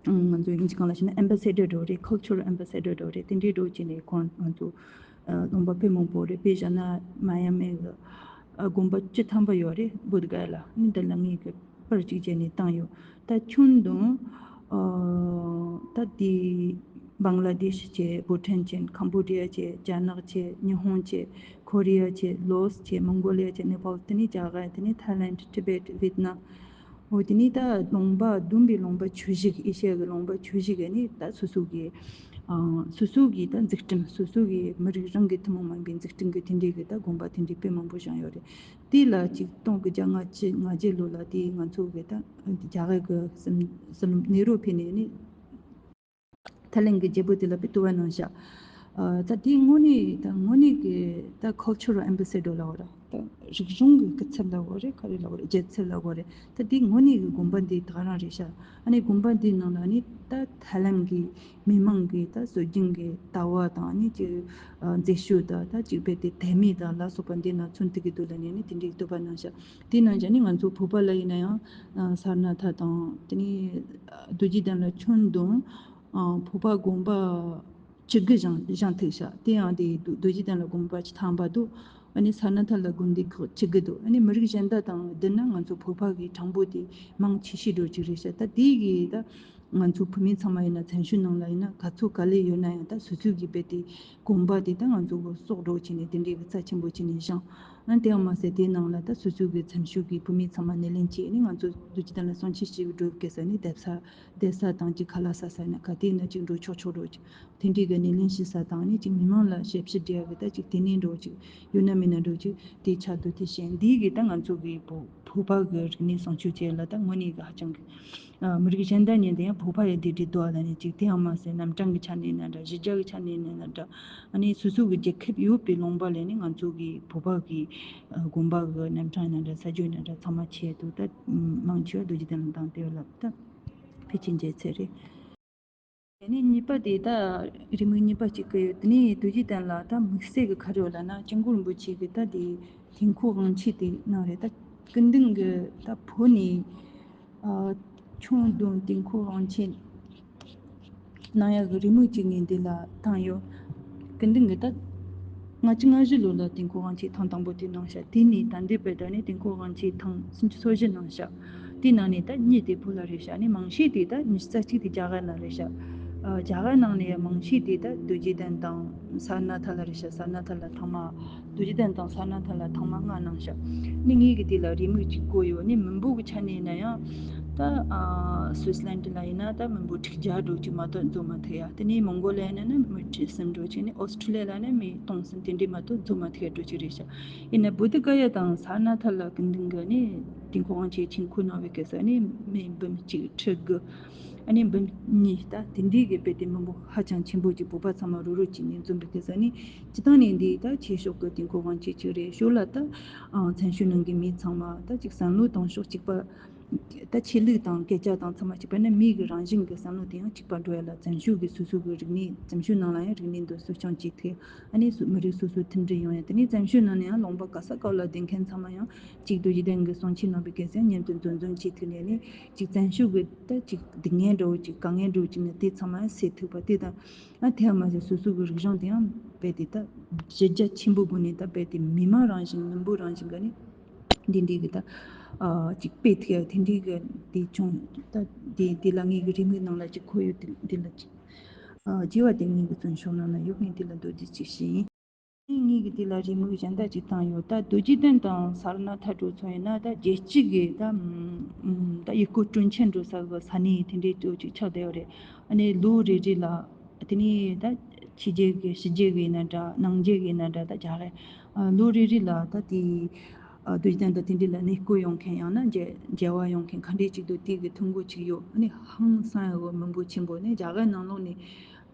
ང་ཚོ་དབྱིན་ཇི་སྒང་ལ་བཤད་ན་ཨེམ་བྷ་སེ་ཌར་འགྲོ་རེད། ཁལ་ཅར་ཨེམ་བྷ་སེ་ཌར་འགྲོ་རེད། དེ་འདྲའི་འགྲོ་བྱས་ནས་ཁོང་ང་ཚོ་ལུང་པ་དཔེ་མང་པོ་རེད། དཔེ་བཞག་ན་མ་ཡ་མི་གི་དགོན་པ་བཅུ་ཐམ་པ་ཡོད་རེད། བོད་ག་ལ་ནི་འདི་ལ་ངེད་ཀྱི་པར་གཅིག་བྱས་ནས་བཏང་ཡོད། ད་ཁྱོན་བསྡོམས་ད་དེ་བང་ལ་དེ་ཤི་བྱས། བྷུ་ཊན་བྱས། ཁམ་བྷོ་ཌི་ཡ་བྱས། རྒྱ་ནག་བྱས། ཉི་ཧོང་བྱས། ཁོ་རི་ཡ་བྱས། ལོ་སི་བྱས། མོང་གོ་ལི་ཡ་བྱས། ནེ་པཱལ། དེ་ནས་རྒྱ་གར། དེ་ནས་ཐའི་ལེནཌ། ཏི་བེཊ། ཝེད་ནམ། འོ་དེ་ནས་ད་ལུང་པ་བསྡོམས་པའི་ལུང་པ་ཆོས་བཞི་གི་ཨེ་ཤི་ཡ་གི་ལུང་པ་ཆོས་བཞི་གི་ནི་ད་སོ་སོ་གི་སོ་སོ་གི་ད་འཛུགས་སྐྲུན། སོ་སོ་གི་མི་རིགས་རང་གི་ཐུན་མོང་མ་ཡིན་པའི་འཛུགས་སྐྲུན་གི་དེ་འདྲའི་གི་ད་དགོན་པ་དེ་འདྲའི་དཔེ་མང་པོ་བཞེངས་ཡོད་རེད། དེ་ལ་ཅིག་སྟོང་གི་བརྒྱ་ལྔ་བཅུ་ང་བརྒྱད་ལོ་ལ་དེ་ང་ཚོ་གི་ད་རྒྱ་གར་གི་སྲིད་སྲིད་བློན་ནེ་རུ་ཕེབས་ནས་ནི་ཐའི་ལེནཌ་གི་རྒྱལ་པོ་དེ་ལ་དཔེ་བསྟོད་པ་གནང་ཤག་ཨ་ད་དེ་དངོས་གནས་ད་དངོས་གནས་ཀྱི་ད་ཁལ་ཅར་ཨེམ་བྷ་སེ་ཌར་ལ་འོ་ར་ད་རིག་གཞུང་གི་སྐུ་ཚབ་ལ་འོ་རེད། ག་རེ་ལ་འོ་རེད། རྒྱལ་ཚབ་ལ་འོ་རེད། ད་དེ་དངོས་གནས་ཀྱི་དགོན་པ་འདི་ད་ག་རང་རེད་ཤག་ཨ་ནི་དགོན་པ་འདིའི་ནང་ལ་ནི་ད་ཐའི་ལེནཌ་གི་མི་མང་གི་ད་སྲོལ་རྒྱུན་གི་ལྟ་བ་དང་ཨ་ནི་ཅིག་ཨ་མཛེས་ཤོས་དང་ད་ཅིག་རྦད་དེ་དད་མོས་དང་ལ་སོགས་པ་འདི་ན་ཚུད་ཐུབ་ཀྱི་འདུག་ལབ་ནས་ནི་དེ་འདྲའི་བསྟོད་པ་གནང་ཤག་དེ་ནང་བཞིན་ནི་ང་ཚོ་བོད་པ་ལ་ཡིན་ན་ཡང་ཨ་སར་ནཱ་ཐ་དང་དེ་ནས་རྡོ་རྗེ་གདན་ལ་ཁྱོན་བསྡོམས་ཨ་བོད་པ་དགོན་པ་བཅུ་དགུ་བཞེངས་བཞེངས་ཐུབ་ཤག་དེ་ཡང་དེ་རྡོ་རྡོ་རྗེ་གདན་ལ་དགོན་པ་བཅུ་ཐམ་པ་འདུག་ཨ་ནི་སར་ནཱ་ཐ་ལ་དགོན་སྡེ་ཁག་བཅུ་དགུ་འདུག་ཨ་ནི་མི་རིགས་གཞན་དག་དང་བསྡུར་ན་ང་ཚོ་བོད་པ་གི་གྲངས་འབོར་དེ་མང་ཆེ་ཤོས་འགྲོ་གཅིག་རེད་ཤག་ད་དེ་གི་ད་ང་ཚོ་བོད་མི་ཚང་མ་ཡིན་ན་བཙན་བྱོལ་ནང་ལ་ཡིན་ན་ག་ཚོད་ག་ལེ་ཡོད་ན་ཡང་ད་སོ་སོའི་གི་རྦད་དེ་དགོན་པ་དེ་ད་ང་ཚོ་གི་སྲོག་འགྲོ་བྱས་ནས་དེ་འདྲའི་གི་རྩ་ཆེན་པོ་བྱས་ནས་བཞེངས། ཨ་དེའང་མ་ཟད་དེའི་ནང་ལ་ད་སོ་སོའི་གི་བཙན་བྱོལ་གི་བོད་མི་ཚང་མ་སྣེ་ལེན་བྱས་ནས་ང་ཚོ་རྡོ་རྗེ་གདན་ལ་གསུང་ཆོས་ཞུ་གི་འགྲོ་གི་ས་ནས་བསྡད་ས་བསྡད་ས་དང་ཅིག་ཁ་ལག་ཟ་ས་ན་ག་དེ་ན་ཅིག་འགྲོ་ཆོག་ཆོག་འགྲོ་ཅིག་དེ་འདྲའི་གི་སྣེ་ལེན་བྱེད་ས་དང་ནི་ཅིག་མི་མང་ལ་ཞབས་ཕྱི་སྤྲད་ཡ་གི་ད་ཅིག་དེ་ནས་འགྲོ་ཅིག་ཡོད་ན་མེད་ན་འགྲོ་ཅིག་དེའི་ཆེད་དུ་དེ་བྱས། འདིའི་གི་ད་ང་ཚོ་གི་བོད་བོད་པ་གི་རིག་གནས་སྲུང་སྐྱོབ་བྱེད་ཡ་ལ་ད་དངོས་གནས་གི་ཧ་ཅང་གི་ཨ་མི་རིགས་གཞན་དག་ཉིད་དུ་ཡང་བོད་པ་ཡི་དེ་འདྲའི་འདུག་ཨ་ལ་ནི་ཅིག་དེའང་མ་ཟད་རྣམ་གྲངས་ཀྱི་ཆ་ནས་ཡིན་ན་འདྲ། གཞི་རྒྱ་གི་ཆ་ནས་ཡིན་ན་འདྲ། ཨ་ནི་སོ་སོ་གི་རྒྱལ་ཁབ་ཡོད་པའི་ལུང་པ་ལ་ནི་ང་ཚོ་གི་བོད་པ་གི་ཨ་དགོན་པ་གི་རྣམ་གྲངས་ཡིན་ན་འདྲ། ས་ཆ་ཡིན་ན་འདྲ། ཚང་མ་ཆེད་དུ་ད་མང་ཆེ་བ་རྡོ་རྗེ་གདན་ལ་བཏང་དེ་ལ་ད་ཕལ་ཆེར་མཇལ་ཚད་རེད། དེ་ནས་གཉིས་པ་དེ་ད་རེའུ་མིག་གཉིས་པ་གཅིག་གི་ཡོད། དེ་ནས་རྡོ་རྗེ་གདན་ལ་ད་དམིགས་བསལ་གྱི་ག་རེ་ཡོད་ལབ་ན་སྐྱབས་མགོན་རིན་པོ་ཆེ་གི་ད་དེ་དུས་འཁོར་དབང་ཆེན་དེ་གནང་རེད། ད་སྐུ་མདུན་གྱི་ད་བོད་ནས་ཨ་ཁྱོན་བསྡོམས་དུས་འཁོར་དབང་ཆེན་གནང་ཡག་གི་རེའུ་མིག་གཅིག་ངས་འདི་ལ་བཏང་ཡོད། སྐུ་མདུན་གྱི་ད་ལྔ་བཅུ་ང་བཞི་ལོ་ལ་དུས་འཁོར་དབང་ཆེན་ཐེངས་དང་པོ་དེ་གནང་ཤག་དེ་ནས་ད་ལྟའི་བར་དུ་ནས་དུས་འཁོར་དབང་ཆེན་ཐེངས་སུམ་ཅུ་སོ་བཞི་གནང་ཤག་དེའི་ནང་ནས་ད་གཉིས་དེ་བོད་ལ་རེད་ཤག་ནས་མང་ཤོས་དེ་ད་ཉི་ཤུ་རྩ་གཅིག་དེ་རྒྱ་གར་ནང་རེད་ཤག་ཨ་རྒྱ་གར་ནང་ནས་ཡང་མང་ཤོས་དེ་ད་རྡོ་རྗེ་གདན་དང་ས་ར་ནཱ་ཐ་ལ་རེད་ཤག་ས་ར་ནཱ་ཐ་ལ་ཐེངས་མ་རྡོ་རྗེ་གདན་དང་ས་ར་ནཱ་ཐ་ལ་ཐེངས་མ་ལྔ་གནང་ཤག་ནི་ངེད་ཀྱི་དེ་ལ་རེའུ་མིག་གཅིག་བཀོད་ཡོད། ནི་མི་འབོར་གྱི་ཆ་ནས་ཡིན་ན་ཡང་ད་ཨ་སུད་སི་ལན་ཌི་ལ་ཡིན་ན་ད་མི་འབོར་ཁྲི་བརྒྱ་འགྲོ་གཅིག་མ་གཏོགས་འཛོམས་མ་ཐུབ་ཡ། དེ་ནས་མོང་གོ་ལི་ཡ་ཡིན་ན་ནི་མི་ཁྲི་གསུམ་འགྲོ་གཅིག་ནི་ཨོ་སི་ཁྲུ་ལི་ཡ་ལ་ནི་མི་སྟོང་གསུམ་དེ་འདྲས་མ་གཏོགས་འཛོམས་མ་ཐུབ་ཡ་འགྲོ་གཅིག་རེད་ཤག་ཡིན་ན་བོ་དྷི་ག་ཡ་དང་ས་ར་ནཱ་ཐ་ལ་སྐུ་མདུན་གྱི་ནི་དུས་འཁོར་དབང་ཆེན་ཆིངས་འཁོད་གནང་བའི་སྐབས་སུ་ནི་མི་འབུམ་གཅིག་ཁྲི་དགུ། ཨ་ནི་འབུམ་གཉིས་ད་དེ་འདྲའི་གི་དཔེ་དེ་མི་འབོར་ཧ་ཅང་ཆེན་པོ་ཅིག་བོད་པ་ཚང་མ་རུབ་རུབ་བྱས་ནས་འཛོམས་པའི་སྐབས་སུ་ནི་སྤྱིར་བཏང་ནས་འདི་ད་ཆོས་ཕྱོགས་ཀྱི་དུས་འཁོར་དབང་ཆེན་ཅིག་རེད། ཞོར་ལ་ད་ཨ་བཙན་བྱོལ་ནང་གི་མི་ཚང་མ་ད་ཅིག་བསམ་བློ་བཏང་ཕྱོགས་གཅིག་པ། ད་ཆོས་ལུགས་དང་སྐད་ཆ་དང་ཚང་མ་གཅིག་པ་ནི་མི་གི་རང་བཞིན་གྱི་བསམ་བློ་དེ་ཡང་གཅིག་པ་འགྲོ་ཡ་ལ་བཙན་བྱོལ་གྱི་སོ་སོ་གི་རིག་གནས་བཙན་བྱོལ་ནང་ལ་ཡང་རིག་གནས་འདི་གསོ་སྐྱོང་བྱེད་ཐུབ། ཨ་ནི་སུ་མི་རིགས་སོ་སོ་མཐུན་སྒྲིལ་ཡོང་ཡ། དེ་ནས་བཙན་བྱོལ་ནང་ནས་ཡང་ལུང་པ་ག་ས་ག་ལ་བསྡད་མཁན་ཚང་མ་ཡང་གཅིག་རྡོ་རྗེ་གདན་གྱི་གསུང་ཆོས་གནང་བའི་སྐབས་སུ་མཉམ་དུ་འཛོམས་འཛོམས་བྱེད་ཐུབ་ནས་ནི་གཅིག་བཙན་བྱོལ་གྱི་ད་གཅིག་སྡུག་བསྔལ་འདྲ་བོ་གཅིག་དཀའ་ངལ་འདྲ་བོ་གཅིག་ནི་དེ་ཚང་མ་ཡང་སེལ་ཐུབ་པ་དེ་དང་། ཨ་དེ་ཡང་མ་ཟད་སོ་སོ་གི་རིག་གཞུང་དེ་ཡང་རྦད་དེ་ད་གཞི་རྒྱ་ཆེན་པོ་སྒོ་ནས་ད་རྦད་དེ་མི་མང་རང་བཞིན་མི་འབོར་རང་བཞིན་ག་ནི་འདི་འདྲའི་གི་ད་ཨ་ཅིག་སྤེལ་ཐུབ་ཡ་དེ་འདྲའི་གི་དེ་བྱུང་། ད་དེ་དེ་ལ་ངེད་ཀྱི་རེའུ་མིག་ནང་ལ་ཅིག་འཁོད་ཡོད། དེ་འདི་ལ་ཅིག་ཨ་བརྗེ་བ་དེ་ངེད་ཀྱི་བཙོན་ཤོག་ནང་ལ་ཡོད། ངས་དེ་ལ་མདོར་བསྡུས་ཅིག་བཤད་ཡིན། ངེད་ཀྱི་དེ་ལ་རེའུ་མིག་གཞན་དག་ཅིག་བཏང་ཡོད། ད་རྡོ་རྗེ་གདན་དང་ས་ར་ནཱ་ཐ་འགྲོ་ཚོ་ཡིན་ན་ད་རྒྱལ་སྤྱི་གི་ད་ད་ཡུལ་སྐོར་སྤྲོ་འཆམ་འགྲོ་ས་གི་ས་གནས་དེ་འདྲའི་ཚོ་ཅིག་ཆགས་བསྡད་ཡོད་རེད། ཨ་ནི་ལོ་རེ་རེ་ལ་དེ་ནས་ད་ཕྱི་རྒྱལ་གི་ཕྱི་རྒྱལ་གི་ཡིན་ན་འདྲ་ནང་རྒྱལ་གི་ཡིན་ན་འདྲ་ད་རྒྱ་གར་ལོ་རེ་རེ་ལ་ད་དེ་ ཨ་དུས་གཏན་དུ་དེ་འདྲ་ལ་གནས་སྐོར་ཡོང་མཁན་ཡང་ན་མཇལ་མཇལ་བ་ཡོང་མཁན་ག་འདྲས་ཅིག་འདུག་དེ་གི་ཐུགས་འགོ་ཅིག་ཡོད། ཨ་ནི་ཧང་སང་ཡ་གི་མི་འབོར་ཆེན་པོ་ནི་རྒྱ་གར་ནང་ལོགས་ནས་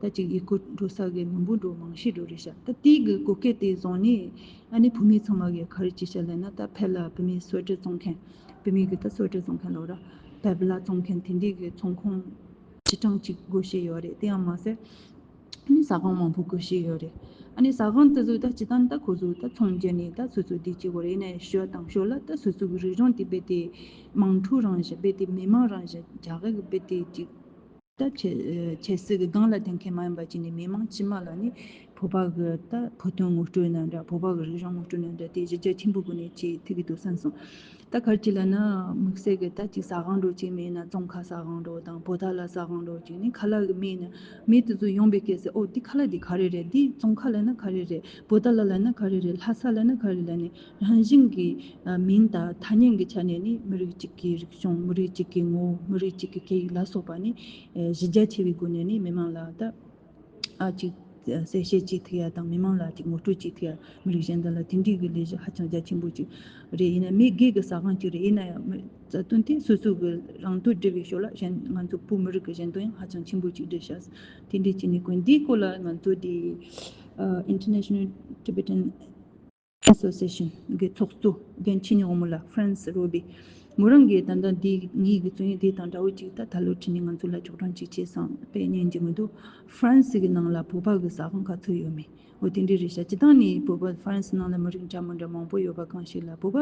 ད་ཅིག་ཡུལ་སྐོར་འགྲོ་ས་གི་མི་འབོར་འགྲོ་མང་ཤོས་འགྲོ་རེད་ཤག་ད་དེ་གི་བཀོད་སྐད་དེ་བཟུང་ནས་ཨ་ནི་བོད་མི་ཚང་མ་གི་ག་རེ་ཅིག་བཤད་ལབ་ན། ད་ཕེབས་ལ་བོད་མི་གསོལ་རས་བཙོང་མཁན། བོད་མི་གི་ད་གསོལ་རས་བཙོང་མཁན་ལོ་ར། ཕེབས་ལ་བཙོང་མཁན་དེ་འདྲས་གི་ཚོང་ཁང་ཆེ་གྲངས་ཅིག་སྒོ་ཕྱེ་ཡོད་རེད། དེ་ཡང་མ་ཟད། ཨ་ནི་ཟ་ཁང་མང་པོ་སྒོ་ཕྱེ་ཡོད་རེད། ཨ་ནི་ཟ་ཁང་དེ་ཚོ་ད་སྤྱིར་བཏང་ད་ཁོ་ཚོ་ད་ཚོང་བརྒྱབ་ནས་ད་སོ་སོ་བདེ་སྐྱིད་དགོས་རེད། ཡིན་ནའི་ཞོར་དང་ཞོར་ལ་ད་སོ་སོ་གི་རིག་གཞུང་དེ་རྦད་དེ་དམངས་ཁྲོད་རང་བཞིན། རྦད་དེ་མི་མང་རང་བཞིན། རྒྱ་གར་གི་རྦད་དེ་ཅིག་ད་ཆབ་ཆབ་སྲིད་ཀྱི་སྒང་ལ་བསྟེན་མཁན་མ་ཡིན་པ་ཅིག་ནས་མི་མང་ཕྱི་མ་ལ་ནི་བོད་པ་གི་ད་བོད་དོན་ངོ་སྤྲོད་ན་འདྲ། བོད་པ་གི་རིག་གཞུང་ངོ་སྤྲོད་ན་འདྲ། དེ་གཞི་རྒྱ་ཆེན་པོ་སྒོ་ནས་ཅིག་ཐུག་གི་འདུག་བསམ་སོང་། ད་ག་རེ་ཅིག་ལབ་ན་དམིགས་བསལ་གྱི་ད་ཅིག་ཟ་ཁང་འདྲ་ཅིག་མེད་ན། ཙོང་ཁ་ཟ་ཁང་འདྲ་དང་བོ་ཏ་ལ་ཟ་ཁང་འདྲ་ཅིག་ནི་ཁ་ལག་གི་མེད་ན། མི་དེ་ཚོ་ཡོང་བའི་སྐབས་སུ་ཨོ་འདི་ཁ་ལག་འདི་ག་རེ་རེད། འདི་ཙོང་ཁ་ལབ་ན་ག་རེ་རེད། བོ་ཏ་ལ་ལབ་ན་ག་རེ་རེད། ལྷ་ས་ལབ་ན་ག་རེ་ལབ་ནས་རང་བཞིན་གྱི་ཨ་མིང་དང་ཐ་སྙད་ཀྱི་ཆ་ནས་ནི་མི་རིགས་གཅིག་གི་རིག་གཞུང་། མི་རིགས་གཅིག་གི་ངོ་བོ། མི་རིགས་གཅིག་གི་སྐད་ཡིག་ལ་སོགས་པ་ནི་ཨེ་གཞི་རྒྱ་ཆེ་བའི་སྒོ་ནས་ནི་མི་མང་ལ་ད་ཨ་ཅིག་གསལ་བཤད་ཅིག་ཐུབ་ཡ་དང་མི་མང་ལ་ཅིག་ངོ་སྤྲོད་ཅིག་ཐུབ་ཡ། མི་རིགས་གཞན་དག་ལ་དེ་འདྲའི་གི་ལས་གཞི་ཧ་ཅང་རྒྱ་ཆེན་པོ་ཅིག་རེད། ཡིན་ན་མི་སྒེར་གི་ཟ་ཁང་ཅིག་རེད། ཡིན་ན་ཡང་མི་རྩ་དོན་དེ་སོ་སོ་གི་རང་འདོད་སྒྲུབ་པའི་ཕྱོགས་ལ་གཞན་ང་ཚོ་བོད་མི་རིགས་གི་གཞན་དོན་ཡང་ཧ་ཅང་ཆེན་པོ་ཅིག་རེད་ཤག་དེ་འདྲའི་ཅིག་ནི་དགོས། འདིའི་སྐོར་ལ་ང་ཚོ་དེ་ཨ་International Tibetan Association གི་ཚོགས་གཙོ་རྒན་ཆོས་ཉིད་དབང་མོ་ལགས། ཧྥ་རན་སི་རོ་བི། མོ་རང་གིས་ད་ལྟ་འདི་ངེད་ཀྱི་རྩོམ་ཡིག་འདི་དང་འདྲ་བོ་ཅིག་ད་ད་ལོ་ཁྲིད་ནས་ང་ཚོ་ལ་ཆོག་གྲངས་ཅིག་བྱས་སོང་། དཔེ་ཉན་གྱི་མི་འདུག་ཧྥ་རན་སི་གི་ནང་ལ་བོད་པ་གི་ཟ་ཁང་ག་ཚོད་ཡོད་མེད། འོ་དེ་འདྲ་རེད་ཤག་སྤྱིར་བཏང་ནས་བོད་པ་ཧྥ་རན་སི་ནང་ལ་མི་རིགས་འདྲ་མི་འདྲ་མང་པོ་ཡོད་པ་གང་ཞིག་ལ། བོད་པ་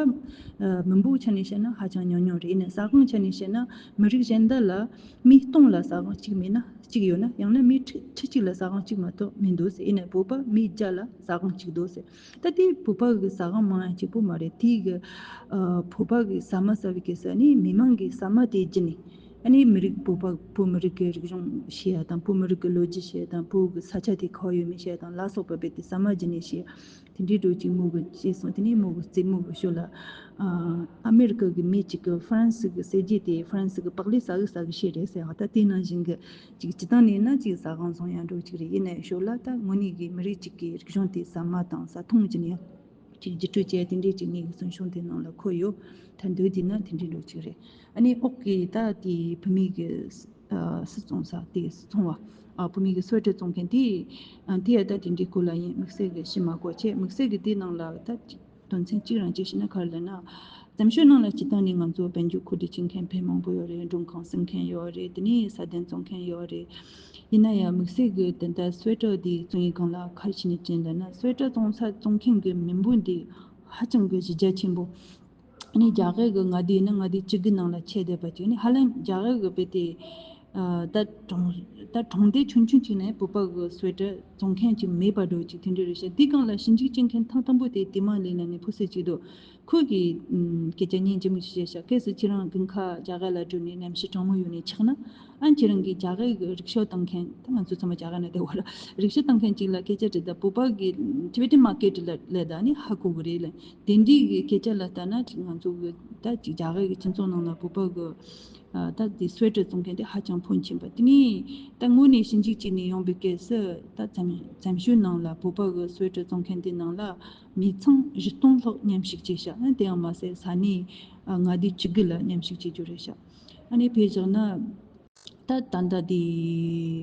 ཨ་མི་འབོར་ཆ་ནས་བཤད་ན་ཧ་ཅང་ཉུང་ཉུང་རེད། ཡིན་ནའི་ཟ་ཁང་ཆ་ནས་བཤད་ན་མི་རིགས་གཞན་དག་ལ་མི་སྟོང་ལ་ཟ་ཁང་གཅིག་མེད་ན་གཅིག་ཡོད་ན། ཡང་ན་མི་ཁྲི་ཁྲི་གཅིག་ལ་ཟ་ཁང་གཅིག་མ་གཏོགས་མི་འདུག་ཟེར། ཡིན་ནའི་བོད་པ་མི་བརྒྱ་ལ་ཟ་ཁང་གཅིག་འདུག་ཟེར། ད་དེ་བོད་པ་གི་ཟ་ཁང་མང་ཡང་གཅིག་པོ་མ་རེད། དེ་གི་ཨ་བོད་པ་གི་ཟ་མ་ཟ་བའི་སྐབས་སུ་ནི་མི་མང་གི་ཟ་མ་དེ་བརྒྱུད་ནས་ཨ་ནི་མི་རིགས་བོད་པ། བོད་མི་རིགས་ཀྱི་རིག་གཞུང་ཤེས་ཡ་དང་། བོད་མི་རིགས་ཀྱི་ལོ་རྒྱུས་ཤེས་ཡ་དང་། བོད་ཀྱི་ས་ཆ་དེ་ག་པར་ཡོད་མེད་ཤེས་ཡ་དང་། ལ་སོགས་པ་རྦད་དེ་ཟ་མ་བརྒྱུད་ནས་ཤེས་ཡ་དེ་འདྲའི་འདྲ་བོ་ཅིག་མོ་གིས་བྱས་སོང་། དེ་ནས་མོ་གི་རྩེད་མོ་གི་ཞོར་ལ་ཨ་ཨ་མེ་རི་ཀ་གི་མི་གཅིག་གིས་ཧྥ་རན་སི་གི་ཟས་བརྗིད་དེ། ཧྥ་རན་སི་གི་པགས་ལེབ་ཟ་གི་ཟ་གི་ཤེས་རེད་ཟེར་བ། ད་དེ་ནང་བཞིན་གི་ཅིག་སྤྱིར་བཏང་ནས་ན་ཅིག་ཟ་ཁང་བཟོ་ཡ་འདྲ་བོ་ཅིག་རེད། ཡིན་ནའི་ཞོར་ལ་ད་དངོས་གནས་ཀྱི་མི་རིགས་གཅིག་གི་རིག་གཞུང་དེ་ཟ་མ་དང་ཟ་འཐུང་བྱས་ནས་ཅིག་བརྒྱུད་སྤྲོད་བྱས་དེ་འདྲའི་ཅིག་ངེད་ཀྱི་གསུང་གཞུང་དེ་ནང་ལ་འཁོད་ཡོད། ད་འདོད་དེ་ན་དེ་འདྲའི་འདྲ་བོ་ཅིག་རེད། ཨ་ནི་ཨོག་གི་ད་དེ་བུད་མེད་ཀྱི་ཨ་སི་བཙོང་ས་དེ་སི་བཙོང་བ། ཨ་བུད་མེད་ཀྱི་གསོལ་རས་བཙོང་མཁན་དེ། ཨ་དེ་ཡ་ད་དེ་འདྲའི་སྐོར་ལ་ཡིན། དམིགས་བསལ་གྱི་ཤེས་མ་དགོས་བྱས། དམིགས་བསལ་གྱི་དེ་ནང་ལ་ད་ཅིག་དོན་ཚན་གཅིག་རང་གཅིག་བཤད་ན་ག་རེ་ལབ་ན། བཙན་བྱོལ་ནང་ལ་སྤྱིར་བཏང་ནས་ང་ཚོ་དཔལ་འབྱོར་མཁོ་སྒྲུབ་བྱེད་མཁན་ཕལ་མང་པོ་ཡོད་རེད། མགྲོན་ཁང་སྲུང་མཁན་ཡོད་རེད། དེ་ནས་ས་གདན་བཙོང་མཁན་ཡོད་རེད། ཡིན་ན་ཡང་དམིགས་བསལ་གྱི་དེ་འདྲ་གསོལ་རས་དེ་བཙོང་ཡི་སྒང་ལ་ག་རེ་བྱས་ནས་བྱས་ལབ་ན། གསོལ་རས་བཙོང་ས་བཙོང་མཁན་གྱི་མི་འབོར་འདི་ཧ་ཅང་གི་གཞི་རྒྱ་ཆེན་པོ། ཨ་ནི་རྒྱ་གར་གྱི་མངའ་སྡེ་ཡིན་ན་མངའ་སྡེ་བཅུ་དགུ་ནང་ལ་ཆད་བསྡད་པ་ཅིག་ནི་ཧ་ལམ་རྒྱ་གར་གྱི་རྦད་དེ་ཨ་ད་གྲོང་ད་གྲོང་སྡེ་ཆུང་ཆུང་ཅིག་ནས་བོད་པ་གི་གསོལ་རས་བཙོང་མཁན་ཅིག་མེད་པ་འདྲ་བོ་ཅིག་དེ་འདྲ་རེད་ཤག་འདི་སྒང་ལ་ཞིབ་འཇུག་བྱེད་མཁན་ཐེངས་དང་པོ་དེ་དེ་མ་ལི་ལབ་ནས་ཕུ་སི་ཅིག་འདུག་ཁོས་ཀྱིས་ཨམ་སྐད་ཆ་སྙིང་རྗེ་མོ་ཞིག་བཤད་ཤག་སྐབས་སུ་ཁྱེད་རང་དགུན་ཁ་རྒྱ་གར་ལ་འགྲོ་ནས་གནམ་གཤིས་གྲང་མོ་ཡོད་ནས་ཆགས་ན། ཨ་ཁྱེད་རང་གིས་རྒྱ་གར་གྱི་རིག་ཤོ་བཏང་མཁན། ད་ང་ཚོ་ཚང་མ་རྒྱ་གར་ན་བསྡད་ཡོད་ར། རིག་ཤོ་བཏང་མཁན་ཅིག་ལ་སྐད་ཆ་དྲིས་ད། བོད་པ་གི་Tibetan market ལ་ལས་ད་ནི་ཧ་གོ་གི་རེད་ལ། དེ་འདྲའི་གི་སྐད་ཆ་ལ་ལྟ་ན་ཅིག་ང་ཚོ་གི་ད་ཅིག་རྒྱ་གར་གི་སྤྱི་ཚོགས་ནང་ལ་བོད་པ་གི་ཨ་ད་དེ་གསོལ་རས་བཙོང་མཁན་དེ་ཧ་ཅང་ཕོན་ཆེན་པ། དེ་ནས་ད་དངོས་གནས་ཞིབ་འཇུག་བྱས་ནས་ཡོང་བའི་སྐབས་སུ་ད་བཙན་བཙན་བྱོལ་ནང་ལ་བོད་པ་གི་གསོལ་རས་བཙོང་མཁན་དེ་ནང་ལ་མི་ཚང་བཞི་སྟོང་ལྷག་མཉམ་ཞུགས་བྱས་ཤག་ཨ་དེ་ཡང་མ་ཟད་ས་གནས་ཨ་མངའ་སྡེ་བཅུ་དགུ་ལ་མཉམ་ཞུགས་བྱེད་རྒྱུ་རེད་ཤག་ཨ་ནི་དཔེ་བཞག་ན། ད་ད་ལྟ་དེ་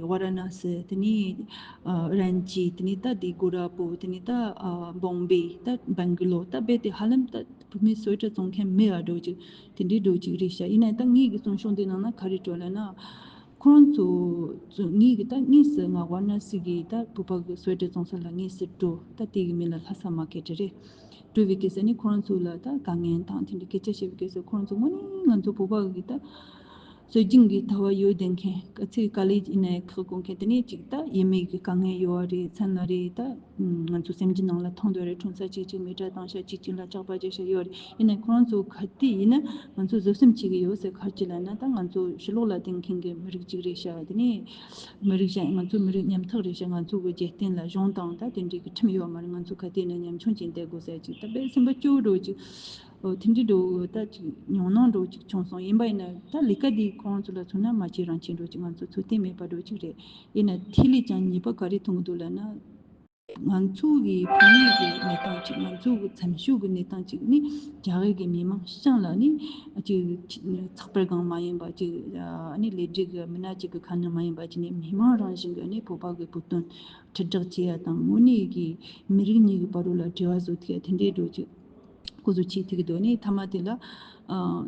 ཝ་ར་ཎ་སི། དེ་ནས་ཨ་རན་ཅི། དེ་ནས་ད་དེ་གོ་ར་པུར། དེ་ནས་ད་ཨ་བོམ་བེ། ད་བེང་ག་ལོར། ད་རྦད་དེ་ཧ་ལམ་ད་བོད་མི་གསོལ་རས་བཙོང་མཁན་མེད་པ་འདྲ་བོ་ཅིག་དེ་འདྲའི་འདྲ་བོ་ཅིག་རེད་ཤག་ཡིན་ནའི་ད་ངེད་ཀྱི་གསུང་གཞུང་དེ་ནང་ན་ག་རེ་འགྲོ་ལབ་ན། ཁོ་རང་ཚོ་ཚོ་ངེད་ཀྱི་ད་དངོས་སུ་ང་ཝ་ར་ཎ་སི་གི་ད་བོད་པ་གི་གསོལ་རས་བཙོང་ས་ལ་དངོས་སུ་འགྲོ། ད་དེ་གི་མིང་ལ་ལྷ་ས་མར་ཀེཊ་རེད། འགྲོ་བའི་སྐབས་སུ་ནི་ཁོ་རང་ཚོ་ལ་ད་དཀའ་ངལ་དང་དེ་འདྲའི་སྐད་ཆ་བཤད་པའི་སྐབས་སུ་ཁོ་རང་ཚོ་དངོས་གནས་ང་ཚོ་བོད་པ་གི་ད་སྲོལ་རྒྱུན་གྱི་ལྟ་བ་ཡོད་བསྡད་མཁན། ག་ཚོད་ཀ་ལེ་ཇི་ཡིན་ནའི་ཁག་དགོས་མཁན། དེ་ནས་ཅིག་ད་ཡིན་མིན་གྱི་དཀའ་ངལ་ཡོད་པ་རེད། མཚན་ལ་རེད། ད་ང་ཚོ་སེམས་ཀྱི་ནང་ལ་མཐོང་འདོད་རེད། འཁྲུངས་ས་གཅིག་གཅིག་མི་གྲལ་བཏང་ཤག་གཅིག་གཅིག་ལ་ཇག་པ་རྒྱག་ཤག་ཡོད་རེད། ཡིན་ནའི་ཁོ་རང་ཚོ་ག་དུས་ཡིན་ན་ང་ཚོ་བཟོད་སེམས་བྱེད་ཀྱི་ཡོད་ཟེར། ག་རེ་ལབ་ན་ད་ང་ཚོ་ཕྱི་ལོགས་ལ་བསྡད་མཁན་གྱི་མི་རིགས་གཅིག་རེད་ཤག་དེ་ནས་མི་རིགས་གཞན། ང་ཚོ་མི་རིགས་ཉམ་ཐག་རེད་ཤག་ང་ཚོ་གི་རྒྱལ་བསྟན་ལ་གཞུང་དང་ད་དེ་འདྲའི་གི་ཁྲིམས་ཡོད་མ་རེད། ང་ཚོ་ག་དུས་ན་ཉམ་ཆུང་བྱས་བསྡད་དགོས་ཟེར་ཅིག་ད་དཔེ་སེམས་པ་སྐྱོ་བོ་འདྲ་བོ་ཅིག་འོ་དེ་འདྲའི་འདྲ་བོ་ད་ཅིག་ཉོག་གནང་འདྲ་བོ་ཅིག་བྱུང་སོང་། ཡིན་པ་ཡིན་ན་ད་ལས་ཀ་འདི་ཁོ་རང་ཚོ་ལ་མཚོན་ན་མ་བྱས་རང་བྱས་འདྲ་བོ་ཅིག་ང་ཚོ་ཚོད་ལྟ་མེད་པ་འདྲ་བོ་ཅིག་རེད། ཡིན་ན་དེ་ལས་ཀྱང་ཉེས་པ་ག་རེ་མཐོང་གི་འདུག་ལབ་ན། ང་ཚོ་གི་བོད་མིའི་གི་གནས་སྟངས་ཅིག་ང་ཚོ་གི་འཚམས་ཤོས་གི་གནས་སྟངས་ཅིག་ནི་རྒྱ་གར་གི་མི་མང་སྤྱང་ལ་ནི་ཅིག་ཚགས་པར་སྒང་མ་ཡིན་པ་ཅིག་ཨ་ནི་ལས་སྒྲིག་གི་མི་སྣ་ཅིག་གི་ཁ་ནས་མ་ཡིན་པ་ཅིག་ནི་མི་མང་རང་བཞིན་གི་ནི་བོད་པ་གི་བོད་དོན་དྲིལ་བསྒྲགས་བྱེད་ཡ་དང་དངོས་གནས་གི་མི་རིགས་གཉིས་གི་བར་རུ་ལ་འབྲེལ་བ་བཟོ་ཐུབ་ཡ་དེ་འདྲའི་འགྲོ་ཅིག་ཁོ་ཚོ་བྱེད་ཐུབ་ཀྱི་འདུག་ནི་མཐའ་མ་དེ་ལ་ཨ་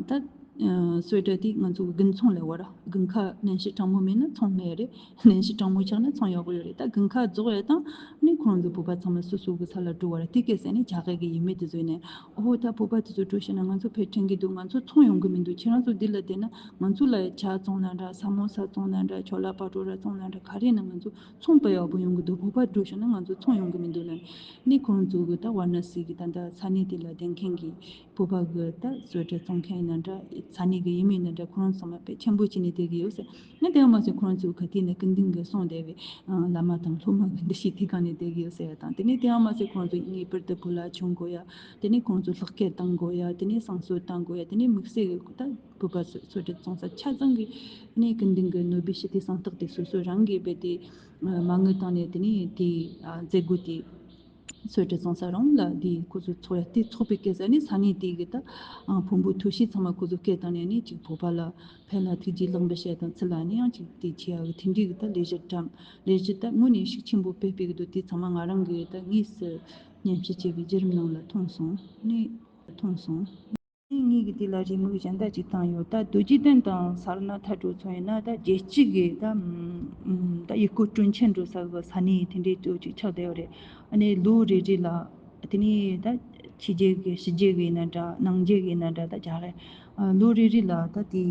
ད་ཨ་སོ་ཊ་དེ་ང་ཚོ་གི་དགུན་ཚོང་ལས་བར་དགུན་ཁ་གནམ་གཤིས་གྲང་མོ་མེད་ན་ཚོང་མེད་རེད། གནམ་གཤིས་གྲང་མོ་ཆགས་ན་ཚོང་ཡག་པོ་ཡོད་རེད། ད་དགུན་ཁ་རྫོགས་ཡ་དང་ནི་ཁོང་ཚོ་བོད་པ་ཚང་མ་སོ་སོ་གི་ས་ལ་འགྲོ་བ་རེད། དེ་སྐད་ཟེར་ནས་རྒྱ་སྐད་ཀྱི་ཡིག་མེད་དེ་བཟོས་ནས་ཨོ་ད་བོད་པ་དེ་ཚོ་འགྲོ་ཤེས་ན་ང་ཚོ་ཕེབས་དྲན་གྱི་འདུག་ང་ཚོ་ཚོང་ཡོང་གི་མི་འདུག་ཁྱེད་རང་ཚོ་འདི་ལ་བསྡད་ན་ང་ཚོ་ལ་ཇ་བཙོང་ན་འདྲ་ས་མོ་ས་བཙོང་ན་འདྲ་ཆོ་ལ་པ་ཏྲོ་ར་བཙོང་ན་འདྲ་ག་རེ་ན་ང་ཚོ་ཚོང་དཔེ་ཡག་པོ་ཡོང་གི་འདུག་བོད་པ་འགྲོ་ཤེས་ན་ང་ཚོ་ཚོང་ཡོང་གི་མི་འདུག་ལབ་ནས་ཁོང་ཚོ་གི་ད་ཝཱ་ར་ཎ་སི་གི་ད་ད་ས་གནས་དེ་ལ་བསྡད་མཁན་གྱི་བོད་པ་གི་ད་སོ་ཊ་བཙོང་མཁན་ཡིན་ན་འདྲ་ས་གནས་གི་ཡིན་མིན་ན་འདྲ་ཁོ་རང་ཚང་མ་དཔེ་ཆེན་པོ་བྱས་ནས་བསྡད་ཀྱི་ཡོད་ཟེར། ཡང་དེ་ཡང་མ་ཟད་ཁོ་རང་ཚོའི་ཁ་ཐུག་ནས་སྐུ་མདུན་གྱིས་གསུངས་བསྡད་པའི་ཨ་བླ་མ་དང་སློབ་མ་གི་འདུ་ཤེས་དེ་གང་ནས་བསྡད་ཀྱི་ཡོད་ཟེར་ཡ་དང་དེ་ནས་དེ་ཡང་མ་ཟད་ཁོ་རང་ཚོ་ངེས་པར་དུ་བོད་ལྭ་གྱོན་དགོས་ཡ། དེ་ནས་ཁོང་ཚོ་ལྷག་སྐད་གཏོང་དགོས་ཡ། དེ་ནས་བསང་གསོལ་གཏོང་དགོས་ཡ། དེ་ནས་དམིགས་བསལ་གྱི་ད་བོད་པ་སོ་སོ་ཊ་བཙོང་ས་ཆ་ཚང་གི་དེ་ནས་སྐུ་མདུན་གྱི་ནོ་བྷེལ་ཞི་བདེ་གསང་རྟགས་དེ་སོ་སོ་རང་གིས་རྦད་དེ་མ་དངུལ་བཏང་ནས་དེ་ནས་དེ་མཛད་སྒོ་དེ་སོ་ཊ་བཙོང་ས་རང་ལ་དེ་ཁོ་ཚོ་ཚོགས་ཡ་དེ་ཚོགས་པའི་སྐད་ས་ནས་ས་གནས་དེ་གི་ད་ཕུང་པོ་ཐོ་ཤི་ཚང་མ་ཁོ་ཚོ་སྐད་བཏང་ནས་ནི་ཅིག་བོད་པ་ལ་ཕན་ལ་ཐུགས་རྗེ་ལེགས་འབུལ་བྱས་དང་ཚུར་ལ་ནི་ཡང་ཅིག་དེ་བྱེད་ཡ་གི་དེ་འདྲའི་གི་ད་ལས་གཞི་བཀྲམ་ལས་གཞི་ད་དངོས་གནས་ཤུགས་ཆེན་པོ་སྤེལ་སྤེལ་གི་འདུག་དེ་ཚང་མ་ང་རང་གི་ད་དངོས་སུ་ཉམས་ཞིབ་བྱས་པའི་བརྒྱུད་རིམ་ནང་ལ་མཐོང་སོང་ནི་མཐོང་སོང་། ངེད་ཀྱིས་དེ་ལ་རེ་སྨོན་གཞན་དག་ཅིག་བཏང་ཡོད། ད་རྡོ་རྗེ་གདན་དང་སར་ནཱ་ཐ་འགྲོ་ཚོ་ཡིན་ན་ད་རྒྱལ་སྤྱི་གི་ད་ད་ཡུལ་སྐོར་སྤྲོ་འཆམ་འགྲོ་ས་གི་ས་གནས་དེ་འདྲའི་ཅོ་ཅིག་ཆགས་བསྡད་ཡོད་རེད། ཨ་ནི་ལོ་རེ་རེ་ལ་དེ་ནས་ད་ཕྱི་རྒྱལ་གི་ཕྱི་རྒྱལ་གི་ཡིན་ན་འདྲ་ནང་རྒྱལ་གི་ཡིན་ན་འདྲ་ད་རྒྱ་རེད། ལོ་རེ་རེ་ལ་ད་དེ་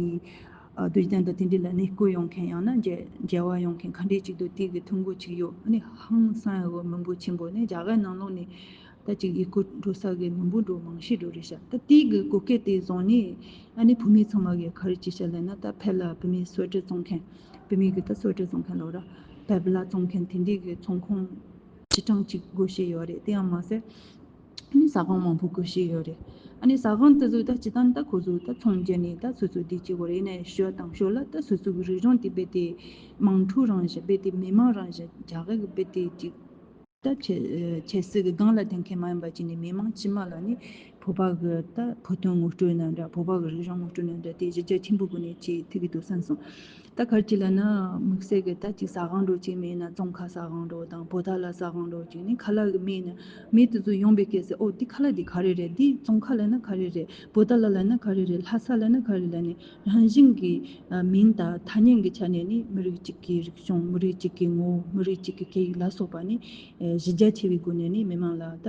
རྡོ་རྗེ་གདན་དང་དེ་འདྲའི་ལ་གནས་སྐོར་ཡོང་མཁན་ཡང་ན་མཇལ་མཇལ་བ་ཡོང་མཁན་ག་འདྲའི་ཅིག་འདུག་དེ་གི་ཐོ་འགོད་ཅིག་ཡོད། ཨ་ནི་ཧང་སང་ཡ་གི་མི་འབོར་ཆེན་པོ་ནི་རྒྱ་གར་ནང་ལོགས་ནས། ད་ཅིག་ཡུལ་སྐོར་འགྲོ་ས་གི་མི་འབོར་འགྲོ་མང་ཤོས་འགྲོ་རེད་ཤག་ད་དེའི་གི་བཀོད་སྐད་དེ་བཟུང་ནས་ཨ་ནི་བོད་མི་ཚང་མ་གི་ག་རེ་ཅིག་བཤད་ལབ་ན་ད་ཕར་ལ་བོད་མི་སོ་ཊ་བཙོང་མཁན་བོད་མི་གི་ད་སོ་ཊ་བཙོང་མཁན་ལོ་ར་བལ་པོ་ལྭ་བཙོང་མཁན་དེ་འདྲའི་གི་ཚོང་ཁང་ཆེ་གྲངས་ཅིག་སྒོ་ཕྱེ་ཡོད་རེད། དེ་ཡང་མ་ཟད་ཨ་ནི་ཟ་ཁང་མང་པོ་སྒོ་ཕྱེ་ཡོད་རེད། ཨ་ནི་ཟ་ཁང་དེ་ཚོ་ད་སྤྱིར་བཏང་ད་ཁོ་ཚོ་ད་ཚོང་རྒྱག་ནས་ད་སོ་སོ་བསྡད་ཀྱི་ཡོད་རེད། ཡིན་ནའི་ཞོ་དང་ཞོ་ལ་ད་སོ་སོ་གི་རིག་གཞུང་དེ་རྦད་དེ་དམངས་ཁྲོད་རང་བཞིན་རྦད་དེ་མི་མང་རང་བཞིན་རྒྱ་གར་གི་རྦད་དེ་ཅིག་ད་ཆེ་ཆེ་སྲིད་ཀྱི་སྒང་ལ་ཐོན་མཁན་མ་ཡིན་པ་ཅིག་ནས་མི་མང་ཕྱི་མ་ལ་ནི་བོད་པ་གི་ད་བོད་དོན་ངོ་སྤྲོད་ན་འདྲ་བོད་པ་གི་རིག་གཞུང་ངོ་སྤྲོད་ན་འདྲ་དེ་གཞི་རྒྱ་ཆེན་པོ་སྒོ་ནས་བྱེད་ཐུབ་ཀྱི་འདུག་བསམ་སོང་། ད་ག་རེ་ཅིག་ལབ་ན་དམིགས་བསལ་གྱི་ད་ཅིག་ཟ་ཁང་འདྲ་ཅིག་མེད་ན་ཙོང་ཁ་ཟ་ཁང་འདྲ་དང་བོ་ད་ལ་ཟ་ཁང་འདྲ་ཅིག་ནི་ཁ་ལག་གི་མེད་ན་མི་དེ་ཚོ་ཡོང་པའི་སྐད་ཟེར་ཨོ་འདི་ཁ་ལག་འདི་ག་རེ་རེད། འདི་ཙོང་ཁ་ལབ་ན་ག་རེ་རེད། བོ་ད་ལ་ལབ་ན་ག་རེ་རེད། ལྷ་ས་ལབ་ན་ག་རེ་ལབ་ནི་རང་བཞིན་གྱི་མིང་དང་ཐ་སྙད་ཀྱི་ཆ་ནས་ནི་མི་རིགས་གཅིག་གི་རིག་གཞུང་མི་རིགས་གཅིག་གི་ངོ་བོ་མི་རིགས་གཅིག་གི་སྐད་ཡིག་ལ་སོགས་པ་ནི། གཞི་རྒྱ་ཆེ་བའི་སྒོ་ནས་ནི་མི་མང་ལ་ད་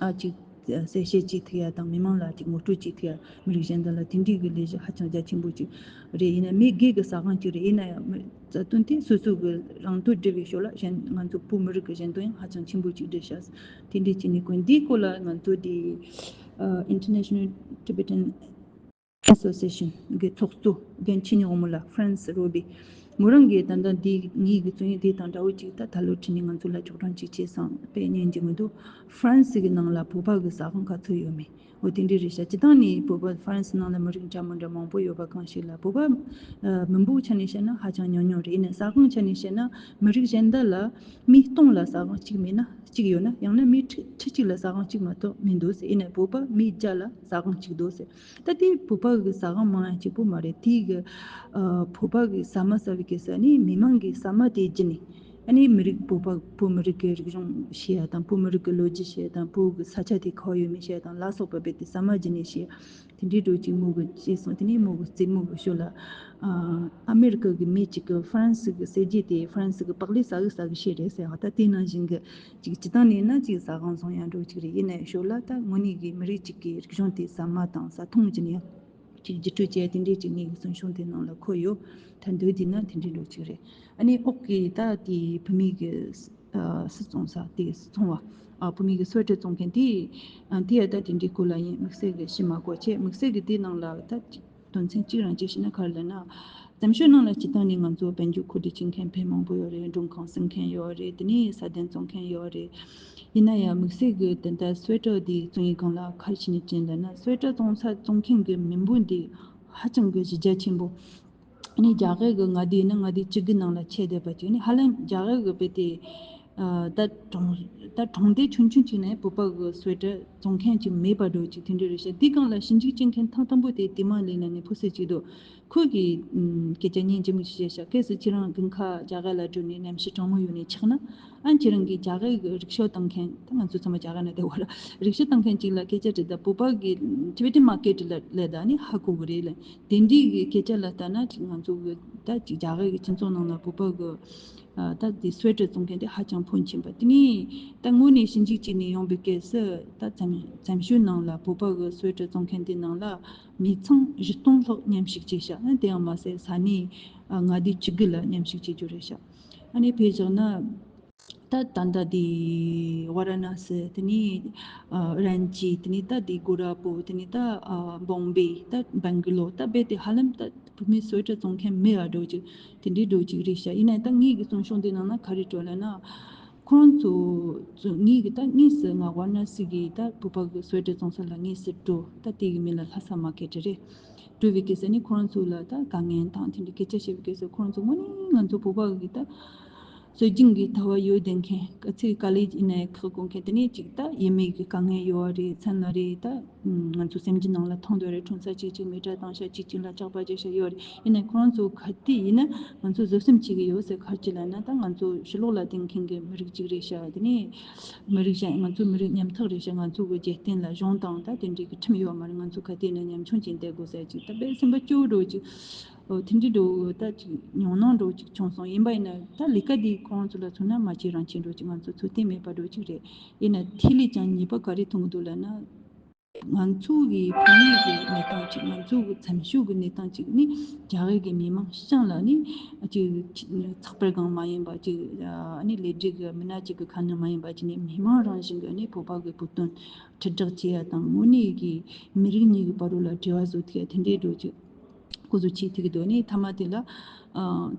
ཨ་ཅིག་གསལ་བཤད་ཅིག་ཐུབ་ཡ་དང་མི་མང་ལ་ཅིག་ངོ་སྤྲོད་ཅིག་ཐུབ་ཡ་མི་རིགས་གཞན་དག་ལ་དེ་འདྲའི་གི་ལས་གཞི་ཧ་ཅང་རྒྱ་ཆེན་པོ་ཅིག་རེད། ཡིན་ན་མི་སྒེར་གི་ཟ་ཁང་ཅིག་རེད། ཡིན་ན་ཡང་མི་རྩ་དོན་དེ་སོ་སོ་གི་རང་དོན་སྒྲུབ་པའི་ཞོར་ལ་གཞན་ང་ཚོ་བོད་མི་རིགས་གི་གཞན་དོན་ཡང་ཧ་ཅང་ཆེན་པོ་ཅིག་སྒྲུབ་ཤག་དེ་འདྲའི་ཅིག་ནི་དགོས་འདིའི་སྐོར་ལ་ང་ཚོ་དེ་International Tibetan Association གི་ཚོགས་གཙོ་རྒན་ཆི་ཉི་འོ་མོ་ལགས་ཧྥ་རན་སི་རོ་བི། མོ་རང་གིས་ད་ལྟ་འདི་ངེད་ཀྱི་རྩོམ་ཡིག་དེ་དང་འདྲ་བོ་ཅིག་ད་ད་ལོ་ཁྲིད་ནས་ང་ཚོ་ལ་ཆོག་གྲངས་ཅིག་བྱས་སོང་། དཔེ་ཉན་གྱི་མི་འདུག་ཧྥ་རན་སི་གི་ནང་ལ་བོད་པ་གི་ཟ་ཁང་ག་ཚོད་ཡོད་མེད། འོ་དེ་འདྲ་རེད་ཤག་སྤྱིར་བཏང་ནས་བོད་པ་ཧྥ་རན་སི་ནང་ལ་མི་རིགས་འདྲ་མི་འདྲ་མང་པོ་ཡོད་པ་གང་ཞིག་ལ་བོད་པ་མི་འབོར་ཆ་ནས་བཤད་ན་ཧ་ཅང་ཉུང་ཉུང་རེད། ཡིན་ན་ཟ་ཁང་ཆ་ནས་བཤད་ན་མི་རིགས་གཞན་དག་ལ་མི་སྟོང་ལ་ཟ་ཁང་གཅིག་མེད་ན་གཅིག་ཡོད་ན་ཡང་ན་མི་ཁྲི་ཁྲི་གཅིག་ལ་ཟ་ཁང་གཅིག་མ་གཏོགས་མི་འདུག་ཟེར། ཡིན་ན་བོད་པ་མི་བརྒྱ་ལ་ཟ་ཁང་གཅིག་འདུག་ཟེར། ད་དེ་བོད་པ་གི་ཟ་ཁང་མང་ཡང་གཅིག་པོ་མ་རེད། དེ་གི་ཨ་བོད་པ་གི་ཟ་མ་ཟ་བའི་གེ་ས་ནི་མི་མང་གི་ཟ་མ་དེ་བརྒྱུད་ནས་ཨ་ནི་མི་རིགས་བོད་པ་བོད་མི་རིགས་ཀྱི་རིག་གཞུང་ཤེས་ཡ་དང་བོད་མི་རིགས་ཀྱི་ལོ་རྒྱུས་ཤེས་ཡ་དང་བོད་ཀྱི་ས་ཆ་དེ་ག་པར་ཡོད་མེད་ཤེས་ཡ་དང་ལ་སོགས་པ་རྦད་དེ་ཟ་མ་བརྒྱུད་ནས་ཤེས་ཡ་དེ་འདྲའི་འགྲོ་ཅིག་མོ་གི་ཅེས་སོང་། དེ་ནས་མོ་གི་རྩེད་མོ་གི་ཞོར་ལ་ཨ་ཨ་མེ་རི་ཀ་གི་མི་གཅིག་གི་ཧྥ་རན་སི་གི་གསེར་གྱི་དེ་ཧྥ་རན་སི་གི་པགས་ལེབ་ཟ་གི་ཟ་གི་ཤེས་རེད་ཟེར་བ། ད་དེ་ནང་བཞིན་གི་ཅིག་སྤྱིར་བཏང་ནས་ན་ཅིག་ཟ་ཁང་བཟང་ཡང་འགྲོ་ཅིག་རེད། ཡིན་ནའི་ཞོར་ལ་ད་དངོས་གནས་ཀྱི་མི་རིགས་གཅིག་གི་རིག་གཞུང་དེ་ཟ་མ་དང་ཟ་འཐུང་གི་ནས་ཅིག་བརྒྱུད་སྤྲོད་བྱས་དེ་འདྲའི་ཅིག་ངེད་ཀྱི་གསུང་གཞུང་དེ་ནང་ལ་འཁོད་ཡོད། ད་འདོད་དེ་ན་དེ་འདྲའི་འགྲོ་ཅིག་རེད། ཨ་ནི་ཨོག་གི་ད་དེ་བུད་མེད་ཀྱི་ཨ་སུད་བཙོང་ས་དེ་སུད་བཙོང་བ་ཨ་བུད་མེད་ཀྱི་སོ་ཊ་བཙོང་མཁན་དེ་ཨ་དེ་ཡ་ད་དེ་འདྲའི་སྐོར་ལ་ཡིན། དམིགས་བསལ་གྱི་ཤི་མ་གོ་བྱས་དམིགས་བསལ་གྱི་དེ་ནང་ལ་ད་དོན་ཚན་གཅིག་རང་གཅིག་བཤད་ན་ག་རེ་ལབ་ན། བཙན་བྱོལ་ནང་ལ་སྤྱིར་བཏང་ནས་ང་ཚོ་དཔལ་འབྱོར་མཁོ་སྒྲུབ་བྱེད་མཁན་དཔེ་མང་པོ་ཡོད་རེད། མགྲོན་ཁང་སྲུང་མཁན་ཡོད་རེད། དེ་ནས་ས་གདན་བཙོང་མཁན་ཡོད་རེད། ཡིན་ན་ཡང་དམིགས་བསལ་གྱི་དེ་འདྲ་སོ་ཊ་དེ་བཙོང་ཡི་སྒང་ལ་ག་རེ་བྱས་ནས་དྲན་ལབ་ན་སོ་ཊ་བཙོང་ས་བཙོང་མཁན་གྱི་མི་འབོར་འདི་ཧ་ཅང་གི་གཞི་རྒྱ་ཆེན་པོ། ཨ་ནི་རྒྱ་གར་གྱི་མངའ་སྡེ་ཡིན་ན་མངའ་སྡེ་བཅུ་དགུ་ནང་ལ་ཆད་བསྡད་པ་ཅིག་ནི་ཧ་ལམ་རྒྱ་གར་གྱི་དཔེ་དེ་ ད་གྲོང་ད་གྲོང་སྡེ་ཆུང་ཆུང་ཅིག་ནས་བོད་པ་གི་སུ་ཝེ་ཊར་བཙོང་མཁན་ཅིག་མེད་པ་འགྲོ་ཅིག་དེ་འདྲ་རེད་ཤག་དེའི་སྒང་ལ་ཞིབ་འཇུག་བྱེད་མཁན་ཐེངས་དང་པོ་དེ་དེ་མ་ལི་ན་ནས་ཕོ་སི་ཅིག་འདུག་ཁོས་གི་སྐད་ཆ་སྙིང་རྗེ་མོ་ཞིག་བཤད་ཤག་གལ་སྲིད་ཁྱེད་རང་དགུན་ཁ་རྒྱ་གར་ལ་འགྲོ་ནས་གནམ་གཤིས་གྲང་མོ་ཡོད་ནས་ཆགས་ན། ཨ་ཁྱེད་རང་གིས་རྒྱ་གར་གི་རིག་ཤོ་བཏང་མཁན། ད་ང་ཚོ་ཚང་མ་རྒྱ་གར་ན་བསྡད་ཡོད་ར། རིག་ཤོ་བཏང་མཁན་ཅིག་ལ་སྐད་ཆ་དྲིས་ད། བོད་པ་གི་ཊི་བེ་ཊན་མར་ཀེཊ་ལ་ལས་ད་ནི་ཧ་གོ་གི་རེད་ལ། དེ་འདྲའི་གི་སྐད་ཆ་ལ་ལྟ་ན་ཅིག་ང་ཚོ་གི་ད་ཅིག་རྒྱ་གར་གི་སྤྱི་ཚོགས་ནང་ལ་བོད་པ་གི་ད་དེ་སུ་ཝེ་ཊར་བཙོང་མཁན་དེ་ཧ་ཅང་ཕོན་ཆེན་པ། དེ་ནས་ད་དངོས་གནས་ཞིབ་འཇུག་བྱས་ནས་ཡོང་པའི་སྐབས་སུ་ད་བཙན་བཙན་བྱོལ་ནང་ལ་བོད་པ་གི་སུ་ཝེ་ཊར་བཙོང་མཁན་དེ་ནང་ལ་མི་ཚང་བཞི་སྟོང་ལྷག་མཉམ་ཞུགས་བྱས་ཤག་ཨ་དེ་ཡང་མ་ཟད་ས་གནས་ཨ་མངའ་སྡེ་བཅུ་དགུ་ལ་མཉམ་ཞུགས་བྱེད་རྒྱུ་རེད་ཤག་ཨ་ནི་དཔེ་བཞག་ན། ད་ད་ལྟ་དེ་ཝ་ར་ཎ་སི། དེ་ནས་ཨ་རན་ཅི། དེ་ནས་ད་དེ་གུ་ར་པུར། དེ་ནས་ད་ཨ་བོམ་བེ། ད་བེང་ག་ལོར། ད་རྦད་དེ་ཧ་ལམ་ད་བོད་མི་སུ་ཝེ་ཊར་བཙོང་མཁན་མེད་པ་འགྲོ་ཅིག་དེ་འདྲའི་འགྲོ་ཅིག་རེད་ཤག་ཡིན་ན་ད་ངེད་ཀྱི་རྩོམ་ཤོག་འདི་ནང་ན་ག་རེ་བྲིས་ལབ་ན། ཁོ་རང་ཚོ་ཚོ་ངེད་ཀྱི་ད་དངོས་སུ་ང་ཝ་ར་ཎ་སི་གི་ད་བོད་པ་གི་སུ་ཝེ་ཊར་བཙོང་ས་ལ་དངོས་སུ་འགྲོ། ད་དེ་གི་མིང་ལ་ལྷ་ས་མར་ཀེཊ་རེད། འགྲོ་བའི་སྐབས་སུ་ནི་ཁོ་རང་ཚོ་ལ་ད་དཀའ་ངལ་དང་དེ་འདྲའི་སྐད་ཆ་བཤད་པའི་སྐབས་སུ་ཁོ་རང་ཚོ་དངོས་གནས་ང་ཚོ་བོད་པ་གི་ད་སྲོལ་རྒྱུན་གྱི་ལྟ་བ་ཡོད་བསྡད་མཁན། ག་ཚོད་ཀ་ལེ་ཇི་ཡིན་ན་ཡང་ཁག་དགོས་མཁན། དེ་ནས་ཅིག་ད་ཡིན་མིན་གྱི་དཀའ་ངལ་ཡོད་པ་རེད། མཚན་ལ་རེད། ད་ང་ཚོ་སེམས་ཀྱི་ནང་ལ་ཐོན་འདོད་རེད། འཁྲུངས་ས་གཅིག་གཅིག་མི་གྲལ་བཏང་ཤག་གཅིག་གཅིག་ལ་ཇག་པ་བྱེད་ཤག་ཡོད་རེད། ཡིན་ནའི་ཁོ་རང་ཚོ་ག་དུས་ཡིན་ན་ང་ཚོ་བཟོད་སེམས་བྱེད་ཀྱི་ཡོད་ཟེར། ག་རེ་བྱས་ལབ་ན་ད་ང་ཚོ་ཕྱི་ལོགས་ལ་བསྡད་མཁན་གྱི་མི་རིགས་གཅིག་རེད་ཤག་དེ་ནས་མི་རིགས་གཞན། ང་ཚོ་མི་རིགས་ཉམ་ཐག་རེད་ཤག་ང་ཚོ་གི་རྒྱལ་བསྟན་ལ་གཞུང་དང་ད་དེ་འདྲའི་གི་ཁྲིམས་ཡོད་མ་རེད། ང་ཚོ་ག་དུས་ཡིན་ན་ཉམ་ཆུང་བྱས་བསྡད་དགོས་ཟེར། ཅིག་ད་དཔེ་སེམས་པ་སྐྱོ་བོ་འདྲ་བོ་ཅིག་ཨོ་དེ་འདྲའི་འགྲོ་ད་ཅིག་ཉོང་སྣང་འདྲ་བོ་ཅིག་བྱུང་སོང་། ཡིན་པ་ཡིན་ན་ད་ལས་ཀ་འདི་ཁོ་རང་ཚོ་ལ་མཚོན་ན་མ་བྱས་རང་བྱས་འདྲ་བོ་ཅིག་ང་ཚོ་ཚོད་ལྟ་མེད་པ་འདྲ་བོ་ཅིག་རེད། ཡིན་ན་དེ་ལས་ཀྱང་ཉེས་པ་ག་རེ་མཐོང་གི་འདུག་ལབ་ན། ང་ཚོ་གི་བོད་མིའི་གི་གནས་སྟངས་ཅིག་ང་ཚོ་གི་མཚམས་ཞུགས་གི་གནས་སྟངས་ཅིག་ནི་རྒྱ་གར་གི་མི་མང་སྤྱི་བཏང་ལ་ནི་ཅིག་ཚགས་པར་སྒང་མ་ཡིན་པ་ཅིག་ཨ་ནི་ལས་སྒྲིག་གི་མི་སྣ་ཅིག་གི་ཁ་ནས་མ་ཡིན་པ་ཅིག་ནི་མི་མང་རང་བཞིན་གི་ནི་བོད་པ་གི་བོད་དོན་དྲིལ་བསྒྲགས་བྱེད་ཡ་དང་དངོས་གནས་ཀྱི་མི་རིགས་གཉིས་ཀྱི་བར་རུ་ལ་འབྲེལ་བ་བཟོ་ཐུབ་ཡ་དེ་འདྲའི་འགྲོ་ཅིག་སྐུ་གཟུགས་ཆེ་ཐུག་གི་འདུག་ནི་མཐའ་མ་དེ་ལ་ཨ་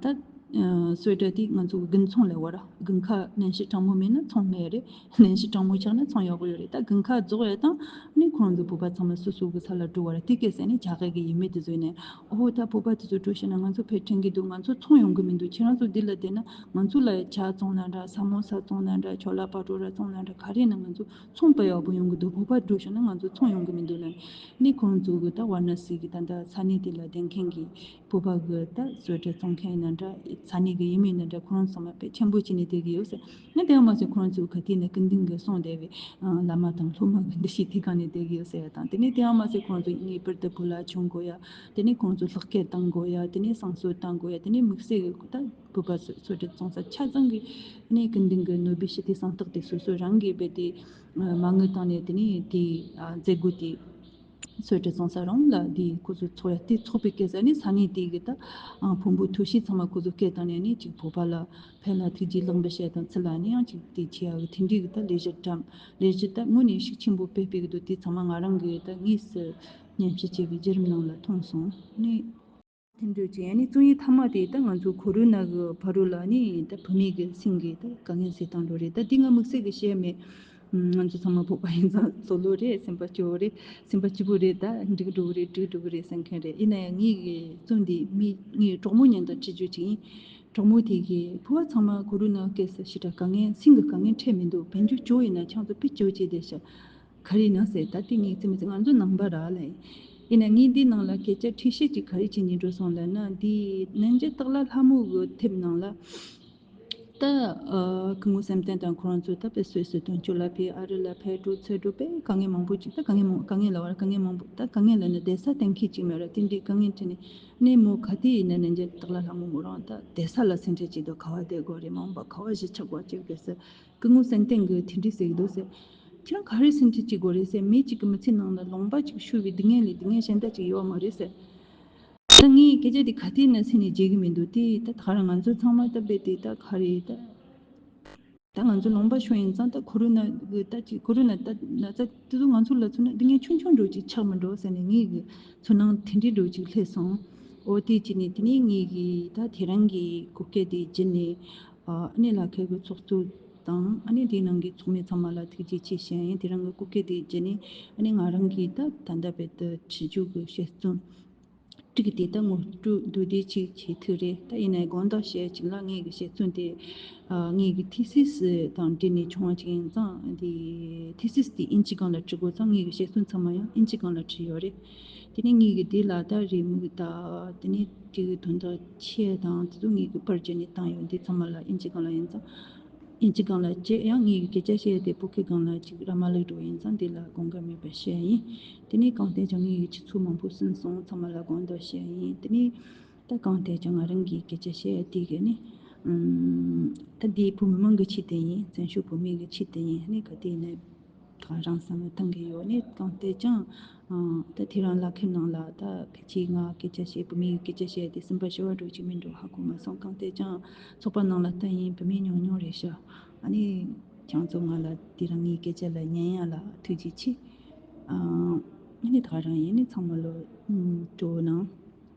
ད་ཨ་སུ་ཝེ་ཊར་དེ་ང་ཚོ་དགུན་ཚོང་ལས་བར་དགུན་ཁ་གནམ་གཤིས་གྲང་མོ་མེད་ན་ཚོང་མེད་རེད། གནམ་གཤིས་གྲང་མོ་ཆགས་ན་ཚོང་ཡག་པོ་ཡོད་རེད། ད་དགུན་ཁ་རྫོགས་ཡ་དང་ནི་ཁོང་ཚོ་བོད་པ་ཚང་མ་སོ་སོ་གི་ས་ལ་འགྲོ་བ་རེད། དེ་སྐད་ཟེར་ནས་རྒྱ་གར་གི་ཡུལ་མི་དེ་ཚོ་ནས་ཨོ་ད་བོད་པ་དེ་ཚོ་འགྲོ་ཤེས་ན་ང་ཚོ་ཕར་དྲན་གི་འདུག་ང་ཚོ་ཚོང་ཡོང་གི་མི་འདུག་ཁྱེད་རང་ཚོ་འདི་ལ་བསྡད་ན་ང་ཚོ་ལ་ཇ་བཙོང་ན་འདྲ། ས་མོ་ས་བཙོང་ན་འདྲ། ཆོ་ལ་བ་ཊོ་ར་བཙོང་ན་འདྲ། ག་རེ་ན་ང་ཚོ་ཚོང་དཔེ་ཡག་པོ་ཡོང་གི་འདུག་བོད་པ་འགྲོ་ཤོག་ན་ང་ཚོ་ཚོང་ཡོང་གི་མི་འདུག་ལབ་ནས་ཁོང་ཚོ་གི་ད་ཝ་ར་ཎ་སི་གི་ད་ལྟ་ས་གནས་དེ་ལ་བསྡད་མཁན་གྱི་བོད་པ་གི་ད་སུ་ཝེ་ཊར་བཙོང་མཁན་ཡིན་ན་འདྲ། ས་གནས་གི་ཡུལ་མི་ཡིན་ན་འདྲ། ཁོ་རང་ཚང་མ་དཔེ་ཆེན་པོ་བྱས་ནས་བསྡད་ཀྱི་ཡོད་ཟེར། ང་དེ་ཡང་མ་ཟད་ཁོ་རང་ཚོ་ག་དུས་ནས་སྐུ་མདུན་གྱི་གསུང་བསྡད་པའི་བླ་མ་དང་སློབ་མ་གི་འདུ་ཤེས་དེ་གང་ནས་བསྡད་ཀྱི་ཡོད་ཟེར་ཡ་དང་། དེ་ནས་དེ་ཡང་མ་ཟད་ཁོ་རང་ཚོ་ངེས་པར་དུ་བུ་ལ་བྱུང་དགོས་ཡ། དེ་ནས་ཁོང་ཚོ་ལྷག་སྐྱེས་བཏང་དགོས་ཡ། དེ་ནས་བསང་གསོལ་བཏང་དགོས་ཡ། དེ་ནས་དམིགས་བསལ་གི་ད་བོད་པ་སུ་ཝེ་ཊར་བཙོང་ས་ཆ་ཚང་གི་ནས་སྐུ་མདུན་གྱི་ནོ་བེལ་ཞི་བདེ་གསང་རྟགས་དེ་སོ་སོ་རང་གིས་རྦད་དེ་མ་དངུལ་བཏང་ནས་དེ་ནས་དེ་མཛད་སྒོ་དེ་སུ་ཝེ་ཊར་བཙོང་ས་རང་ལ་དེ་ཁོ་ཚོ་ཚོགས་ཡ་དེ་ཚོགས་པའི་སྐབས་སུ་ནི་ས་གནས་དེ་གི་ད་ཕུང་པོ་ཐོ་ཤིས་ཚང་མ་ཁོ་ཚོ་སྐད་བཏང་ནས་ནི་ཅིག་བོད་པ་ལ་ཕན་ལ་ཐུགས་རྗེ་ལེགས་འབུལ་བྱས་དང་ཚུར་ལ་ནི་ཡང་ཅིག་དེ་བྱེད་ཡ་གི་དེ་འདྲའི་གི་ད་ལས་གཞི་བཀྲམ། ལས་གཞི་ད་དངོས་གནས་ཤུགས་ཆེན་པོ་སྤེལ་སྤེལ་གི་འདུག་དེ་ཚང་མ་ང་རང་གི་ད་དངོས་སུ་ཉམས་ཞིབ་བྱས་པའི་བརྒྱུད་རིམ་ནང་ལ་མཐོང་སོང་ནི། དེ་འདྲ་ཅིག་ཡང་ནི་རྩོམ་ཡིག་མཐའ་མ་དེ་ད་ང་ཚོ་ཁོ་རོ་ན་གི་བར་རུ་ལ་ནི་ད་བུད་མེད་ཀྱི་སེམས་ཀྱི་ད་དཀའ་ངལ་སེལ་སྟངས་འགྲོ་རེད། ད་འདི་ང་དམིགས་བསལ་གྱི་བཤད་མེད། ང་ཚོ་ཚང་མ་བོད་པ་ཡིན་ཙང་བཟོ་ལོ་རེད། སེམས་པ་སྐྱོ་བོ་རེད། སེམས་པ་སྐྱིད་པོ་རེད། ད་འགྲིག་འགྲོ་གི་རེད། འགྲིག་འགྲོ་གི་རེད་བསམ་མཁན་རེད། ཡིན་ན་ཡང་ངའི་གི་རྩོམ་འདི་མི་ངའི་གྲོགས་མོ་ཉན་དང་བྲིས་རྒྱུ་ཅིག་ཡིན། གྲོགས་མོ་དེ་གིས་བུ་བ་ཚང་མ་ཁོ་རོ་ན་སྐབས་སུ་ཞེ་དྲག་དཀའ་ངལ་སེམས་ཀྱི་དཀའ་ངལ་འཕྲད་མི་འདུག་བན་ཆུ་སྐྱོ་ཡིན་ན་ཁྱང་ཚོ་པི་སྐྱོ་བྱས་བསྡད་ཤག་ག་རེ་ཡིན་ན་ཟེར། ད་དེ་ངས་རྩིས་མི་རྩིས་ང་ཚོ་ནང་པ་ར་ལ་ཡིན། ཡིན་ན་ངས་འདི་ནང་ལ་སྐད་ཆ་འཁྲིད་བཤད་ཅིག་ག་རེ་བྱས་ནས་འགྲོ་སོང་ལབ་ན། འདི་རྣམ་རྒྱལ་སྟག་ལྷ་ལྷ་མོ་གི་དེབ་ནང་ལ་ད་ཨ་སྐུ་ངོ་བསམ་གཏན་དང་ཁོ་རང་ཚོ་ད་དཔེ་སོ་སོའི་དོན་གཅོད་ལ་ཕེབས། ཨ་རི་ལ་ཕེབས། འགྲོ་ཚུར་འགྲོ་དཔེ་དཀའ་ངལ་མང་པོ་ཅིག་ད་དཀའ་ངལ་མང་དཀའ་ངལ་ལ་བར་དཀའ་ངལ་མང་པོ། ད་དཀའ་ངལ་ལ་ནི་བསྡད་ས་གཏན་འཁེལ་ཅིག་མེད་ར། དེ་འདྲའི་དཀའ་ངལ་འཕྲད་ནས་ནས་མོ་ག་དུས་ཡིན་ན་རྣམ་རྒྱལ་སྟག་ལྷ་ལྷ་མོ་མོ་རང་ད་བསྡད་ས་ལ་སེམས་ཁྲལ་བྱེད་དུ་ག་བ་བསྡད་དགོས་རེད། མ་འོངས་པ་ག་བ་གཞིས་ཆགས་དགོས་ཅིག་དགོས་ཟེར། སྐུ་ངོ་བསམ་གཏན་གྱིས་དེ་འདྲ་ཟེར་གྱི་འདུག་ཟེར། ཁྱེད་རང་ག་རེ་སེམས་ཁྲལ་བྱེད་དགོས་རེད་ཟེར། མི་གཅིག་གི་མི་ཚེ་ནང་ལ་ལུང་པ་གཅིག་ཤོར་བའི་སྡུག་བསྔལ་ལས་སྡུག་བསྔལ་གཞན་དག་ཅིག་ཡོད་མ་རེད་ཟེར། ད་ངས་སྐད་ཆ་དེ་ག་དུས་ནས་སེམས་ནས་བརྗེད་གི་མི་འདུག་དེ་ད་ད་ག་རང་ང་ཚོ་ཚང་མ་ད་རྦད་དེ་ད་ག་རེད་ད། ད་ང་ཚོ་ལུང་པ་ཤོར་ཡིན་ཙང་ད་ཁོ་རོ་ན་གི་ད་ཅིག་ཁོ་རོ་ན་ད་ན་ཚ་དེ་ཚོ་ང་ཚོ་ལ་མཚོན་ན་སྡུག་བསྔལ་ཆུང་ཆུང་འདྲ་ཅིག་ཆགས་མི་འགྲོ་ཟེར་ནས་ངའི་གི་ཚོར་སྣང་དེ་འདྲའི་འདྲ་ཅིག་སླེབས་སོང་། འོ་དེ་བྱས་ནས་དེ་ནས་ངའི་གི་ད་དེ་རིང་གི་གོ་སྐབས་དེ་བརྒྱུད་ནས་ཨ་ནི་ལག་ཁྱེར་གི་ཚོགས་གཙོ་དང་ཨ་ནི་དེའི་ནང་གི་ཚོགས་མི་ཚང་མ་ལ་ཐུགས་རྗེ་ཆེ་ཞུ་ཡིན། དེ་རིང་གི་གོ་སྐབས་དེ་བརྒྱུད་ནས་ཨ་ནི་ང་རང་གིས་ད་ད་ལྟ་བར་དུ་བྲིས་རྒྱུ་གི་དཔྱད་རྩོམ་ ཊིག་དེ་ད་ངོ་སྤྲོད་མདོར་བསྡུས་ཅིག་བྱེད་ཐུབ་རེད། ད་ཡིན་ནའི་དགོངས་དག་བྱས་ཅིག་ལ། ངའི་གི་བཤད་ཚུལ་དེ་ཨ་ངའི་གི་ཐི་སིས་དང་འབྲེལ་ནས་བྱུང་བ་ཅིག་ཡིན་ཙང་། དེ་ཐི་སིས་དེ་ཨིན་ཇི་སྒང་ལ་བྲིས་དགོས་ཙང་། ངའི་གི་བཤད་ཚུལ་ཚང་མ་ཡང་ཨིན་ཇི་སྒང་ལ་བྲིས་ཡོད་རེད། དེ་ནས་ངའི་གི་དེ་ལ་ད་རེའུ་མིག་དང་། དེ་ནས་དེ་གི་དོན་དག་ཆེ་དང་དེ་ཚོ་ངའི་གི་པར་བརྒྱབ་ནས་བཏང་ཡོད། འདི་ཚང་མ་ལ་ཨིན་ཇི་སྒང་ལ་ཡིན་ཙང་། ཨིན་ཇི་སྒང་ལ་བྱས། ཡང་ངའི་གི་སྐད་ཆ་བཤད་དེ་བོད་སྐད་སྒང་ལ་ཅིག་ར་མ་ལུག་འགྲོ་ཡིན་ཙང་། འདི་ལ་དགོངས་འགལ་མེད་པར་བཤད་ཡིན། དེ་ནས་གང་ལྟར་ཀྱང་ངའི་གི་ཆུ་ཚོད་མང་པོ་ཟིན་སོང་། ཚང་མ་ལ་དགོངས་དག་བཤད་ཡིན། དེ་ནས་ད་གང་ལྟར་ཀྱང་ང་རང་གི་སྐད་ཆ་བཤད་དེ་གི་ནི་ཨམ་ད་འདི་བོད་མི་མང་གི་ཆེད་དུ་ཡིན། བཙན་བྱོལ་བོད་མི་གི་ཆེད་དུ་ཡིན། ནི་ག་དེ་ནི་ད་རང་བསམ་བློ་བཏང་གི་ཡོད། ནི་གང་ལྟར་ཀྱང་ཨ་ད་དེ་རང་ལ་ཁེ་ནང་ལ་ད་ཕལ་ཆེར་ང་སྐད་ཆ་བཤད། བོད་མི་གི་སྐད་ཆ་བཤད་དེ་སེམས་པ་ཞི་བ་འགྲོ་གི་མིན་འགྲོ་ཧ་གོ་མ་སོང་། གང་ལྟར་ཀྱང་ཚོགས་པ་ནང་ལ་ད་ཡིན་བུད་མེད་ཉུང་ཉུང་རེད་ཤག་ཨ་ནི་ཁྱེད་ཚོ་ང་ལ་དེ་རིང་ངའི་སྐད་ཆ་ལ་ཉན་ཡ་ལ་ཐུགས་རྗེ་ཆེ། ཨ་ནི་ད་རང་ཡིན་ནི་ཚང་མ་ལོ་སྤྲོ་གནང་།